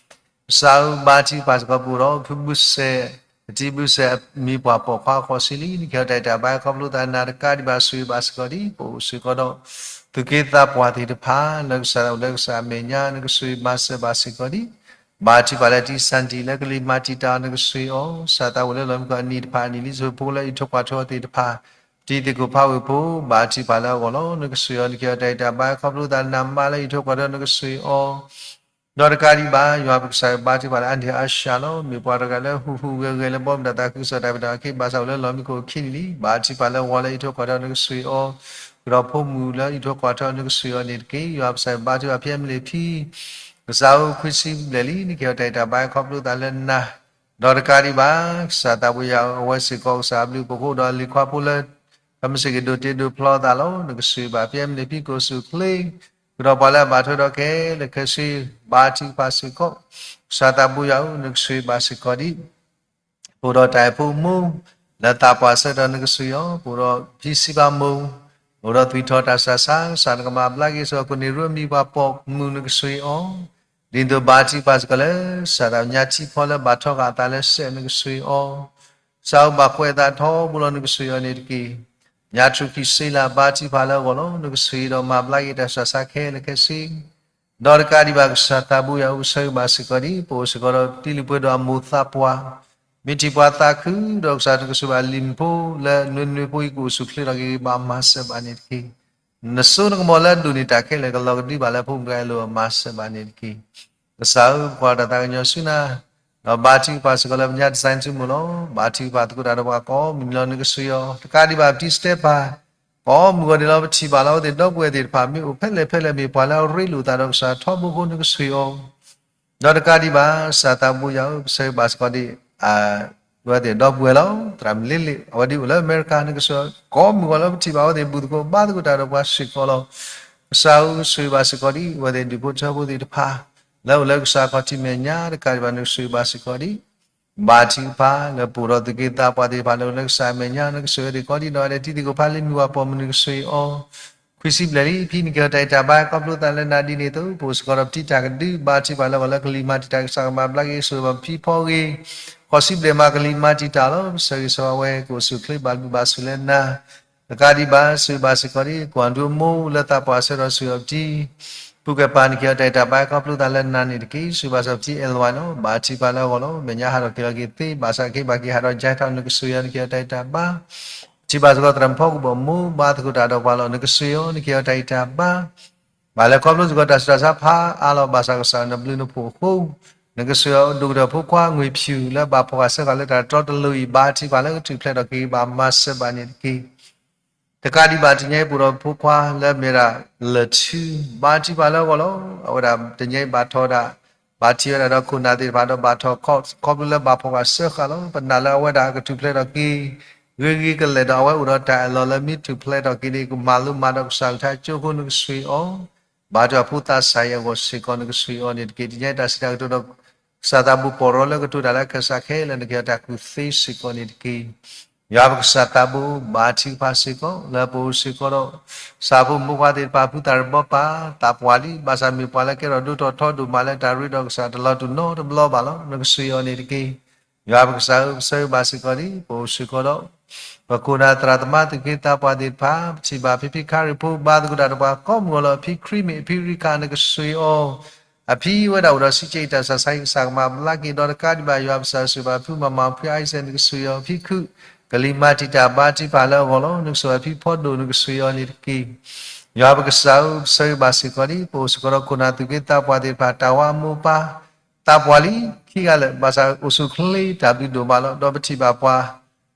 ကစၢ်ဧၢ, ဘါထုကဖၣ်စ့ၢ်ကီး ပအိၣ်ဒီးဖုဘုစဲး ပတံၤဘုစဲး မံၤပှၢ်ပိာ်ခွါ ဃိးဆံလံ နကဟ့ၣ်အီၤတၢ်ဂံၢ်တၢ်ဘါ ခီဖျိသးနၤတကးဒံးဘၣ် ဆှၢဘၣ်စ့ၢ်ကီးဒ် ပအိၣ်စ့ၢ်ကီးဒီး သူၣ်က့သးပှၢ်သ့ၣ်တဖၣ် လၢကစၢ်အိၣ်လၢကစၢ်အမဲာ်ညါ နကဆှၢမၤစၢၤဘၣ်စ့ၢ်ကီးဒ် ဘါထုကဖၣ်လၢတံၢ်စၢ်တံၢ်လၢကလံၤမၤတံာ်တာ် နကဆှၢအီၤ ကစၢ်သးဝဲလၢလီၤမံကီၢ်အနံၣ်တဖၣ်အနံၣ်လံ ဖိလၢအံးထွဲကွၢ်ထွဲအီၤသ့ၣ်တဖၣ် ပတံၤသကိးဖးဝ့ၢ်ဖိ ဘါထုကဖၣ်လၢအဂီၢ်လီၤ နကဆှၢအီၤ နကဟ့ၣ်အီၤတၢ်ဂံၢ်တၢ်ဘါ ခီဖျိသးနၤမါလၢအံးထွဲကွၢ်ထွဲအီၤ နကဆှၢအီၤ ဒီးတကးဒံးဘၣ် ယွၤပကစၢ် ဘါထုကဖၣ်လၢအဒံးအါစှၤလီၤ မ့ၢ်ပှၤတဂၤလၢဟူးဟူးဂဲၤဂဲၤလၢဘီမုၢ်တၢ်သးခုကစီၣ်တၢ်ဖံးတၢ်မၤအခံ ဘၣ်ဆၣ်အိၣ်လၢလီၤမံခိၣ်ခံနံၣ်လံ ဘါထုကဖၣ်လၢအဂီၢ်လၢအံးထွဲကွၢ်ထွဲအီၤ နကဆှၢအီၤ ဃုာ်ဒီးဖိမုၣ်လၢအံးထွဲကွၢ်ထွဲအီၤ နကဆှၢအီၤန့ၣ်တက့ၢ်. ယွၤပကစၢ် ဘါထုကဖၣ်ဖံဖဲမလ့ၤဖံ ကစၢ်ဧၢ ခွံဆံဘျဲၣ်လံ နကဟ့ၣ်အီၤတၢ်ဂံၢ်တၢ်ဘါ ခီဖျိသးလၢနၤ ဒီးတကးဒံးဘၣ် ကစၢ်သးဘိယွၤ အဝဲစ့ၢ်ကီး ကစၢ်အဘျုးအဖှိၣ်အဃိဒီး လံၤခွါဖိလၢ ကမ့ၢ်စ့ၢ်ကီးဒိးတ့ဒိးဖျီသးလီၤ နကဆှၢဘၣ်ဖံဖဲမလ့ၤဖံ ကအိၣ်ဆူၣ်အိၣ်ချ့ ဃုာ်ဒီးပှၤလၢအဘၣ်ထွဲဒီးခဲလၢာ်ခဲဆ့ ဘါထုကဖၣ်စ့ၢ်ကီး ကစၢ်သးဘိယွၤဧၢ နကဆှၢဘၣ်စ့ၢ်ကီးဒ် ပအိၣ်ဒီးတၢ်အဲၣ်ဖိမိၢ် လၢသးပှၢ်ဆၢကတီၢ် နကဆှၢအီၤ ပအိၣ်ဒီးဖံစံးဘၣ်မိၢ် အိၣ်ဒီးသွံၣ်ထီၣ်တၢ်ဆူးတၢ်ဆါ ကစၢ်နကမၤဘျါက့ၤ စ့ၢ်ကီးကိးနံၤရူမံပှၤပိာ်မုၣ် နကဆှၢအီၤ ဒ်သိးဘါထုကဖၣ်စ့ၢ်ကီးလၢ ကစၢ်သးညါထံဖီလၢဘၣ်ထီဃာ်အသးလၢစဲး နကဆှၢအီၤ ကစၢ်ဧၢဘၣ်ကွဲးအသးထီဘိလီၤ နကဆှၢအီၤန့ၣ်တက့ၢ်. ညါထူၣ်ခံဆ့လၢ ဘါထုကဖၣ်လၢအဂီၢ်လီၤ နကဆှၢဒီးမၤဘျါက့ၤတၢ်ဆူးတၢ်ဆါခဲလၢာ်ခဲဆ့ ဒီးတကးဒံးဘၣ် ကစၢ်သးဘိယွၤဧၢ ပဆၢဂ့ၤဘၣ်စ့ၢ်ကီးဒ် ပအိၣ်စ့ၢ်ကီးဒီးတံၤလံၤပှဲၤဒီးအမိၢ်သးပှၢ် မ့ၢ်ထံၣ်ပှၤသးခုဒီး ကစၢ်နကဆှၢဘၣ်လံၤမုၣ်ဖိလၢနွံနွံဖိအံၤ ကအိၣ်ဆူၣ်အိၣ်ချ့ထီၣ်က့ၤ ဘၣ်မၤစၢၤဘၣ်န့ၣ်တက့ၢ်. နစိနကမီၤလၢအဒိၣ်န့ၢ်တၢ်ခဲလၢာ် ကလီၤကဒုဘၣ်လၢဖိမုၣ်တဂၤအလိၤ မၤစၢၤဘၣ်န့ၣ်တက့ၢ်. ကစၢ်ဧၢ ပကွၢ်တၢ်သးကညီၤဆူနၤ ဒီးဘါထုကဖၣ်စ့ၢ်ကီးလၢပညါ design ထူမိၢ်လီၤ. ဘါထုကဖၣ်သကိးတၢ်ဒီးပှၤကိးမုၢ်နံၤလီၤ နကဆှၢအီၤ တကးဒံးဘၣ် ပတံၤစတဲဖၣ် ကိးမုၢ်ဂီၤန့ၣ်လီၤ ပထံၣ်ဘၣ်လီၤ အဝဲသ့ၣ်ဒီပုၢ်ဝဲၢ်သ့ၣ်တဖၣ် မ့ၢ်အိၣ်ဖဲလဲၣ်ဖဲလဲၣ် မ့ၢ်ပှၤလၢအရ့လိာ်သးဒီးကစၢ်ထီဘိအဃိ နကဆှၢအီၤ ဒီးတကးဒံးဘၣ် ကစၢ်သးဘိယွၤဧၢ ပဆၢဂ့ၤဘၣ်စ့ၢ်ကီးဒ် အဝဲသ့ၣ်ဒီပုၢ်ဝဲၢ်လီၤ သရၣ်မုၣ်လ့လ့ၣ် အဝဲဒၣ်အိၣ်လၢအမဲရကၤ နကဆှၢအီၤ ကိးမုၢ်ဂီၤလီၤ ပထံၣ်ဘၣ်အဝဲသ့ၣ်ဘူၣ်သကိးဘါသကိးတၢ်ဒီးပှၤစ့ၢ်ကီးလီၤ. ကစၢ်ဧၢ ဆှၢဂ့ၤဘၣ်စ့ၢ်ကီးဒ် အဝဲသ့ၣ်ဒူၣ်ဖိထၢဖိသ့ၣ်တဖၣ် လၢအိၣ်လၢကစၢ်ခီၣ်ထံးမဲာ်ညါ တကးဒံးဘၣ် နကဆှၢဂ့ၤဘၣ်စ့ၢ်ကီးဒ် ဘါထုကဖၣ်လၢပအိၣ်ဒီးသူၣ်က့သးပှၢ်သ့ၣ်တဖၣ်လၢအိၣ်လၢကစၢ်အမဲာ်ညါ နကဆှၢအီၤသ့ၣ်ကိးဒ်နီၢ်ဂၤဒဲး တံၤသကိးဖးလံာ်မုၢ်ပှၤပိာ်မုၣ် နကဆှၢအီၤ ခွံဆံဘျဲၣ်လံ ဖံနကဟ့ၣ်အီၤတၢ်ဂံၢ်တၢ်ဘါ ခီဖျိသးလၢနၤဒ်န့ၣ်အသိး ပအိၣ်စ့ၢ်ကီးဒီးပတံၤတၢ်ကဒု ဘါထုကဖၣ်လၢအဂီၢ်လၢကလံၤမၤတံာ်တာ် ကစၢ်ကမၤဘျါက့ၤ ဆှၢအီၤပတံၤဖီဂ့ၤ ဃိးဆံဘျဲၣ်မးကလံၤမၤတံာ်တာ်လီၤ. ပဆၢဂ့ၤဆၢဝါဝဲ ကအိၣ်ဆူၣ်အိၣ်ချ့ဘၣ်ဘျုးဘၣ်ဆိၣ်လၢနၤ တကးဒံးဘၣ် ဆှၢဘၣ်စ့ၢ်ကီးဒ် ကွၢ်ဒိမိၢ်လၢသးပှၢ်ဆၢကတီၢ်ဆှၢအီၤပတံၤ ပုၢ်ကဲပၢ် နကဟ့ၣ်အီၤတၢ်ဂံၢ်တၢ်ဘါ ခီဖျိသးလၢနၤန့ၣ်တက့ၢ်. ဆှၢဘၣ်စ့ၢ်ကီးပတံၤ အဲၣ်လဝါနီၤ ဘါထုကဖၣ်လၢအဂီၢ်လီၤ. မဲာ်ညါဟးထီၣ်က့ၤလီၤက့ၤသ့ ဘၣ်ဆၣ်က့ၤဘၣ်က့ၤဟးထီၣ်ကၠဲထီၣ် နကဆှၢအီၤ နကဟ့ၣ်အီၤတၢ်ဂံၢ်တၢ်ဘါ ထံၣ်ဘၣ်စ့ၢ်ကီးသရၣ်မုၣ်ဖီကဘီၣ်မိၢ် ဘါသကိးတၢ်ဒီးပှၤလီၤ နကဆှၢအီၤ နကဟ့ၣ်အီၤတၢ်ဂံၢ်တၢ်ဘါ ဘၣ်လဲၤခီဖျိစ့ၢ်ကီးတၢ်ဆူးတၢ်ဆါဖးအါလီၤ ဘၣ်ဆၣ်ကစၢ်နဘျုးနဖှိၣ်အဃိ နကဆှၢအီၤဒိၣ်ကတၢၢ်ဖိခွါ ငွေဖြူ လၢဘၣ်ဖီၣ်ဃာ်စၢဃာ်လၢတၢ်တြီတလိၤအံၤ ဘါထုကဖၣ်လၢကထူၣ်ဖျဲးထီၣ်က့ၤ ဘၣ်မၤစၢၤဘၣ်န့ၣ်တက့ၢ်. တကးဒံးဘၣ် တနံၤအံၤ ပအိၣ်ဒီးဖိခွါလၢအမ့ၢ်ဒၣ်လၢၢ်ထူ ဘါထုကဖၣ်လၢအဂီၢ်လီၤ. အဝဲဒၣ်တနံၤအံၤဘၣ်ထီၣ်ဒၣ် ဘၣ်ထံၣ်ဝဲဒၣ်ဒီးခိၣ်နၢ်သ့ၣ်တဖၣ်ဒီးဘၣ်ထီၣ်ခီ ခီဖျိလၢဘၣ်ဖီၣ်ဃာ်စၢဃာ်လီၤ. ပနာ်လၢအဝဲဒၣ်ကထူၣ်ဖျဲးထီၣ်က့ၤ ဂ့ၤဂ့ၤကလဲာ်ဒီး အဝဲအိၣ်ဒီးတၢ်အၢၣ်လီၤလၢမ့ၢ်ထူၣ်ဖျဲးထီၣ်က့ၤန့ၣ် ကမၤလိမၤဒိးကစၢ်ကလုၢ်ကထါကၠိအဃိ နကဆှၢအီၤ ဘါထုကဖၣ်ဖိသးစၢ်အံၤအဂီၢ်စ့ၢ်ကီး နကဆှၢအီၤန့ၣ်တက့ၢ်. တနံၤအံၤတၢ်စံးတၢ်ကတိၤဒီး ကစၢ်သးဘိပီၢ်ရီလၢကတိၤတၢ်လၢအခၢၣ်စးခဲလၢာ် နကဟ့ၣ်အီၤတၢ်ကူၣ်သ့စ့ၢ်ကီးန့ၣ်တက့ၢ်. ယွၤပကစၢ်သးဘိ ဘါထုကဖၣ်စ့ၢ်ကီး လၢပအိၣ်စ့ၢ်ကီးဒီး ကစၢ်ဖိမုၣ်ဖိခွါသ့ၣ်တဖၣ် ဖုသးတဘီပၢ် သးပှၢ်လံ ဘၣ်ဆၣ်မ့ၢ်ပှၤလၢကဲထီၣ်ဒိၣ်ထီၣ်ထီဒိၣ်မးလၢတၢ်ရ့ဒီးကစၢ်တလီၤတူာ်နီတဘျီဘၣ်လီၤ. နကဆှၢအီၤန့ၣ်တက့ၢ်. ယွၤပကစၢ်ဧၢ ပဆၢဂ့ၤဘၣ်စ့ၢ်ကီးဒ် ပအိၣ်စ့ၢ်ကီးဒီး ပခိၣ်နၢ်သရၣ်သမါသူၣ်က့သးပှၢ်သ့ၣ်တဖၣ် ပထံၣ်ဘၣ်ဖံဖံခရံာ်ဖိ ဘါသကိးတၢ်ဒီးပှၤကိးမုၢ်ဂီၤလီၤ. အဖံခရံာ်မ့ၢ်အဖံရံခၣ် နကဆှၢအီၤ အဖံဝဲဒၣ်အိၣ်ဒီးစံးကဲးတၢ်ဆးဆါ ကစၢ်ကမၤဘျါက့ၤဒီးတကးဒံးဘၣ် ယွၤပကစၢ်ဆှၢဘၣ်ဖုမၤမၤဖုအါအံၤစဲး နကဆှၢအီၤ ဖံခုၣ် ကလံၤမၤတံာ်တာ် ဘါထုကဖၣ်လၢအဂီၢ်လီၤ. နကဆှၢအဖံဖီဒိၣ် နကဆှၢအီၤန့ၣ်တက့ၢ်. ယွၤပကစၢ်ဧၢ, ပဆၢဂ့ၤဘၣ်စ့ၢ်ကီးလံ ပအိၣ်စ့ၢ်ကီးဒီးခိၣ်နၢ်သူၣ်က့သးပှၢ်သ့ၣ်တဖၣ် တၢ်ဝါအမိၢ်ပၢ် သးပှၢ်လံ ခံဂၤလၢာ် ဘၣ်ဆၣ်အိၣ်ဆူၣ်အိၣ်ချ့တၢ်ဘျုးဒိၣ်မးလီၤ. ဒီးပထံၣ်ဘၣ်ပှၤ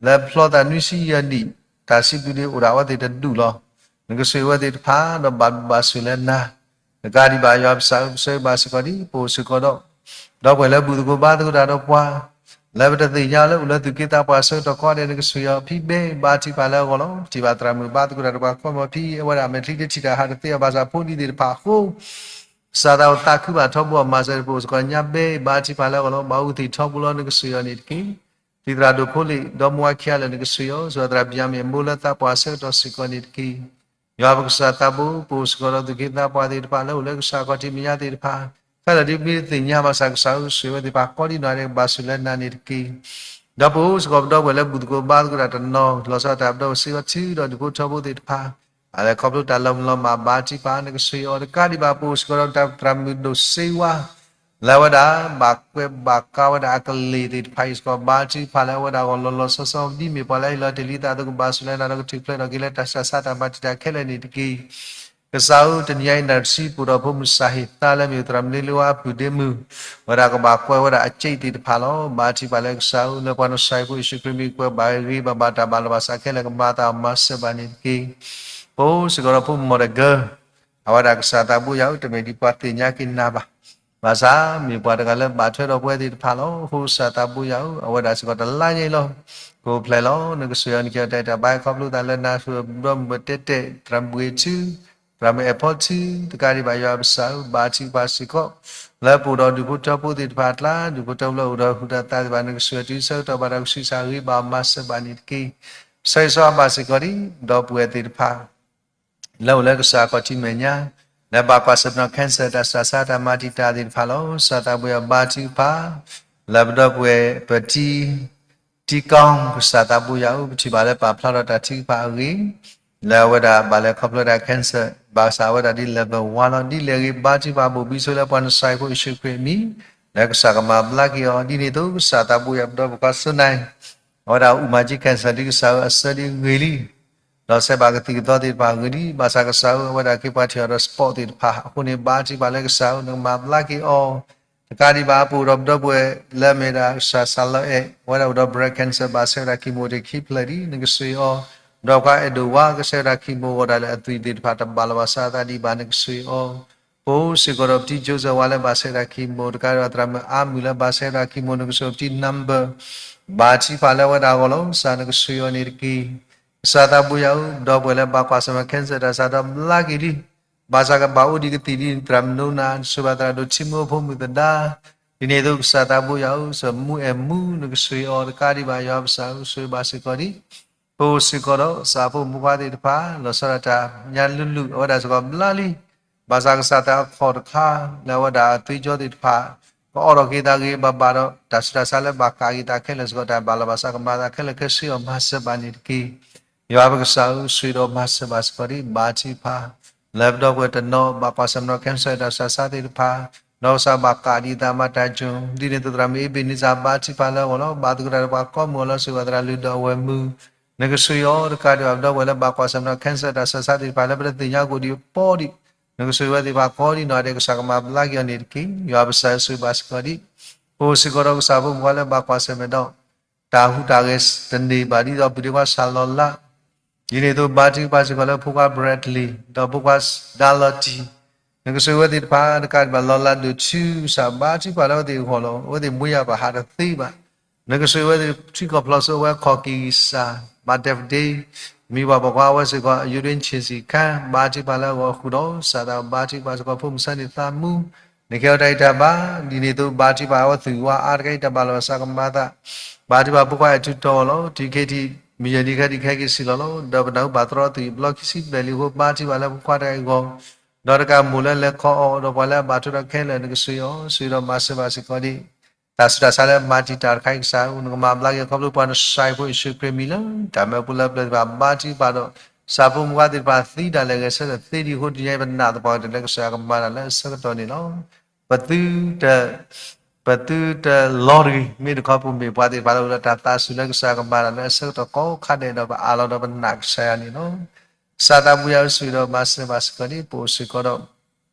လၢဖျီသးနွံဆံယဲၢ်နံၣ် တၢ်စံးဘျုးဒံးအိၣ်ဒၣ်အဝဲသ့ၣ်တဒူၣ်လီၤ. နကဆှၢအဝဲသ့ၣ်တဖၣ် ဒီးဘၣ်ဘျုးဘၣ်ဆိၣ်လၢနၤ တကးဒံးဘၣ် ယွၤပကစၢ်ဧၢ, ပဆၢဂ့ၤဘၣ်စ့ၢ်ကီးလံ ပအိၣ်စ့ၢ်ကီးဒီး ဒီပုၢ်ဝဲၢ်လၢဘူၣ်သကိးဘါသကိးတၢ်ဒီးပှၤ လၢပတသ့ၣ်ညါလၢအိၣ်လၢသူၣ်က့သးပှၢ်ဆၢကတီၢ်ကိးဂၤဒဲး နကဆှၢအီၤ ဖံဘဲ ဘါထုကဖၣ်လၢအဂီၢ်လီၤ. ပထံၣ်ဘၣ်သရၣ်မုၣ်ဘါသကိးတၢ်ဒီးပှၤကိးမုၢ်ဂီၤ ဖံ အဝဲဒၣ်မဲာ်ချံတထံၣ်တၢ်ဟးတသ့အီၤ ဘၣ်ဆၣ်ဖိဒံသ့ၣ်တဖၣ်အဃိ ကစၢ်သးအိၣ်သးခုဘၣ်ထီဘိအီၤ မၤစၢၤတပူၤစ့ၢ်ကီး ညါဘဲ ဘါထုကဖၣ်လၢအဂီၢ်လီၤ. ဘၣ်အူသ့ၣ်ထီဘိလီၤ နကဆှၢအီၤန့ၣ်တက့ၢ်. တံၤသရၣ်ဒိၣ်ဖိလ့ၣ် ဒီမါဝၤခံဂၤလၢာ် နကဆှၢအီၤ စၢၤသရၣ်ဘံၣ်ယၤမံၣ်အမိၢ်လၢသးပှၢ်ဆၢကတီၢ်စ့ၢ်ကီးန့ၣ်တက့ၢ်. ယွၤပကစၢ်သးဘိ ပအိၣ်စ့ၢ်ကီးဒီးသူၣ်က့သးပှၢ်သ့ၣ်တဖၣ် လၢအိၣ်လၢကစၢ်ခီၣ်ထံးမဲာ်ညါသ့ၣ်တဖၣ် ခဲလၢာ်ဒ်ပမ့ၢ်တသ့ၣ်ညါ ဘၣ်ဆၣ်ကစၢ်ဧၢ ဆှၢဝဲသ့ၣ်တဖၣ်ကိးဒံနီၢ်ဂၤဒဲး ကဘၣ်ဆိၣ်လၢနၤန့ၣ်တက့ၢ်. ဒီးပအိၣ်စ့ၢ်ကီးပဒီပုၢ်ဝဲၢ်လၢဘူၣ်သကိးဘါသကိးတၢ်တနီၤ လီၤဆီဒၣ်တၢ်ပဒီပုၢ်ဝဲၢ်စ့ၢ်ကီး ထုဒီးဒူၣ်ဖိထၢဖိသ့ၣ်တဖၣ် အလဲၤခီဖျိတၢ်လီၤမုၢ်လီၤမၢ် ဘါထုကဖၣ် နကဆှၢအီၤ တကးဒံးဘၣ် ပအိၣ်စ့ၢ်ကီးဒီးပတၢ်သရၣ်မုၣ်ဒိၣ်စ့ဝါ လၢအဝဲဒၣ် ဘၣ်ကွဲးဘၣ်ကးဝဲဒၣ်အကလ့ၢ်သ့ၣ်တဖၣ်အံၤစ့ၢ်ကီး ဘါထုကဖၣ်လၢအဝဲဒၣ်အဂီၢ်လီၤလီၤဆီဆီ ဒ်မ့ၢ်ပှၤလၢအဟ့ၣ်လီၤတ့ၢ်လံသးအသိး ကဘၣ်ဆိၣ်လၢနၤဒီးကထုးဖျဲးထီၣ်က့ၤလၢတၢ်ဆူးတၢ်ဆါတၢ်မၤတံာ်တာ်ခဲလၢာ်န့ၣ်တက့ၢ်. ကစၢ်ဧၢ တနံၤအံၤနၢ်တဆံ ပအိၣ်ဒီးဖိမုၣ်စၢ်ဟ့ၣ်သါလၢမ့ၢ်သရၣ်မုၣ်လ့လ့ဝါအပုၢ်ဒ့မုၣ် ဝဲဒၣ်ကဘၣ်ကွဲးဝဲဒၣ်အစ့သ့ၣ်တဖၣ်လီၤ. ဘါထုကဖၣ်လၢကစၢ်ဧၢ လၢပှၤနဆှၢဖိယ့ၣ်ၡူးခရံာ်မံၤကွဲးဘၣ်ဂ့ၤဘၣ်ဘၣ်တၢ်ဘၣ်လီၤဘၣ်စးခဲလၢာ် ကမၤသးမၤစၢၤဘၣ်န့ၣ်တက့ၢ်. ပအိၣ်စ့ၢ်ကီးဒီးဖိမုၣ်မီၢ်တဂၢၢ် အဝဲဒၣ်ကစၢ်သးဘိယွၤဧၢ တမ့ၢ်ဒ်ပှၤသ့ၣ်ညါက့ၤနၤဘၣ်. ဘၣ်ဆၣ်မ့ၢ်ပှၤတဂၤလၢဘၣ်ထွဲဒီးပဝဲသ့ၣ်တဖၣ်လီၤ. အဃိကစၢ်သးဘိယွၤဧၢ အဝဲဒၣ်စ့ၢ်ကီးတလါညါအံၤလီၤ. ကိးဖျဲၣ်လီၤ နကဆှၢအီၤ နကဲအီၤတၢ်အံၤတၢ်ဘါ ခီဖျိသးလၢနၤ ဆှၢပဒီပုၢ်ဝဲၢ်တဲတဲ သရၣ်မုၣ်ဘှံးထူ သရၣ်မုၣ်အဲၣ်ဖီထူ တကးဒံးဘၣ်ယွၤပကစၢ်ဧၢ ဘါထုကဖၣ်စ့ၢ်ကီး လၢပအိၣ်ဒီးဒူၣ်ဖိထၢဖိသ့ၣ်တဖၣ်အကျါ ဒူၣ်ဖိထၢဖိလၢအိၣ်ဒီးဟုၣ်ဒီးသးသ့ၣ်တဖၣ် နကဆှၢတုၤဆၢကတီၢ်ဘၣ်ဒီးကဆံးစၢ်ဂ့ၤဘၣ်မၤစၢၤဘၣ်န့ၣ်တက့ၢ်. ဆၢဂ့ၤဆၢဝါဘၣ်စ့ၢ်ကီးဒံး ဒီပုၢ်ဝဲၢ်သ့ၣ်တဖၣ် လၢအိၣ်လၢကစၢ်ခီၣ်ထံးမဲာ်ညါ လၢဘၣ်ကွၢ်ဆၢၣ်မဲာ်နီၣ် cancer တၢ်ဆူးတၢ်ဆါတၢ်မၤတံာ်တာ်သ့ၣ်တဖၣ်လီၤ. ကစၢ်သးဘိယွၤဘါထုကဖၣ် လၢပဒီပုၢ်ဝဲၢ်ပတံၤ တံၤကီ ကစၢ်သးဘိယွၤဧၢ ပထံၣ်ဘၣ်လၢပာ်ဖျါထီၣ်တၢ်ထုကဖၣ်အဂ့ၢ် လၢအဝဲဒၣ်ဘၣ်လဲၤခီဖျိတၢ် cancer ဘၣ်ဆၣ်အဝဲဒၣ်ဒ်လဲၣ်ပဝါလီၤ ဒ်လဲၣ်ဂ့ၤ ဘါထုကဖၣ်ဘိၣ်ဘံဆိလၢပှၤနစၢ်ဖိယ့ၣ်ၡူးခရံာ်အမံၤ လၢကစၢ်ကမၤဘျါက့ၤအီၤ ဒ်န့ၣ်အသိးကစၢ်သးဘိယွၤပဒီပုၢ်ဝဲၢ်ခွါစူနၢ် အဝဲဒၣ်အူၣ်မၤက့ၤ cancer ဒ်ကစၢ်ဧၢ အဆၢဒ်ဂ့ၤလံ ဒီးစဲးဘၣ်ကသံၣ်ကသီသ့ၣ်တဖၣ်ဂ့ၤလံ ဘၣ်ဆၣ်ကစၢ်ဧၢ အဝဲဒၣ်က့ၤပှၤထံၣ်အီၤဒီး spot သ့ၣ်တဖၣ် အဃိန့ၣ် ဘါထုကဖၣ်လၢကစၢ်ဧၢ နကမၤဘျါက့ၤအီၤ တကးဒံးဘၣ် ပအိၣ်ဒီးပဒီပုၢ်ဝဲၢ်လၢအမ့ၢ်ဒၣ်ကစၢ်စၢ်လီၤအဲၣ် အဝဲဒၣ်အိၣ်ဒီး breast cancer ဘၣ်ဆဲးဝဲဒၣ် chemo တခံဖျၢၣ်လံ နကဆှၢအီၤ ဒီးပှၤအဲၣ်ဒိးဝါ ကဆဲးဝဲဒၣ် chemo အဂီၢ်ဒၣ်လဲာ် အသွံၣ်သ့ၣ်တဖၣ်တဘၣ်လီၤဘၣ်စးသးဒံးဘၣ် နကဆှၢအီၤ ပအိၣ်စ့ၢ်ကီးဒီးပတံၤ Joseph ဝါလၢဘၣ်ဆဲးဝဲဒၣ် chemo တကးဒံးဘၣ်သရၣ်မုၣ်အါမုၢ်လၢဘၣ်ဆဲးဝဲဒၣ် chemo နကဆှၢပတံၤ number ဘါထုကဖၣ်လၢအဝဲဒၣ်အဂီၢ်လီၤ ကစၢ်နကဆှၢအီၤန့ၣ်တက့ၢ်. ကစၢ်သးဘိယွၤဧၢ ပဒီပုၢ်ဝဲၢ်လၢဘၣ်ကွၢ်ဆၢၣ်မဲာ် cancer တၢ်ဆူးတၢ်ဆါဒီးဘျါက့ၤလံ ဘၣ်ဆၣ်ကဘၣ်အိၣ်ဒံးကသံၣ်ဒ်သရၣ်မုၣ်နိနၤ ဆိၣ်ဘၣ်သရၣ်ဒိၣ်ထံမူအဖိမုၣ်သဒါ ဒ်န့ၣ်အသိးကစၢ်သးဘိယွၤဧၢ စၢၤမူအဲၣ်မူ နကဆှၢအီၤ တကးဒံးဘၣ်ယွၤပကစၢ်ဧၢ ဆှၢဘၣ်စ့ၢ်ကီးဒံး ပအိၣ်စ့ၢ်ကီးဒီးကစၢ်ဖိမုၣ်ဖိခွါသ့ၣ်တဖၣ် လီၤဆီဒၣ်တၢ်ညါလုၢ်လုၢ် အဝဲဒၣ်စ့ၢ်ကီးဘျါလံ ဘၣ်ဆၣ်ကစၢ်သးအခီၣ်တခါ လၢအဝဲဒၣ်အသွံၣ်ကၠီသ့ၣ်တဖၣ် ကအီၣ်ထီၣ်က့ၤသးဂ့ၤဘၣ်ဘၣ်ဒီး တၢ်ဆူးတၢ်ဆါလၢဘၣ်ကးက့ၤသးခဲလၢာ်စ့ၢ်ကီး တၢ်ဘၣ်လီၤဘၣ်စးကမၤသးခဲလၢာ်ခဲဆ့အီၤ မၤစၢၤဘၣ်န့ၣ်တက့ၢ်. ယွၤပကစၢ်ဧၢ ဆှၢဒီးမၤစၢၤဘၣ်စ့ၢ်ကီးဒံး ဘါထုကဖၣ် လၢပဒီပုၢ်ဝဲၢ်တနီၤ ဘၣ်ကွၢ်ဆၢၣ်မဲာ်နီၣ် cancer တၢ်ဆူးတၢ်ဆါသ့ၣ်တဖၣ် ဒီးကစၢ်ဘၣ်ကးဒံးသးမၤတၢ်ကၠိ ဒ်န့ၣ်အသိးသရၣ်မုၣ်အ့ဘ့းနံစၢ် ဘါထုကဖၣ်လၢအဂီၢ်လီၤ ဘါသကိးတၢ်ဒီးပှၤကိးမုၢ်ဂီၤလၢ ဆိၣ်ဘၣ်သရၣ်လုၢ်ဒီးအဝဲၢ်မုၣ် နကဆှၢအီၤ တကးဒံးဘၣ်ပဒီပုၢ်ဝဲၢ်လၢဘၣ်ကွၢ်ဆၢၣ်မဲာ်နီၣ် cancer တၢ်ဆူးတၢ်ဆါသ့ၣ်တဖၣ်လၢပတသ့ၣ်ညါကအိၣ်ဒံးအပီဒံး နကဆှၢဝဲသ့ၣ်တဖၣ်ကိးဒံးနီၢ်ဂၤဒဲး ကစၢ်ကမၤဘျါက့ၤအီၤန့ၣ်တက့ၢ်. ယွၤပကစၢ်ဧၢ ဆှၢဘၣ်စ့ၢ်ကီးဒံး ပအိၣ်စ့ၢ်ကီးဒီးကစၢ်ဖိမုၣ်ဖိခွါလၢဘၣ်ကွၢ်ဆၢၣ်မဲာ်ဒီး တၢ်ဟူးတၢ်ဂဲၤတန့ၢ်ဘၣ်ဒ်သိး ပုၢ်ဒ့ခွါစၢ်လီၤလး ဒ်န့ၣ်အသိးဘါထုကဖၣ်စ့ၢ်ကီးလၢဖိခွါ Bradley ဒီးဖိခွါ Darlottie နကဆှၢဝဲသ့ၣ်တဖၣ် တကးဒံးဘၣ် လီၤလးဒိၣ်ထူ ကစၢ်ဘါထုကဖၣ်လၢအဝဲသ့ၣ်အဂီၢ်လီၤ. အဝဲသ့ၣ်မူယါပဟးတသ့ဘၣ်. နကဆှၢဝဲသ့ၣ်ထံကီၢ်ဖျိးစိ အဝဲခီၣ်က့ၤကစၢ် ဘၣ် Dave Day မံၤပှၢ်ပိာ်ခွါ အဝဲစ့ၢ်ကီး ယူဒ့ဆံၣ်စံၣ်ခါ ဘါထုကဖၣ်လၢအဂီၢ်ဃုာ်ဒီး ကစၢ်သးဘါထုကဖၣ်စ့ၢ်ကီး ဖိမုၣ်ဆၢန့ၣ်သးမူ နကဲအီၤတၢ်ဂံၢ်တၢ်ဘါ ဒ်န့ၣ်အသိးဘါထုကဖၣ်အဝဲသွံၣ်ဝါအါတကဲအံၤ တၢ်ဘၣ်လီၤဘၣ်စးကမၤသး ဘါထုကဖၣ်ဖိခွါအဲၣ်ထူတီအီၤလီၤ. တံၤခ့တံၤ မုၢ်ယဲၢ်နံၤခဲဒံးခဲက့ၤဆံးလီၤလီၤ. ဒီးပနၢ်ဟူဘၣ်သရီသုးဘျီခံဆံဘျဲၣ်လံအဃိ ဘါထုကဖၣ်လၢဖိခွါတဂၤအံၤအဂီၢ် ဒီးတကးမိၢ်လၢလဲၤခီအီၤဒီးပှၤလၢအဘၣ်ထွဲဒီးခဲလၢာ် နကဆှၢအီၤ ဆှၢဒီးမၤစၢၤဘၣ်စ့ၢ်ကီးဒံး တၢ်ဆူးတၢ်ဆါလၢမၤတံာ်တာ်တခါအံၤ ကစၢ်ဧၢ နကမၤဘျါက့ၤ ခီဖျိပှၤနစၢ်ဖိယ့ၣ်ၡူးခရံာ်မံၤလၢ တၢ်မၢပူၤလၢပျၢၤသ့ၣ်တဖၣ် ဘါထုကဖၣ်ဒီး ကစၢ်ဖိမုၣ်ခွါသ့ၣ်တဖၣ်သံဒၣ်လဲာ်ဂဲၤဆၢထၢၣ်သ့ဒံးအဃိ တနံၤအံၤပနာ်သပှၢ်ကတၢၢ်လၢကစၢ်ယွၤကမၤတၢ်လၢအဆၢကတီၢ်န့ၣ်လီၤ. ပသုတ ပသုတလီတဂ့ၤ, မ့ၢ်တခီပူၤမ့ၢ်ပှၤသ့ၣ်တဖၣ်လၢအိၣ်ဒီးတၢ်သးစူၤလၢကစၢ်ယွၤကမၤတၢ်လၢအဆၢကတီၢ် ကိးခါဒဲးဒီးပအးလီၤဒီးပနာ်ကစၢ်ယွၤန့ၣ်လီၤ. ကစၢ်သးဘိယွၤဧၢ ဆိၣ်ဂ့ၤဒီးမၤစၢၤဘၣ်စ့ၢ်ကီးဒ် ပအိၣ်စ့ၢ်ကီးဒီး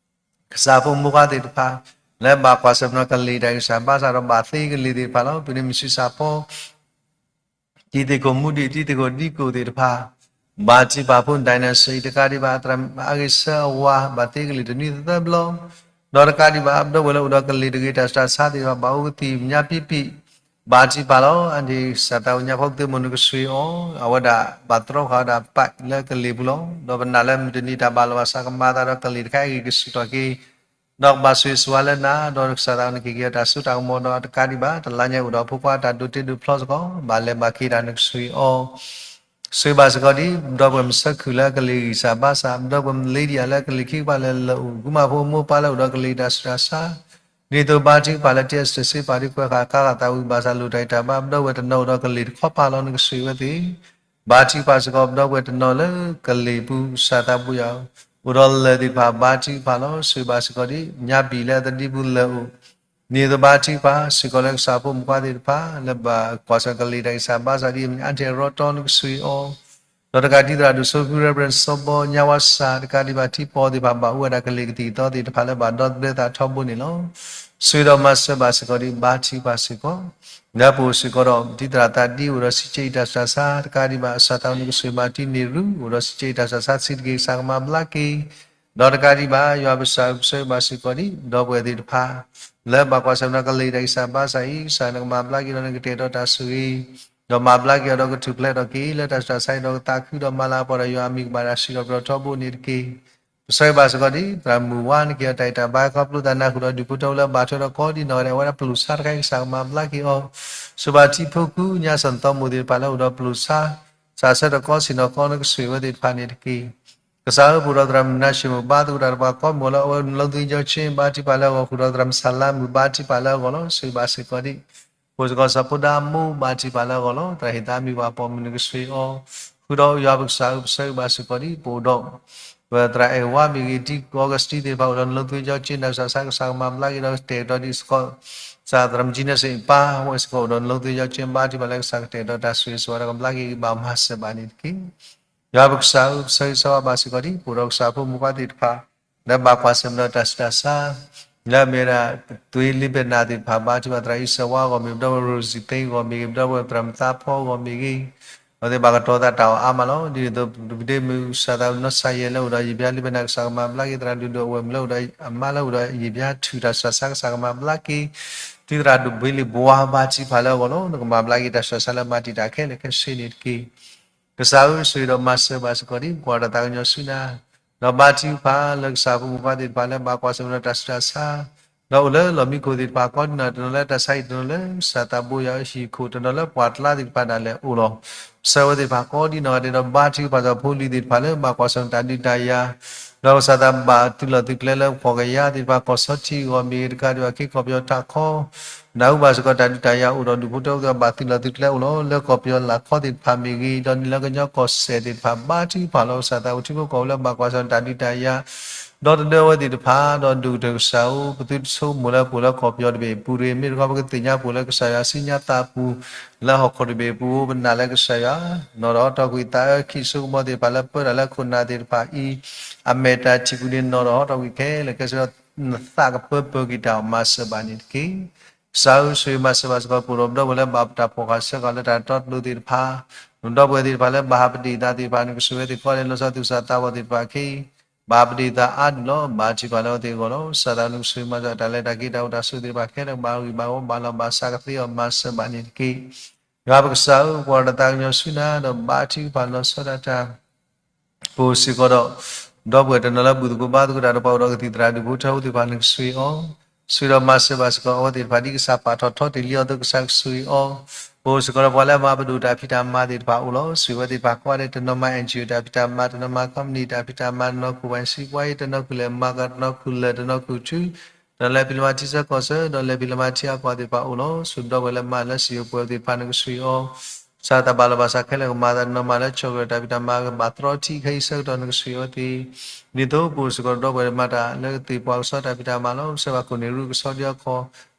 ကစၢ်ဖိမုၣ်ခွါသ့ၣ်တဖၣ် လၢဘၣ်ကွၢ်ဆၢၣ်မဲာ်ကလံၤတၢ်ဂံၢ်စၢ်ဘါစၢ်ဒီးဘၣ်သ့ကလံၤသ့ၣ်တဖၣ်လီၤ. ပနံၤမုၢ်ဆံးစၢ်ဖီ တံၤသကိးမူဒံး တံၤသကိးဒံကိးသ့ၣ်တဖၣ် ဘါထုကဖၣ်ဖိ ဒိးနၣ်စံး တကးဒံးဘၣ် သရၣ်မုၣ်အါဂ့ၤဆၢအဝၤ ဘၣ်သ့ကလံၤတနွံသၢဘျီ, ဒီးတကးဒံးဘၣ် ပဒီပုၢ်ဝဲၢ်လၢအိၣ်ဒီးကလံၤတဂ့ၤ တၢ်ဆူးတၢ်ဆါသ့ၣ်တဖၣ် ဘၣ်အိၣ်ကသံၣ်ညါပံပံ, ဘါထုကဖၣ်လီၤ. အါန့ၣ် ကစၢ်သးအိၣ်ညါဖီကသ့မိၢ် နကဆိၣ်ဂ့ၤအီၤ အဝဲဒၣ်ဘၣ်တြီဃာ်ဝဲဒၣ်ပာ်လၢကလံၤပူၤလီၤ. ဒီးပနာ်လၢမုၢ်တနံၤတၢ်ဘၣ်လီၤဘၣ်စးကမၤသးဒီးကလံၤတခါအံၤဂ့ၤကဆူၣ်ထီၣ်က့ၤ ဒီးကဘၣ်ဆိၣ်ဂ့ၤဆိၣ်ဝါလၢနၤ ဒီးကစၢ်သးအိၣ်နက့ၤက့ၤအတၢ်စိတၢ်ကမီၤဒီးတကးဒံးဘၣ် တလါညါအိၣ်ဒီးဖိခွါတၢ်ဒိးတ့ဒိးဖျီစ့ၢ်ကီး ဘၣ်လဲၤဘၣ်က့ၤတၢ် နကဆိၣ်ဂ့ၤအီၤ ဆိၣ်ဂ့ၤဘၣ်စ့ၢ်ကီးဒ် ပဒီပုၢ်ဝဲၢ်မုၣ်ဆၢခုၣ်လၢကလံၤဂံၢ်စၢ်ဘါစၢ် ပဒီပုၢ်ဝဲၢ်မုၣ်လ့ဒံၣ်အလၢကလံၤခံကပၤလၢလၢအိၣ် ကုမၣ်ဖိမိၢ်ပၢ်လၢအိၣ်ဒီးကလံၤတၢ်ဆူးတၢ်ဆါ ဒ်သိးဘါထုကဖၣ်လၢ တ့အစၢၣ်စ့ပာ်ဒ်ကွဲးဃာ်ကါဃာ်သးဝံၤဘၣ်ဆၣ်လိၣ်တၢ်အံၤတၢ်ဘါ ပဒီပုၢ်ဝဲၢ်တနီၤအိၣ်ဒီးကလံၤတခီပၤလီၤ နကဆိၣ်ဂ့ၤဝဲသ့ၣ် ဘါထုကဖၣ်စ့ၢ်ကီး ပဒီပုၢ်ဝဲၢ်တနီၤလၢကလံၤပူၤ ကစၢ်သးဘိယွၤ အိၣ်ဒီးလၢၢ်သ့ၣ်တဖၣ် ဘါထုကဖၣ်လီၤ. ဆိၣ်ဂ့ၤဘၣ်စ့ၢ်ကီးဒ် ညါဘံၣ်လၢအသဒံပူၤလၢအိၣ် န့ၣ်သိးဘါထုကဖၣ်စ့ၢ်ကီးလၢကစၢ်ဖိမုၣ်ခွါသ့ၣ်တဖၣ် လၢဘၣ်ကွၢ်ဆၢၣ်ကလံၤတၢ်ဂံၢ်စၢ်ဘါစၢ်ဒ်အမ့ၢ် အါထံးရီတီ နကဆိၣ်ဂ့ၤအီၤ ဒီးတကးဒံးသရၣ်ဒိၣ်စိဖု Reverend စီၤဘီ ညါဝါစၢ် တကးဒံးဘၣ်ထံပီသ့ၣ်တဖၣ် ဘၣ်အိၣ်ဝဲဒၣ်ကလံၤကသံၣ်ကသီသ့ၣ်တဖၣ်လၢဘၣ်ဒီသဒၢသးထီဘိန့ၣ်လီၤ. ဆိၣ်ဂ့ၤဒီးမၤစၢၤဘၣ်စ့ၢ်ကီးဒ် ဘါထုကဖၣ်စ့ၢ်ကီး လၢပအိၣ်စ့ၢ်ကီးဒီး ဒ်သရၣ်သးဒ်အိၣ်ဒီးစံးကၠ့အံၤတၢ်ဆူးတၢ်ဆါ တကးဒံးဘၣ် ကစၢ်သးအိၣ်နကဆိၣ်ဂ့ၤဘၣ်တံၤန့ၢ်ရူ အိၣ်ဒီးစံးကၠ့အံၤတၢ်ဆူးတၢ်ဆါ ဆံးတက့ၢ် ကစၢ်ကမၤဘျါက့ၤ ဒီးတကးဒံးဘၣ် ယွၤပကစၢ်ဧၢ ပဆိၣ်ဂ့ၤဘၣ်စ့ၢ်ကီးဒ် ဒီပုၢ်ဝဲၢ်သ့ၣ်တဖၣ် လၢဘၣ်ကွၢ်ဆၢၣ်မဲာ်ဒီးကလံၤတၢ်ဂံၢ်စၢ်ဘါစၢ်အံၤ ကစၢ်နကမၤဘျါက့ၤဒီးနကတဲာ်ကတီၤတၢ်ဆိၣ်ဂ့ၤ ဒီးမၤဘျါက့ၤအီၤဒီးကထူၣ်ဖျဲးထီၣ်က့ၤ လၢတၢ်ဆူးတၢ်ဆါအံၤဒီးကသးခုဒီးမၤလၤအပှၤဒီးယွၤအမံၤကဘၣ်တၢ်စံးထီၣ်ပတြၢၤထီဘိန့ၣ်တက့ၢ်. ပဆိၣ်ဂ့ၤဘၣ်စ့ၢ်ကီးဒ် သရၣ်မုၣ်ဝါနက့ၤအီၤတၢ်အံၤတၢ်ဘါခီဖျိသးနၢ်ဟူဒီးဒုးဖိထၢဖိလၢဘၣ်ထွဲဒီးကိးဒံးနီၢ်ဂၤဒဲး အဝဲဒၣ်ပျိာ်ဆါတခါအံၤ ကစၢ်ကမၤဘျါက့ၤအီၤ ဆိၣ်ဘၣ်ထံဖိကူ ညါစီၢ်နသီမိၢ်သ့ၣ်တဖၣ်လၢအိၣ်ဒီးပျိာ်ဆါ စးဆၢတကီဆ့ၣ်နီၤကီ နကဆိၣ်ဂ့ၤဝဲသ့ၣ်တဖၣ်န့ၣ်တက့ၢ်. ကစၢ်ဧၢ ပအိၣ်ဒီးသရၣ်မုၣ်နါၡ့ၣ်မုၣ် ဘါသကိးတၢ်တပှၤကိးမုၢ်လၢအဝဲ နလိသ့ကၠီဆ့ ဘါထုကဖၣ်လၢအဂီၢ် ဃုာ်ဒီးသရၣ်မုၣ်စၢ်လါမုၣ် ဘါထုကဖၣ်လၢအဂီၢ်လီၤ. ဆိၣ်ဂ့ၤဘၣ်စ့ၢ်ကီးဒ် ပအိၣ်စ့ၢ်ကီးစီၤဖိဒါမိၢ် ဘါထုကဖၣ်လၢအဂီၢ်လီၤ. သရၣ်ဟ့ၣ်သးမံၤပှၤပိာ်မုၣ် နကဆိၣ်ဂ့ၤအီၤ ဃုာ်ဒီးယွၤပကစၢ်ဧၢ ပဆိၣ်ဂ့ၤဘၣ်စ့ၢ်ကီးဒ် ပအိၣ်ဒီး ပသရၣ်အဲၣ်ဝါမ့ၢ်ဂ့ၤ တံၤကီၢ်ကစတံသ့ၣ်တဖၣ် အိၣ်ဒီးနလိသ့ကၠီဆ့ နၢ်စၢ်ဆါ ကစၢ်ကမၤဘျါက့ၤဒီးကတဲာ်ကတီၤဒ်စ့ၢ်ကီး သရၣ်မုၣ်ကၠံနၢ်စ့ၣ်ပၢ် ဝဲစ့ၢ်ကီးအိၣ်ဒီးနလိသ့ကၠီဆ့ ဘါထုကဖၣ်လၢကစၢ်ကတဲာ်ကတီၤတၢ်ဆိၣ်ဂ့ၤဆိၣ်ဝါဒီးကဘျါက့ၤ ဘၣ်မၤစၢၤဘၣ်န့ၣ်တက့ၢ်. ယွၤပကစၢ်ဧၢ ပဆိၣ်ဂ့ၤဆိၣ်ဝါဘၣ်စ့ၢ်ကီးဒ် ပအိၣ်ဒီးကစၢ်ဖိမုၣ်ခွါသ့ၣ်တဖၣ် လၢဘၣ်ကွၢ်ဆၢၣ်မဲာ်ဒီးတၢ်ဆူးတၢ်ဆါ လၢအမ့ၢ်ဝဲဒၣ် သွ့လ့ဘဲၣ်နၤသ့ၣ်တဖၣ် ဘါထုကဖၣ်သရၣ်အံၣ်စၢၤဝါအဂီၢ်မ့ၢ်ဂ့ၤ ပဒီပုၢ်ဝဲၢ်ရိၣ်စံၣ်သ့အဂီၢ်မ့ၢ်ဂ့ၤ ပဒီပုၢ်ဝဲၢ်သရၣ်မုၣ်သးဖီအဂီၢ်မ့ၢ်ဂ့ၤ အဝဲသ့ၣ်ဘၣ်ကတီၤသးတၢ်အီၣ်အါမးလီၤ. ဒ်န့ၣ်အသိး ပဒ့မုၣ်ကစၢ်သးနီၢ်ဆါယဲၢ်လၢအိၣ်ဒီးယံာ်ဘျါလံဘဲၣ်နၤ ကစၢ်ကမၤဘျါက့ၤ သရၣ်ဒုၣ်ဒိၣ်အဝဲၢ်မုၣ်လၢအိၣ်ဒီးအမါလၢအိၣ်ဒီးယံာ်ဘျါထုၣ်တၢ်ဆူးတၢ်ဆါ ကစၢ်ကမၤဘျါက့ၤ ဒ်သရၣ်ဒိၣ်ဘ့လ့ၣ်ဘှါ ဘါထုကဖၣ်လၢအဂီၢ်လီၤ. နကမၤဘျါက့ၤတၢ်ဆူးတၢ်ဆါလၢမၤတံာ်တာ်ခဲလၢာ်ခဲဆ့န့ၣ်တက့ၢ်. ကစၢ်ဧၢ ဆိၣ်ဂ့ၤဒီးမၤစၢၤဘၣ်စ့ၢ်ကီးဒ် ပကွၢ်တၢ်သးကညီၤဆူနၤ ဒီးဘါထုကဖၣ်လၢကစၢ်ဖိမုၣ်ခွါသ့ၣ်တဖၣ်လၢဘၣ်ကွၢ်ဆၢၣ်မဲာ်ဒီးတၢ်ဆူးတၢ်ဆါ ဒီးအိၣ်လၢလီၢ်မံခိၣ်သ့ၣ်တဖၣ် ကိးဒံးနီၢ် တနီၤလၢတၢ်ဆါဟံၣ် တနီၤလၢကစၢ်သးဘိယွၤအဟံၣ်ခိၣ် တနီၤလၢပှၢ်ကျါသ့ၣ်တဖၣ်ဒၣ်လဲာ်အိၣ်လီၤ. ဆှၢဝဲသ့ၣ်တဖၣ်ကိးဒံးနီၢ်ဂၤဒဲးဒီး ဘါထုကဖၣ်စ့ၢ်ကီးဖိလံၤသ့ၣ်တဖၣ်လၢဘၣ်ကွၢ်ဆၢၣ်မဲာ်တၢ်ဒုးတၢ်ယၤ ဒီးကစၢ်သးဘၣ်သုးလီၢ်သုးကျဲလၢပှၤကညီသ့ၣ်တဖၣ် ကီၢ်ဆီထံအဂီၢ်မ့ၢ်ဂ့ၤ တကးဒံးဘၣ်က့ၤကီၢ်ပယီၤထးခီ နၢ်ဟူဘၣ်စ့ၢ်ကီးတၢ်ဒုးတၢ်ယၤအိၣ်ဒီးဒုးဖိထၢဖိသ့ၣ်တဖၣ် ဘၣ်သုးလီၢ်သုးကျဲအိၣ်လီၤ. လၢကီၢ်ပယီၤလၢ်ခီသ့ၣ်တဖၣ်မ့ၢ်ဂ့ၤ ဒီးနံၣ်လၢကညီကီၢ်စဲၣ်သ့ၣ်တဖၣ် ဘါထုကဖၣ်လီၤ. ကစၢ်သးအိၣ်ထံဖိကီၢ်ဖိလၢဘၣ်ကွၢ်ဆၢၣ်မဲာ်တၢ်ဒုးတၢ်ယၤ ဒီသဒၢဝဲသ့ၣ်တဖၣ် ဒီးဒိၣ်ကတၢၢ်ကစၢ်ဧၢ ပသုတဆိကမိၣ်လၢပအိၣ်လၢကီၢ်ပယီၤတဘ့ၣ်အပူၤတဂ့ၤ မ့ၢ်တခီပကသ့ၣ်ညါပအိၣ်လၢကစၢ်ယွၤစံးညါသးပူၤ လၢဟီၣ်ခိၣ်တဘ့ၣ်အပူၤ ပနာ်လၢကစၢ်ယွၤ နီၢ်ဒီးဟီထီၣ်ကွံာ်သးအၢခံဆိကမီၤသ့ၣ်တဖၣ်လၢပၢတၢ်လၢခိၣ်နၢ်သ့ၣ်တဖၣ်အံၤ အမဲာ်တၢ်ထံၣ်ပူၤန့ၣ် နီၢ်ဒီးဟီထီၣ်ကွံာ်ခဲလၢာ်ခဲဆ့ဒီး နသးကပၢပၢၤက့ၤတၢ်အီၣ်မၤစၢၤဘၣ်န့ၣ်တက့ၢ်. ကစၢ်ဧၢ ဆိၣ်ဂ့ၤမၤစၢၤဘၣ်စ့ၢ်ကီး ပအိၣ်ဒီးပဒီပုၢ်ဝဲၢ်လၢဘၣ်တၢ်ဖီၣ်ဃာ်ဆှၢဃာ်လၢတၢ်တီကျိၤသ့ၣ်တဖၣ် ပဒီပုၢ်ဝဲၢ်သ့ၣ်တဖၣ်လၢဘၣ်ဟးပဒံၣ်သးသ့ၣ်တဖၣ် နကဆိၣ်ဝဲသ့ၣ်ကိးဂၤဒဲး လီၤဆီဒၣ်တၢ်သးဝံၤသ့ၣ်တဖၣ်အခံ ဘၣ်ပဒံၣ်သးအါဒုၣ်လီၤ. ဘါထုကဖၣ်လၢအဝဲသ့ၣ်အဂီၢ်လီၤ. ကစၢ်သးနကဆိၣ်ဂ့ၤမၤစၢၤတၢ်လဲၤတၢ်က့ၤတၢ်အိၣ်တၢ်ဆိးသ့ၣ်တဖၣ်ခဲလၢာ် ကဘၣ်ဂံၢ်ဘၣ်ဝီဘၣ်လီၤဘၣ်ဆါကသ့အီၤမၤစၢၤဘၣ်န့ၣ်တက့ၢ်. ယွၤပကစၢ်ဧၢ ပကွၢ်တၢ်သးကညီၤဆူနၤ ဒီးဘါထုကဖၣ်လီၤဆီဒၣ်တၢ် ပအိၣ်စ့ၢ်ကီးဒီး ဒီပုၢ်ဝဲၢ်တနီၤလၢဘူၣ်သကိးဘါသကိးတၢ်ဒီးပှၤအိၣ်ဒီးကသံၣ်သရၣ်ဒူၣ်ဖိထၢဖိသ့ၣ်တဖၣ် နကဆိၣ်ဂ့ၤအီၤ ဆိၣ်ဂ့ၤဒီးမၤစၢၤဘၣ်စ့ၢ်ကီးအဝဲသ့ၣ်တဖၣ် ဒ်ကစၢ်ပာ်ထီၣ်ထီတ့ၢ်လံအီၤအသိး ကစၢ်ကဆိၣ်ဂ့ၤအီၤ. ပအိၣ်စ့ၢ်ကီးဒီးပှၤလၢအမၤပဒိၣ်တၢ်ဖံးတၢ်မၤသ့ၣ်တဖၣ်အိၣ်လီၤ. ဆိၣ်ဂ့ၤဝဲသ့ၣ်တဖၣ်ကိးဂၤဒဲး တနီၤမၤ NGO တၢ်ဖံးတၢ်မၤ တနီၤမၤ company တၢ်ဖံးတၢ်မၤ တနီၤခိၣ်ပှၤစံးပှၤအံၤ တနီၤခိၣ်လဲၤမၤကီၢ် တနီၤခိၣ်လၢာ် တနီၤခိၣ်ထု ဒီးလဲၤဖံးလဲၤမၤထံဆၢကီၢ်ဆၢ ဒီးလဲၤဖံးလဲၤမၤထံအကီၢ်သ့ၣ်တဖၣ်အိၣ်လီၤ. ဆူၣ်ဒီပုၢ်ဝဲၢ်လၢမၤလၢစံာ်ဧိၤပှဲၤဧိၤသ့ၣ်တဖၣ် နကဆှၢအီၤ ကစၢ်တၢ်ဘၣ်လီၤဘၣ်စးခဲလၢာ်ကမၤသး နီၢ်မၤလၢဆီၣ်ထွဲတၢ်ဖံးတၢ်မၤ ကဘၣ်သရီထံခဲအံၤဆၢကတီၢ် နကဆှၢအီၤသ့ ဒ်သိးပအိၣ်စ့ၢ်ကီးဒီပုၢ်ဝဲၢ်မၤတၢ်လၢကသ့ၣ်ပှၤကစီၣ်တၢ်ဖံးတၢ်မၤလီၤ. ပဆၢဘၣ်ခိၣ်န့ၣ်ရူၢ်ကစီၣ်ဒံအီခီ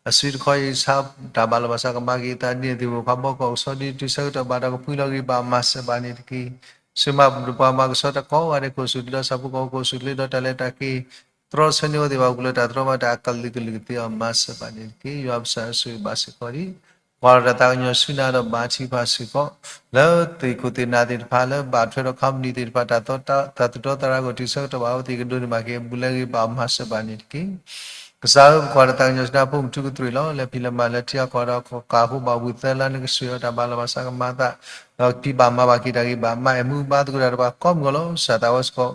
အစုတခီအံၤ ကစၢ်တၢ်ဘၣ်လီၤဘၣ်စးကမၤက့ၤအသး ဒ်န့ၣ်သ့ၣ်မုၣ်ခွါဘီကီၢ်ကစီၣ်ဒံတုၤဆၢကတီၢ်ဘၣ်ဒီးကဖှံလီၤဂ့ၤဘၣ်မၤစၢၤဘၣ်န့ၣ်တက့ၢ်. ဆၢမၤပှၤမၤကစီၣ်တၢ်ကိးဂၤဒဲး ခိၣ်စူၣ်တလီၤ ဆၣ်ဖိကီၢ်ဖိခိၣ်စူၣ်တလီၤ ဒီးတၢ်လဲၤတၢ်က့ၤ တြီဆၢန့ၢ်အီၤသ့ၣ်တဖၣ် ပူၤလၢတၢ်တြီမၤတၢ်အကလုာ်ကလုာ်ကသ့အီၤ မၤစၢၤဘၣ်န့ၣ်တက့ၢ်. ယွၤပစၢ်အစိၤဘၣ်စ့ၢ်ကီးဒံး ပှၤဒီးတၢ်သးကညီၤဆူနၤဒီးဘါထုကဖၣ်စ့ၢ်ကီး လၢသ့ၣ်ခိၣ်သ့ၣ်နၢ်သ့ၣ်တဖၣ် လၢဘၣ်ထွဲဒီးခီပနံၣ်သ့ၣ်တဖၣ် တၢ်သူၣ်တီသရၣ်ဂီၢ် တုၤဆၢကတီၢ်ဘၣ်အဝဲသ့ၣ်ကဒိးန့ၢ်ဘၣ်က့ၤ အဘူးလဲဂ့ၤဘၣ်အီၤ မၤစၢၤဘၣ်န့ၣ်တက့ၢ်. ကစၢ်ဧၢ ပကွၢ်ဒီးတၢ်ကညီၤဆူနၤ ဖိမုၣ်ထူကတြ့ၣ်လီၤ. လဲၤဖံးလဲၤမၤလၢထံအကီၢ်ဒီး ကၢ်ဃိဘၣ်ဝံၤသၢလါ နကဆှၢအီၤ တၢ်ဘၣ်လီၤဘၣ်စးကမၤသး ဒီးဖံးဘၣ်မၤဘၣ်က့ၤတၢ်ဂ့ၤဘၣ်မး အဲၣ်မူဘါသကိးတၢ်တဖၣ်ကိးမုၢ်ဂီၤလီၤ. ကစၢ်သးဝဲစ့ၢ်ကီး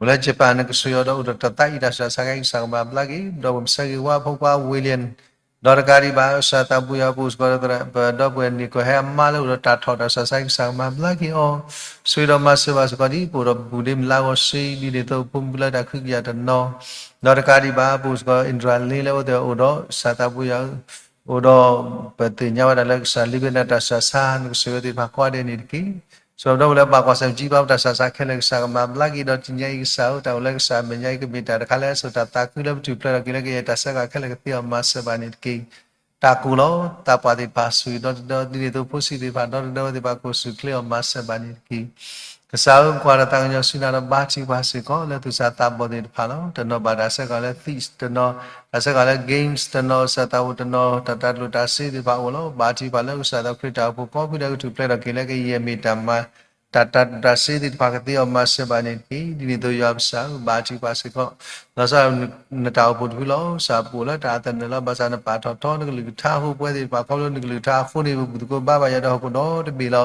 အိၣ်လၢယပၣ် နကဆှၢအီၤဒီးအိၣ်ဒီးတၢ်သးအံၤ တၢ်ဆူးတၢ်ဆါကဟဲ ကစၢ်ကမၤဘျါက့ၤ ဒီးပမုၢ်ဆၢဂ့ၤဝါဖိခွါဝ့လံ ဒီးတကးဒံးဘၣ် ကစၢ်သးဘိယွၤ ပအိၣ်စ့ၢ်ကီးဒီး ပဒီပုၢ်ဝဲၢ်န့ၣ် ကဟဲအမါလၢအိၣ်ဒီးတၢ်ထီၣ်တၢ်ဆူးတၢ်ဆါ ကစၢ်ကမၤဘျါက့ၤအီၤ ဆိၣ်ဂ့ၤဒီးမၤစၢၤဘၣ်စ့ၢ်ကီးဒံး ပအိၣ်ဒီးဘူးဒ့မုၢ်လါဂီၤစ့ ဒ်န့ၣ်အသိး ဖိမုၣ်လၢတၢ်ခုကယာ်တနီၤ ဒီးတကးဒံးဘၣ် ပအိၣ်စ့ၢ်ကီး အ့ဒြၤလ့လၢအိၣ်သ့ၣ်အိၣ်ဒီး ကစၢ်သးဘိယွၤဧၢ အိၣ်ဒီး ပသ့ၣ်ညါဝဲဒၣ်လၢကစၢ် လံာ်ဘ့နၢ်တၢ်ဆူးတၢ်ဆါ နကဆှၢဝဲသ့ၣ်တဖၣ်ကိးဂၤဒဲးန့ၣ်တက့ၢ်. ဆိၣ်ဂ့ၤဒီပုၢ်ဝဲၢ်လၢဘၣ်ကွၢ်ဆၢၣ်မဲာ်ကၠံပာ်ပတၢ်ဆူးတၢ်ဆါခဲလၢာ် ကစၢ်ကမၤဘျါက့ၤ ဒီးတနံၤညါအံၤ ကစၢ်ဧၢ တၢ်အိၣ်လၢကစၢ်မဲာ်ညါအံၤ ကမ့ၢ်တၢ်တခါလၢအစိာ်တၢ်သးခုလၢပထူၣ်ဖျဲးထီၣ်က့ၤ လၢကယဲၢ်တၢ်ဆၢကတီၢ်ခဲလၢာ်ကသ့အီၤ မၤစၢၤဘၣ်န့ၣ်တက့ၢ်. တၢ်ကိၢ်လီၤ သးပှၢ်သ့ၣ်တဖၣ် ဆိၣ်ဂ့ၤဒီးတဒီ ဒ်န့ၣ်အသိး ဖိဆံးသ့ၣ်တဖၣ် ဒီတဒီဝဲသ့ၣ်တဖၣ် ကိၢ်ဆူၣ်ချ့အီၤ မၤစၢၤဘၣ်န့ၣ်တက့ၢ်. ကစၢ်ဧၢ ပကွၢ်ဒီးတၢ်ကညီၤဆူနၤဒီး ဘါထုကဖၣ်စ့ၢ်ကီး လၢသူၣ်စၢ်သးဘီၣ်သ့ၣ်တဖၣ်လီၤ. တနီၤဘၣ်တၢ်ဆၢကတီၢ်လၢ thesis တနီၤ တၢ်ဆၢကတီၢ်လၢ games တနီၤ စၢၤသးအိၣ်တနီၤ တၢ်တၢ်ကျိၣ်တၢ်စ့သ့ၣ်တဖၣ်အိၣ်လီၤ. ဘါထုကဖၣ်လၢကစၢ်သးခရံာ်တၢ်အိၣ်ဖှိၣ်ကိးဖုဒၣ်ကထူၣ်ဖျဲးထီၣ်က့ၤလၢကယဲၢ်မ့ၢ်တၢ်မၤ တၢ်တၢ်ကျိၣ်တၢ်စ့သ့ၣ်တဖၣ်ကသ့အီၤ မၤစၢၤဘၣ်န့ၣ်တက့ၢ်. ဒ်န့ၣ်အသိး ယွၤပစၢ်ဧၢ ဘါထုကဖၣ်စ့ၢ်ကီး လီၤဆီနတၢ်အိၣ်ဖှိၣ်တဖုလီၤ. ကစၢ်ပအိၣ်လၢတၢ်အသနၢၣ်လီၤ. ဘၣ်ဆၣ်နပာ်ထီၣ်ထီနကလုၢ်ကထါအဃိ ပဝဲသ့ၣ်တဖၣ် ခီဖျိနကလုၢ်ကထါအဃိန့ၣ် ပဘူၣ်သကိးဘါဘၣ်ယွၤဒီးဟီၣ်ခိၣ်ဒီတဘ့ၣ်လီၤ.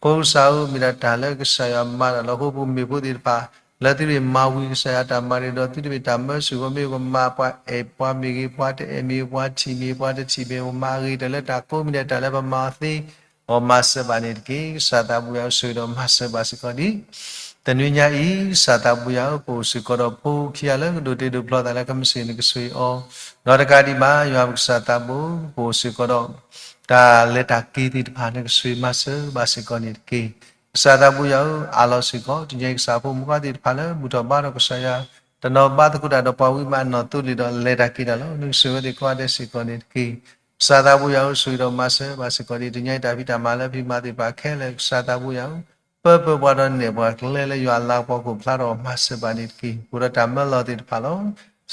အဃိကစၢ်ဧၢ မ့ၢ်ဒၣ်တၢ်လၢကစၢ်ယွၤမၤတၢ်လီၤ. အဃိပကမ့ၢ်ဖိသ့ၣ်တဖၣ် လၢသုတမ့ၢ်မၤဝံၤကစၢ်ယွၤတၢ်မၤန့ၣ်ဒီး သုတမ့ၢ်တၢ်မၢဆူၣ် ပမ့ၢ်ပကမၤပှၤအဲၣ်ပှၤမ့ၢ်ဂ့ၤ ပှၤတအဲၣ်မ့ၢ် ပှၤထံၣ်မ့ၢ် ပှၤတထံၣ်မ့ၢ် ပမၤအဂ့ၤတၢ်လၢတၢ်ကိးမံၤဒဲး တၢ်လၢပမၤအီၤသ့ အီၤမၤစၢၤဘၣ်န့ၣ်တက့ၢ်. ကစၢ်သးဘိယွၤဧၢ ဆိၣ်ဂ့ၤဒီးမၤစၢၤဘၣ်စ့ၢ်ကီးဒံး တနွံညါအံၤ ကစၢ်သးဘိယွၤဧၢ ပအိၣ်စ့ၢ်ကီးဒီးဖိခံဂၤလၢကဒိးတ့ဒိးဖျီသးလၢ ကမ့ၢ်စ့ၢ်နကဆိၣ်ဂ့ၤအီၤ ဒီးတကးဒံးဘၣ် ယွၤပကစၢ်သးဘိ ပအိၣ်စ့ၢ်ကီးဒီး တၢ်လဲၤတၢ်က့ၤသ့ၣ်တဖၣ် နကဆိၣ်ဂ့ၤမၤစၢၤဘၣ်စ့ၢ်ကီးန့ၣ်တက့ၢ်. ကစၢ်သးဘိယွၤဧၢ အးလီၤစ့ၢ်ကီး တနံၤညါအံၤ ကစၢ်ဖိမုၣ်ခွါသ့ၣ်တဖၣ်လၢ ဘူၣ်ထီၣ်ဘါထီၣ်ကစၢ်ယွၤ တနီၤဘါသကိးတၢ်ဒီးပှၤဝံၤမး နီၢ်သိလ့ၣ်ဒီးလဲၤတၢ်က့ၤတၢ်လီၤ. နကဆိၣ်ဂ့ၤဝဲသ့ၣ်ကိးဂၤဒဲးစ့ၢ်ကီးန့ၣ်တက့ၢ်. ကစၢ်သးဘိယွၤဧၢ ဆိၣ်ဂ့ၤဒီးမၤစၢၤဘၣ်စ့ၢ်ကီးဒံး တနံၤညါအံၤ တၢ်ဖံးတၢ်မၤလၢဖံးမၤသ့ၣ်တဖၣ်ခဲလၢာ် ကစၢ်သးဘိယွၤဧၢ ပၢပၢပှၤဒီးနဲၣ်ပှၤကျဲလၢယွၤအလၤကပီၤကအိၣ်ဖျါထီၣ် မၤစၢၤဘၣ်န့ၣ်တက့ၢ်. ပအိၣ်ဒီးတၢ်မၢလီၤသ့ၣ်တဖၣ်လီၤ.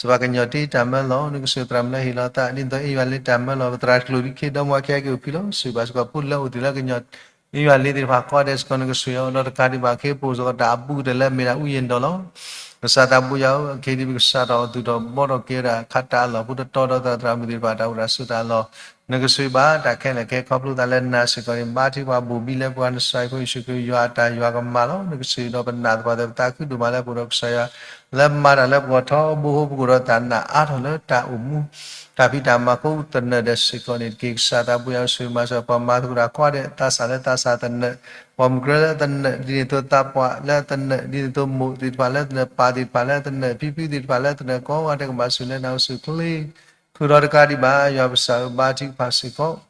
စပၢ်ကညီၤတ့တၢ်မၢလီၤ နကဆိၣ်သရၣ်မုၣ်လၢဟ့ၣ်လီၤသး ဒ်သိးအ့ၣ်ယွၤလ့တၢ်မၢလီၤ ပသရၣ်ကျိၣ်ဒံးခ့ဒီမါဝၤခဲက့ၤအိၣ်ဖှံလီၤ. ဆိၣ်ဂ့ၤဘၣ်စ့ၢ်ကီးဖိလၢအိၣ်သ့ၣ်လၢကညီၤ အ့ၣ်ယွၤလ့သ့ၣ်တဖၣ်ကိးဂၤဒဲးစ့ၢ်ကီး နကဆိၣ်ဂ့ၤအီၤ ဒီးတကးဒံးဘၣ် ခ့ပအိၣ်စ့ၢ်ကီးတၢ်အဘူးကတၢၢ်လၢအမ့ၢ်ဒၣ်အူယံၤဒီးလီၤ. ကစၢ်သးဘိယွၤဧၢ အခ့ဒံးပကစးထီၣ်အီၤသူၣ်ထီၣ်ဘှီထီၣ်က့ၤဝဲဒၣ် ခးတၢ်အလီၢ်ဖိတတီဒီးသရၣ်မုၣ်သ့ၣ်တဖၣ် တၢ်အိၣ်တၢ်ဆိးတၢ်အလီၢ် နကဆိၣ်ဂ့ၤဘၣ်တၢ်ခဲလၢာ်ခဲ ခီဖျိသးလၢနၤစ့ၢ်ကီးန့ၣ် ဘါထုကဖၣ်ဘိၣ်ဘံလၢပှၤနစၢ်ဖိယ့ၣ်ၡူးခရံာ် ယွၤအတၢ်ယွၤကမၣ်လီၤ. နကဆိၣ်ဂ့ၤဒီးပနာ်သပှၢ်သပှၢ် ပသးခုဒိၣ်မးလၢပအိၣ်ဒီးကစၢ်ယွၤ လၢမၤတၢ်လၢပဂီၢ်ထီဘိဟိ ပကအိၣ်ဒီးတၢ်နးအါထီၣ်လၢတၢ်အိၣ်မူ တၢ်ဖံးတၢ်မၤကိးသနၢၣ်ဒဲးစ့ၢ်ကီးန့ၣ်တက့ၢ်. ကစၢ်သးဘိယွၤဧၢ ဆိၣ်ဂ့ၤမၤစၢၤပှၤမၤသကိးတၢ်ကိးဂၤဒဲး သးစၢ်လၢသးစၢ်သနၢၣ် ပှၤမုၢ်ကြၢလၢသနၢၣ် ဒ်န့ၣ်အသိးသးပှၢ်လၢသနၢၣ် ဒ်န့ၣ်အသိးမိၢ်သ့ၣ်တဖၣ်လၢသနၢၣ် ပၢ်သ့ၣ်တဖၣ်လၢသနၢၣ် ဖံဖုသ့ၣ်တဖၣ်လၢသနၢၣ် ကိးဂၤဒဲးကဘၣ်ဆိၣ်ဂ့ၤလၢနၤအိၣ်ဆူၣ်အိၣ်ချ့ ဃုာ်ဒီးတကးဒံးဘၣ် ယွၤပကစၢ်ဧၢ ဘါထုကဖၣ်စ့ၢ်ကီး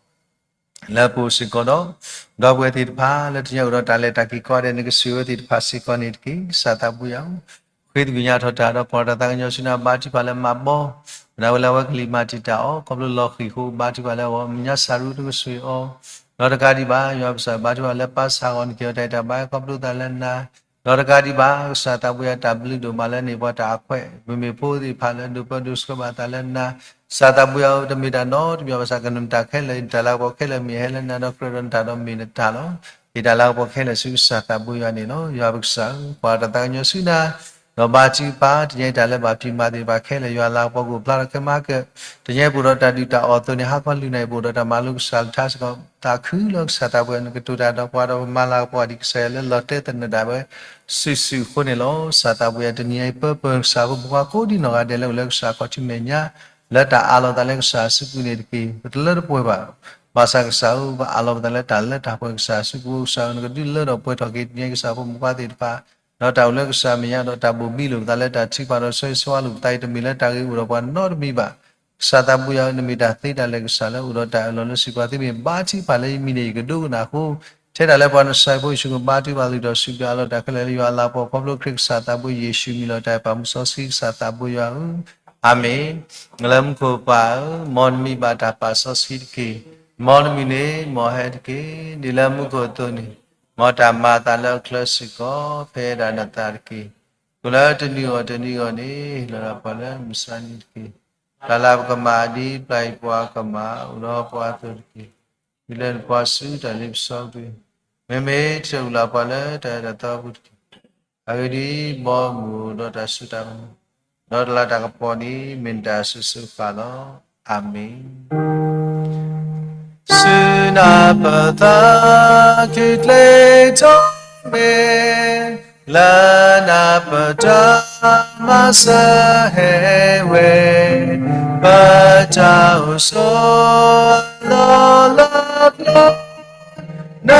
လၢပအိၣ်စ့ၢ်ကီးဒီး ဒီပုၢ်ဝဲၢ်သ့ၣ်တဖၣ် လၢတနံၤညါအိၣ်ဒီးတၢ်လဲၤတၢ်က့ၤကိးဂၤဒဲး နကဆိၣ်ဂ့ၤဝဲသ့ၣ်တဖၣ်စ့ၢ်ကီးန့ၣ်တက့ၢ်. ကစၢ်သးဘိယွၤဧၢ ဃ့သကွံာ်ညါထီၣ်တၢ်ဒီး ပှၤတၢ်သးကညီၤဆူနၤ ဘါထုကဖၣ်လၢမၤဘီ ဝဲဒၣ်ဝဲလၢအဝဲကလံၤမၤတံာ်တာ်အီၤ ခီဖျိလီၤဃံၤအဃိ ဘါထုကဖၣ်လၢအဝဲမၤညါစၢ်ရူတကဆိၣ်ဂ့ၤအီၤ ဒီးတကးဒံးဘၣ် ယွၤပကစၢ်ဘါထုကဖၣ်လၢပၢ်ဆၣ်ဂီၤန့ၣ် က့ၤအီၤတၢ်အံၤတၢ်ဘါ ခီဖျိသးလၢနၤ ဒီးတကးဒံးဘၣ် ကစၢ်သးဘိယွၤ တၢ်ဘျုးဒိၣ်မးလၢန့ၢ်ပှၤတၢ်အခွဲး မ့မ့ၢ်ဖိသ့ၣ်တဖၣ်လၢဒိးပၢဒိးဆှၢဘၣ်သးလၢနၤ ကစၢ်သးဘိယွၤဧၢ တမ့ၢ်တၢ်နီတမံၤဘၣ်ဆၣ် ကနၣ်တၢ်ခဲလၢာ် တၢ်လၤကပီၤခဲလၢာ်မ့ၢ်ဟဲလၢနၤ ဒီးကြၢးဒီးနတၢ်ဒီးမ့ၢ်နတၢ်လီၤ. ဟ့ၣ်တၢ်လၤကပီၤခဲလၢာ်ဆူကစၢ်သးဘိယွၤန့ၣ်လီၤ. ယွၤပကစၢ်ဧၢ ပှၤတၢ်သးကညီၤဆူနၤ ဒီးဘါထုကဖၣ် တနံၤညါအံၤတၢ်လၢဘၣ်ဖံးမၤသ့ၣ်တဖၣ်ခဲလၢာ် ယွၤလၤကပီၤကအိၣ်ဖျါထီၣ်ခဲမၤကၢၢ် တနံၤညါအံၤပအိၣ်ဒီးတၢ်ဒုၣ်တၢ်အီၣ်အသိးန့ၣ် ဟါခီလွံၢ်နၣ်ရံၣ် ပအိၣ်ဒီးတၢ်မၤလိကစၢ်လၢထါစ့ၢ်ကီး သးခုလၢကစၢ်သးဘိယွၤ နကတိၤတၢ်ဒီးပှၤဒီးပမၤလၤကပီၤဒံးကစၢ်ယွၤလၢလီၤတဲာ်သနၢၣ်ဒၣ်ဝဲ စုာ်စုာ်အဃိန့ၣ်လီၤ. ကစၢ်သးဘိယွၤ တနံၤညါအံၤ ပၢပၢၢ်ကစၢ်ဖိမုၣ်ဖိခွါကိးဒံနီၢ်ဂၤဒဲးလၢအိၣ်လၢကစၢ်ခီၣ်ထံးမဲာ်ညါ လၢတၢ်အးလီၤသးလၢကစၢ်အစုပူၤန့ၣ်တက့ၢ်. ပတလၢတပှဲၤဘၣ်. ဘၣ်ဆၣ်ကစၢ်ဧၢ ပအးလီၤပသးလၢတၢ်လၢတၢ်ပှဲၤကစၢ်အစုပူၤ ကစၢ်ဧၢ နကဒုးလၢဒီးပှဲၤထီၣ်က့ၤ တနံၤညါအံၤကစၢ်ဖိမုၣ်ဖိခွါသ့ၣ်တဖၣ် ဒီးတၢ်အိၣ်လၢကစၢ်မဲာ်ညါဒီးတၢ်ဘိၣ်ဘံလိာ်ပသးလၢတၢ်ထုကဖၣ်ဒီးဆၢဂ့ၤဆၢဝါလိာ်ပသးအံၤ တမ့ၢ်လၢတၢ်ဂ့ၤအိၣ်ဒီးပှၤနီတမံၤဘၣ်. ကစၢ်သးဘိယွၤဧၢ, နမ့ၢ်တၢ်သ့တၢ်လၢာ်ကစၢ်လၢအိၣ်ဒီးတၢ်အၢၣ်လီၤလၢစံးပာ်သ့မ့ၢ်ဘါထုကဖၣ်လၢယမံၤန့ၣ် ယကဒိကနၣ်အဃိ, ထဲဒၣ်လၢပှၤနဆှၢဖိယ့ၣ်ၡူးကဘါထုကဖၣ်သုဒီးစံးဘျုးအလီၢ်တၢ်ခဲလၢာ်လၢယွၤအလၤကပီၤ ခီဖျိခရံာ်ကစၢ်သးဘိယ့ၣ်ၡူးမံၤလီၤတၢ်အပၢ်မူစီဆှံကစၢ်သးဘိယွၤဧၢ, အၤမ့ၣ်. လၢမူခိၣ်ပၢ်ဧၢ, မ်နမံၤဘၣ်တၢ်ပာ်စီဆှံတက့ၢ်. မ်နမုၢ်နံၤန့ၣ် မ်ဟဲတက့ၢ်. ဒ်လၢမူခိၣ်အသိးန့ၣ်, မ်တၢ်မၤအသးလၢအချၢစ့ၢ်ကီး ဖဲဒၣ်နသးတက့ၢ်. အဃိလၢတနံၤအဂီၢ်တနံၤအဂီၢ်န့ၣ် ဟ့ၣ်လီၤဒၣ်ပှၤလၢမုၢ်ဆါနံၤတက့ၢ်. တၢ်လၢပကမၣ်ဒ်ပျၢ်ယပှၤကမၣ် အိၣ်ဒီးပှၤအသိးတက့ၢ်. ဒ်လဲၣ်နပှၤဆူတၢ်လ့ပစီတက့ၢ်. မ့မ့ၢ်တၢ်အုၣ်လီၤပှၤလၢတၢ်အၢတၢ်သီအပူၤတက့ၢ်. အဂ့ၢ်ဒ်အံၤ, မ်မုၢ်အိၣ်ဒီးတၢ်စိတၢ်ကမီၤ, ဒီးတၢ်လၤတၢ်ကပီၤန့ၣ် မ့ၢ်နတၢ်အစိၤစိၤဃၣ်ဃၣ်လီၤ. အၤမ့ၣ်. ဆူနၢ်ပၢၢ်သးခုကျဲထီၣ်မ့ၢ်, လၢနၢ်ပၢၢ်တၢ်မၤစၢၤဟဲဝဲ, ပတၢ်အိၣ်ဆိးလီၤလၢပျၢၤ န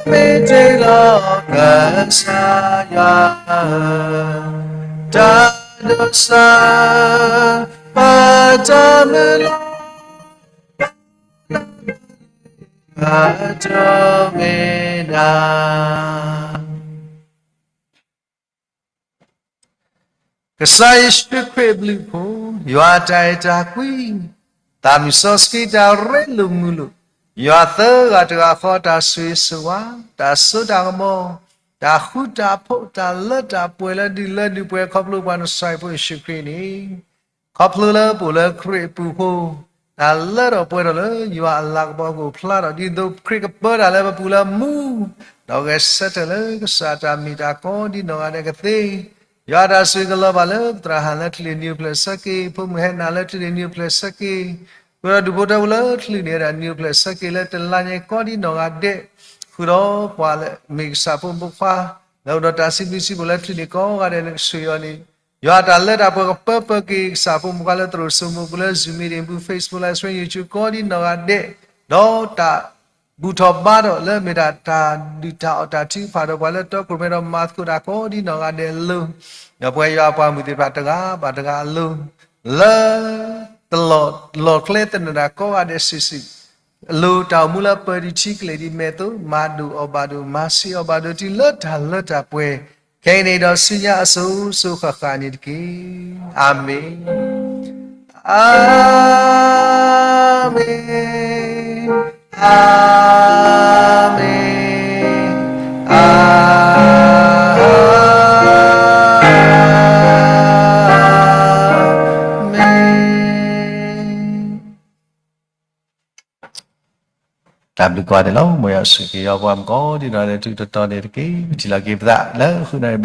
မ့ၢ်တ့လီၤကစၢ်ယွၤ, တၢ်ဒိးစၢ် ပတၢ်မုၢ်လၢ် အတမ့ၢ်ဒၣ် ကစၢ်ယ့ၣ်ၡူးခရံာ်အဘျုးအဖှိၣ်, ယွၤအတၢ်အဲၣ်တၢ်ကွံ, သးမုၢ်စီဆှံတၢ်ရ့လိာ်မုာ်လိာ်, ယွၤသၢဂၤတဂၤဃီတၢ်ဆိၣ်ဂ့ၤဆိၣ်ဝါ, တၢ်စိတၢ်ကမီၤ, တၢ်ဃူတၢ်ဖိး, တၢ်လၢတၢ်ပှဲၤလၢဒုၣ်လၢဒုၣ်ပှဲၤခီဖျိပှၤနဆှၢဖိယ့ၣ်ၡူးခရံာ်န့ၣ် ခီဖျိလၢပအိၣ်လၢခရံာ်အပူၤအဃိ, တၢ်လၢထီၣ်ပှဲၤထီၣ်လၢယွၤအလၤကပီၤကအိၣ်ဖျါထီၣ် ဒ်သိးခရံာ်ကပၢတၢ်လၢပပူၤလၢမူ, ဒီးဂဲၤဆၢထၢၣ်လၢကစၢ်တၢ်မ့ၢ်တၢ်ကီဒ်နီၢ်ဂၤဒဲးကသ့. ယွၤအတၢ်ဆိၣ်ဂ့ၤကလီၤဘၣ်လၢပသရၣ်ဟၣ်လၢချံၣ်န့ၣ် နံၤအိၣ်ဖျဲၣ်ဆၢက့ၤ, ဖိမုၣ်ဟဲနၤလၢချံၣ်န့ၣ် နံၤအိၣ်ဖျဲၣ်ဆၢက့ၤ, ဃုာ်ဒီးဒူၣ်ဖိထၢဖိလၢချံၣ်န့ၣ်ဝဲဒၣ် နံၤအိၣ်ဖျဲၣ်ဆၢက့ၤလၢတလါညါကီဒ်နီၢ်ဂၤဒဲး, ဃုာ်ဒီးပှၤလၢမ့ၢ်ကစၢ်ဖိမုၣ်ဖိခွါ လၢအိၣ်ဒီးတၢ်စံးဘျုးစံးဖှိၣ်လၢချံၣ်န့ၣ်ကိးဂၤဒဲး နကဆိၣ်ဂ့ၤအီၤန့ၣ်, ယွၤအတၢ်လၢတၢ်ပှဲၤကပၢပၢက့ၤကစၢ်ဖိမုၣ်ဖိခွါလၢသရိာ်စိမိၢ်ပူၤလၢ Zoom meeting ပူၤ Facebook Live Stream YouTube ကိးဒ်နီၢ်ဂၤဒဲး, ဒီးတၢ်ဘူၣ်ထီၣ်ဘါထီၣ်လၢမ့ၢ်ဒၣ်တၢ်ဒုၣ်တၢ်အီၣ်တၢ်ထုကဖၣ်ဒီးပှၤလၢတီခိၣ်ရိၣ်မဲဒီးမၤသကိးတၢ်ကိးဒ်နီၢ်ဂၤဒဲးအလိၤ, ဒီးပဝဲယွၤအပှၤမုၣ်သ့ၣ်တဖၣ်တဂၤဘၣ်တဂၤအလိၤ, လၢ တလီၢ်လီၢ်ကျဲသနၢၣ်တၢ်ကိးဂၤဒဲးစုာ်စုာ် အလိၤတၢ်အိၣ်မူလၢပၢၤဒံးထံကလဲၤဒံးမဲာ်သိး မၤဒိၣ်အီၣ်ဘၣ်ဒိၣ် မၤဆံးအီၣ်ဘၣ်ဒိၣ်တုၤလၢတၢ်လၢတၢ်ပှဲၤ, ခဲအံၤန့ၣ်ဒီးဆူညါအစိၤစိၤဃၣ်ဃၣ်န့ၣ်တက့ၢ်. အၤမ့ၣ်, အၤမ့ၣ်, အၤမ့ၣ်, အၤမ့ၣ်. တၢ်ဘျုးကိးဂၤဒဲးလီၤ. မ်ယွၤဆိၣ်ဂ့ၤက့ၤယွၤပှၤမုၣ်ကိးဒ်နီၢ်ဂၤဒဲး ထူးထူးတီၤတီၤန့ၣ်တက့ၢ်. ပထံၣ်လိာ်က့ၤပသးလၢဃုာ်ဒီး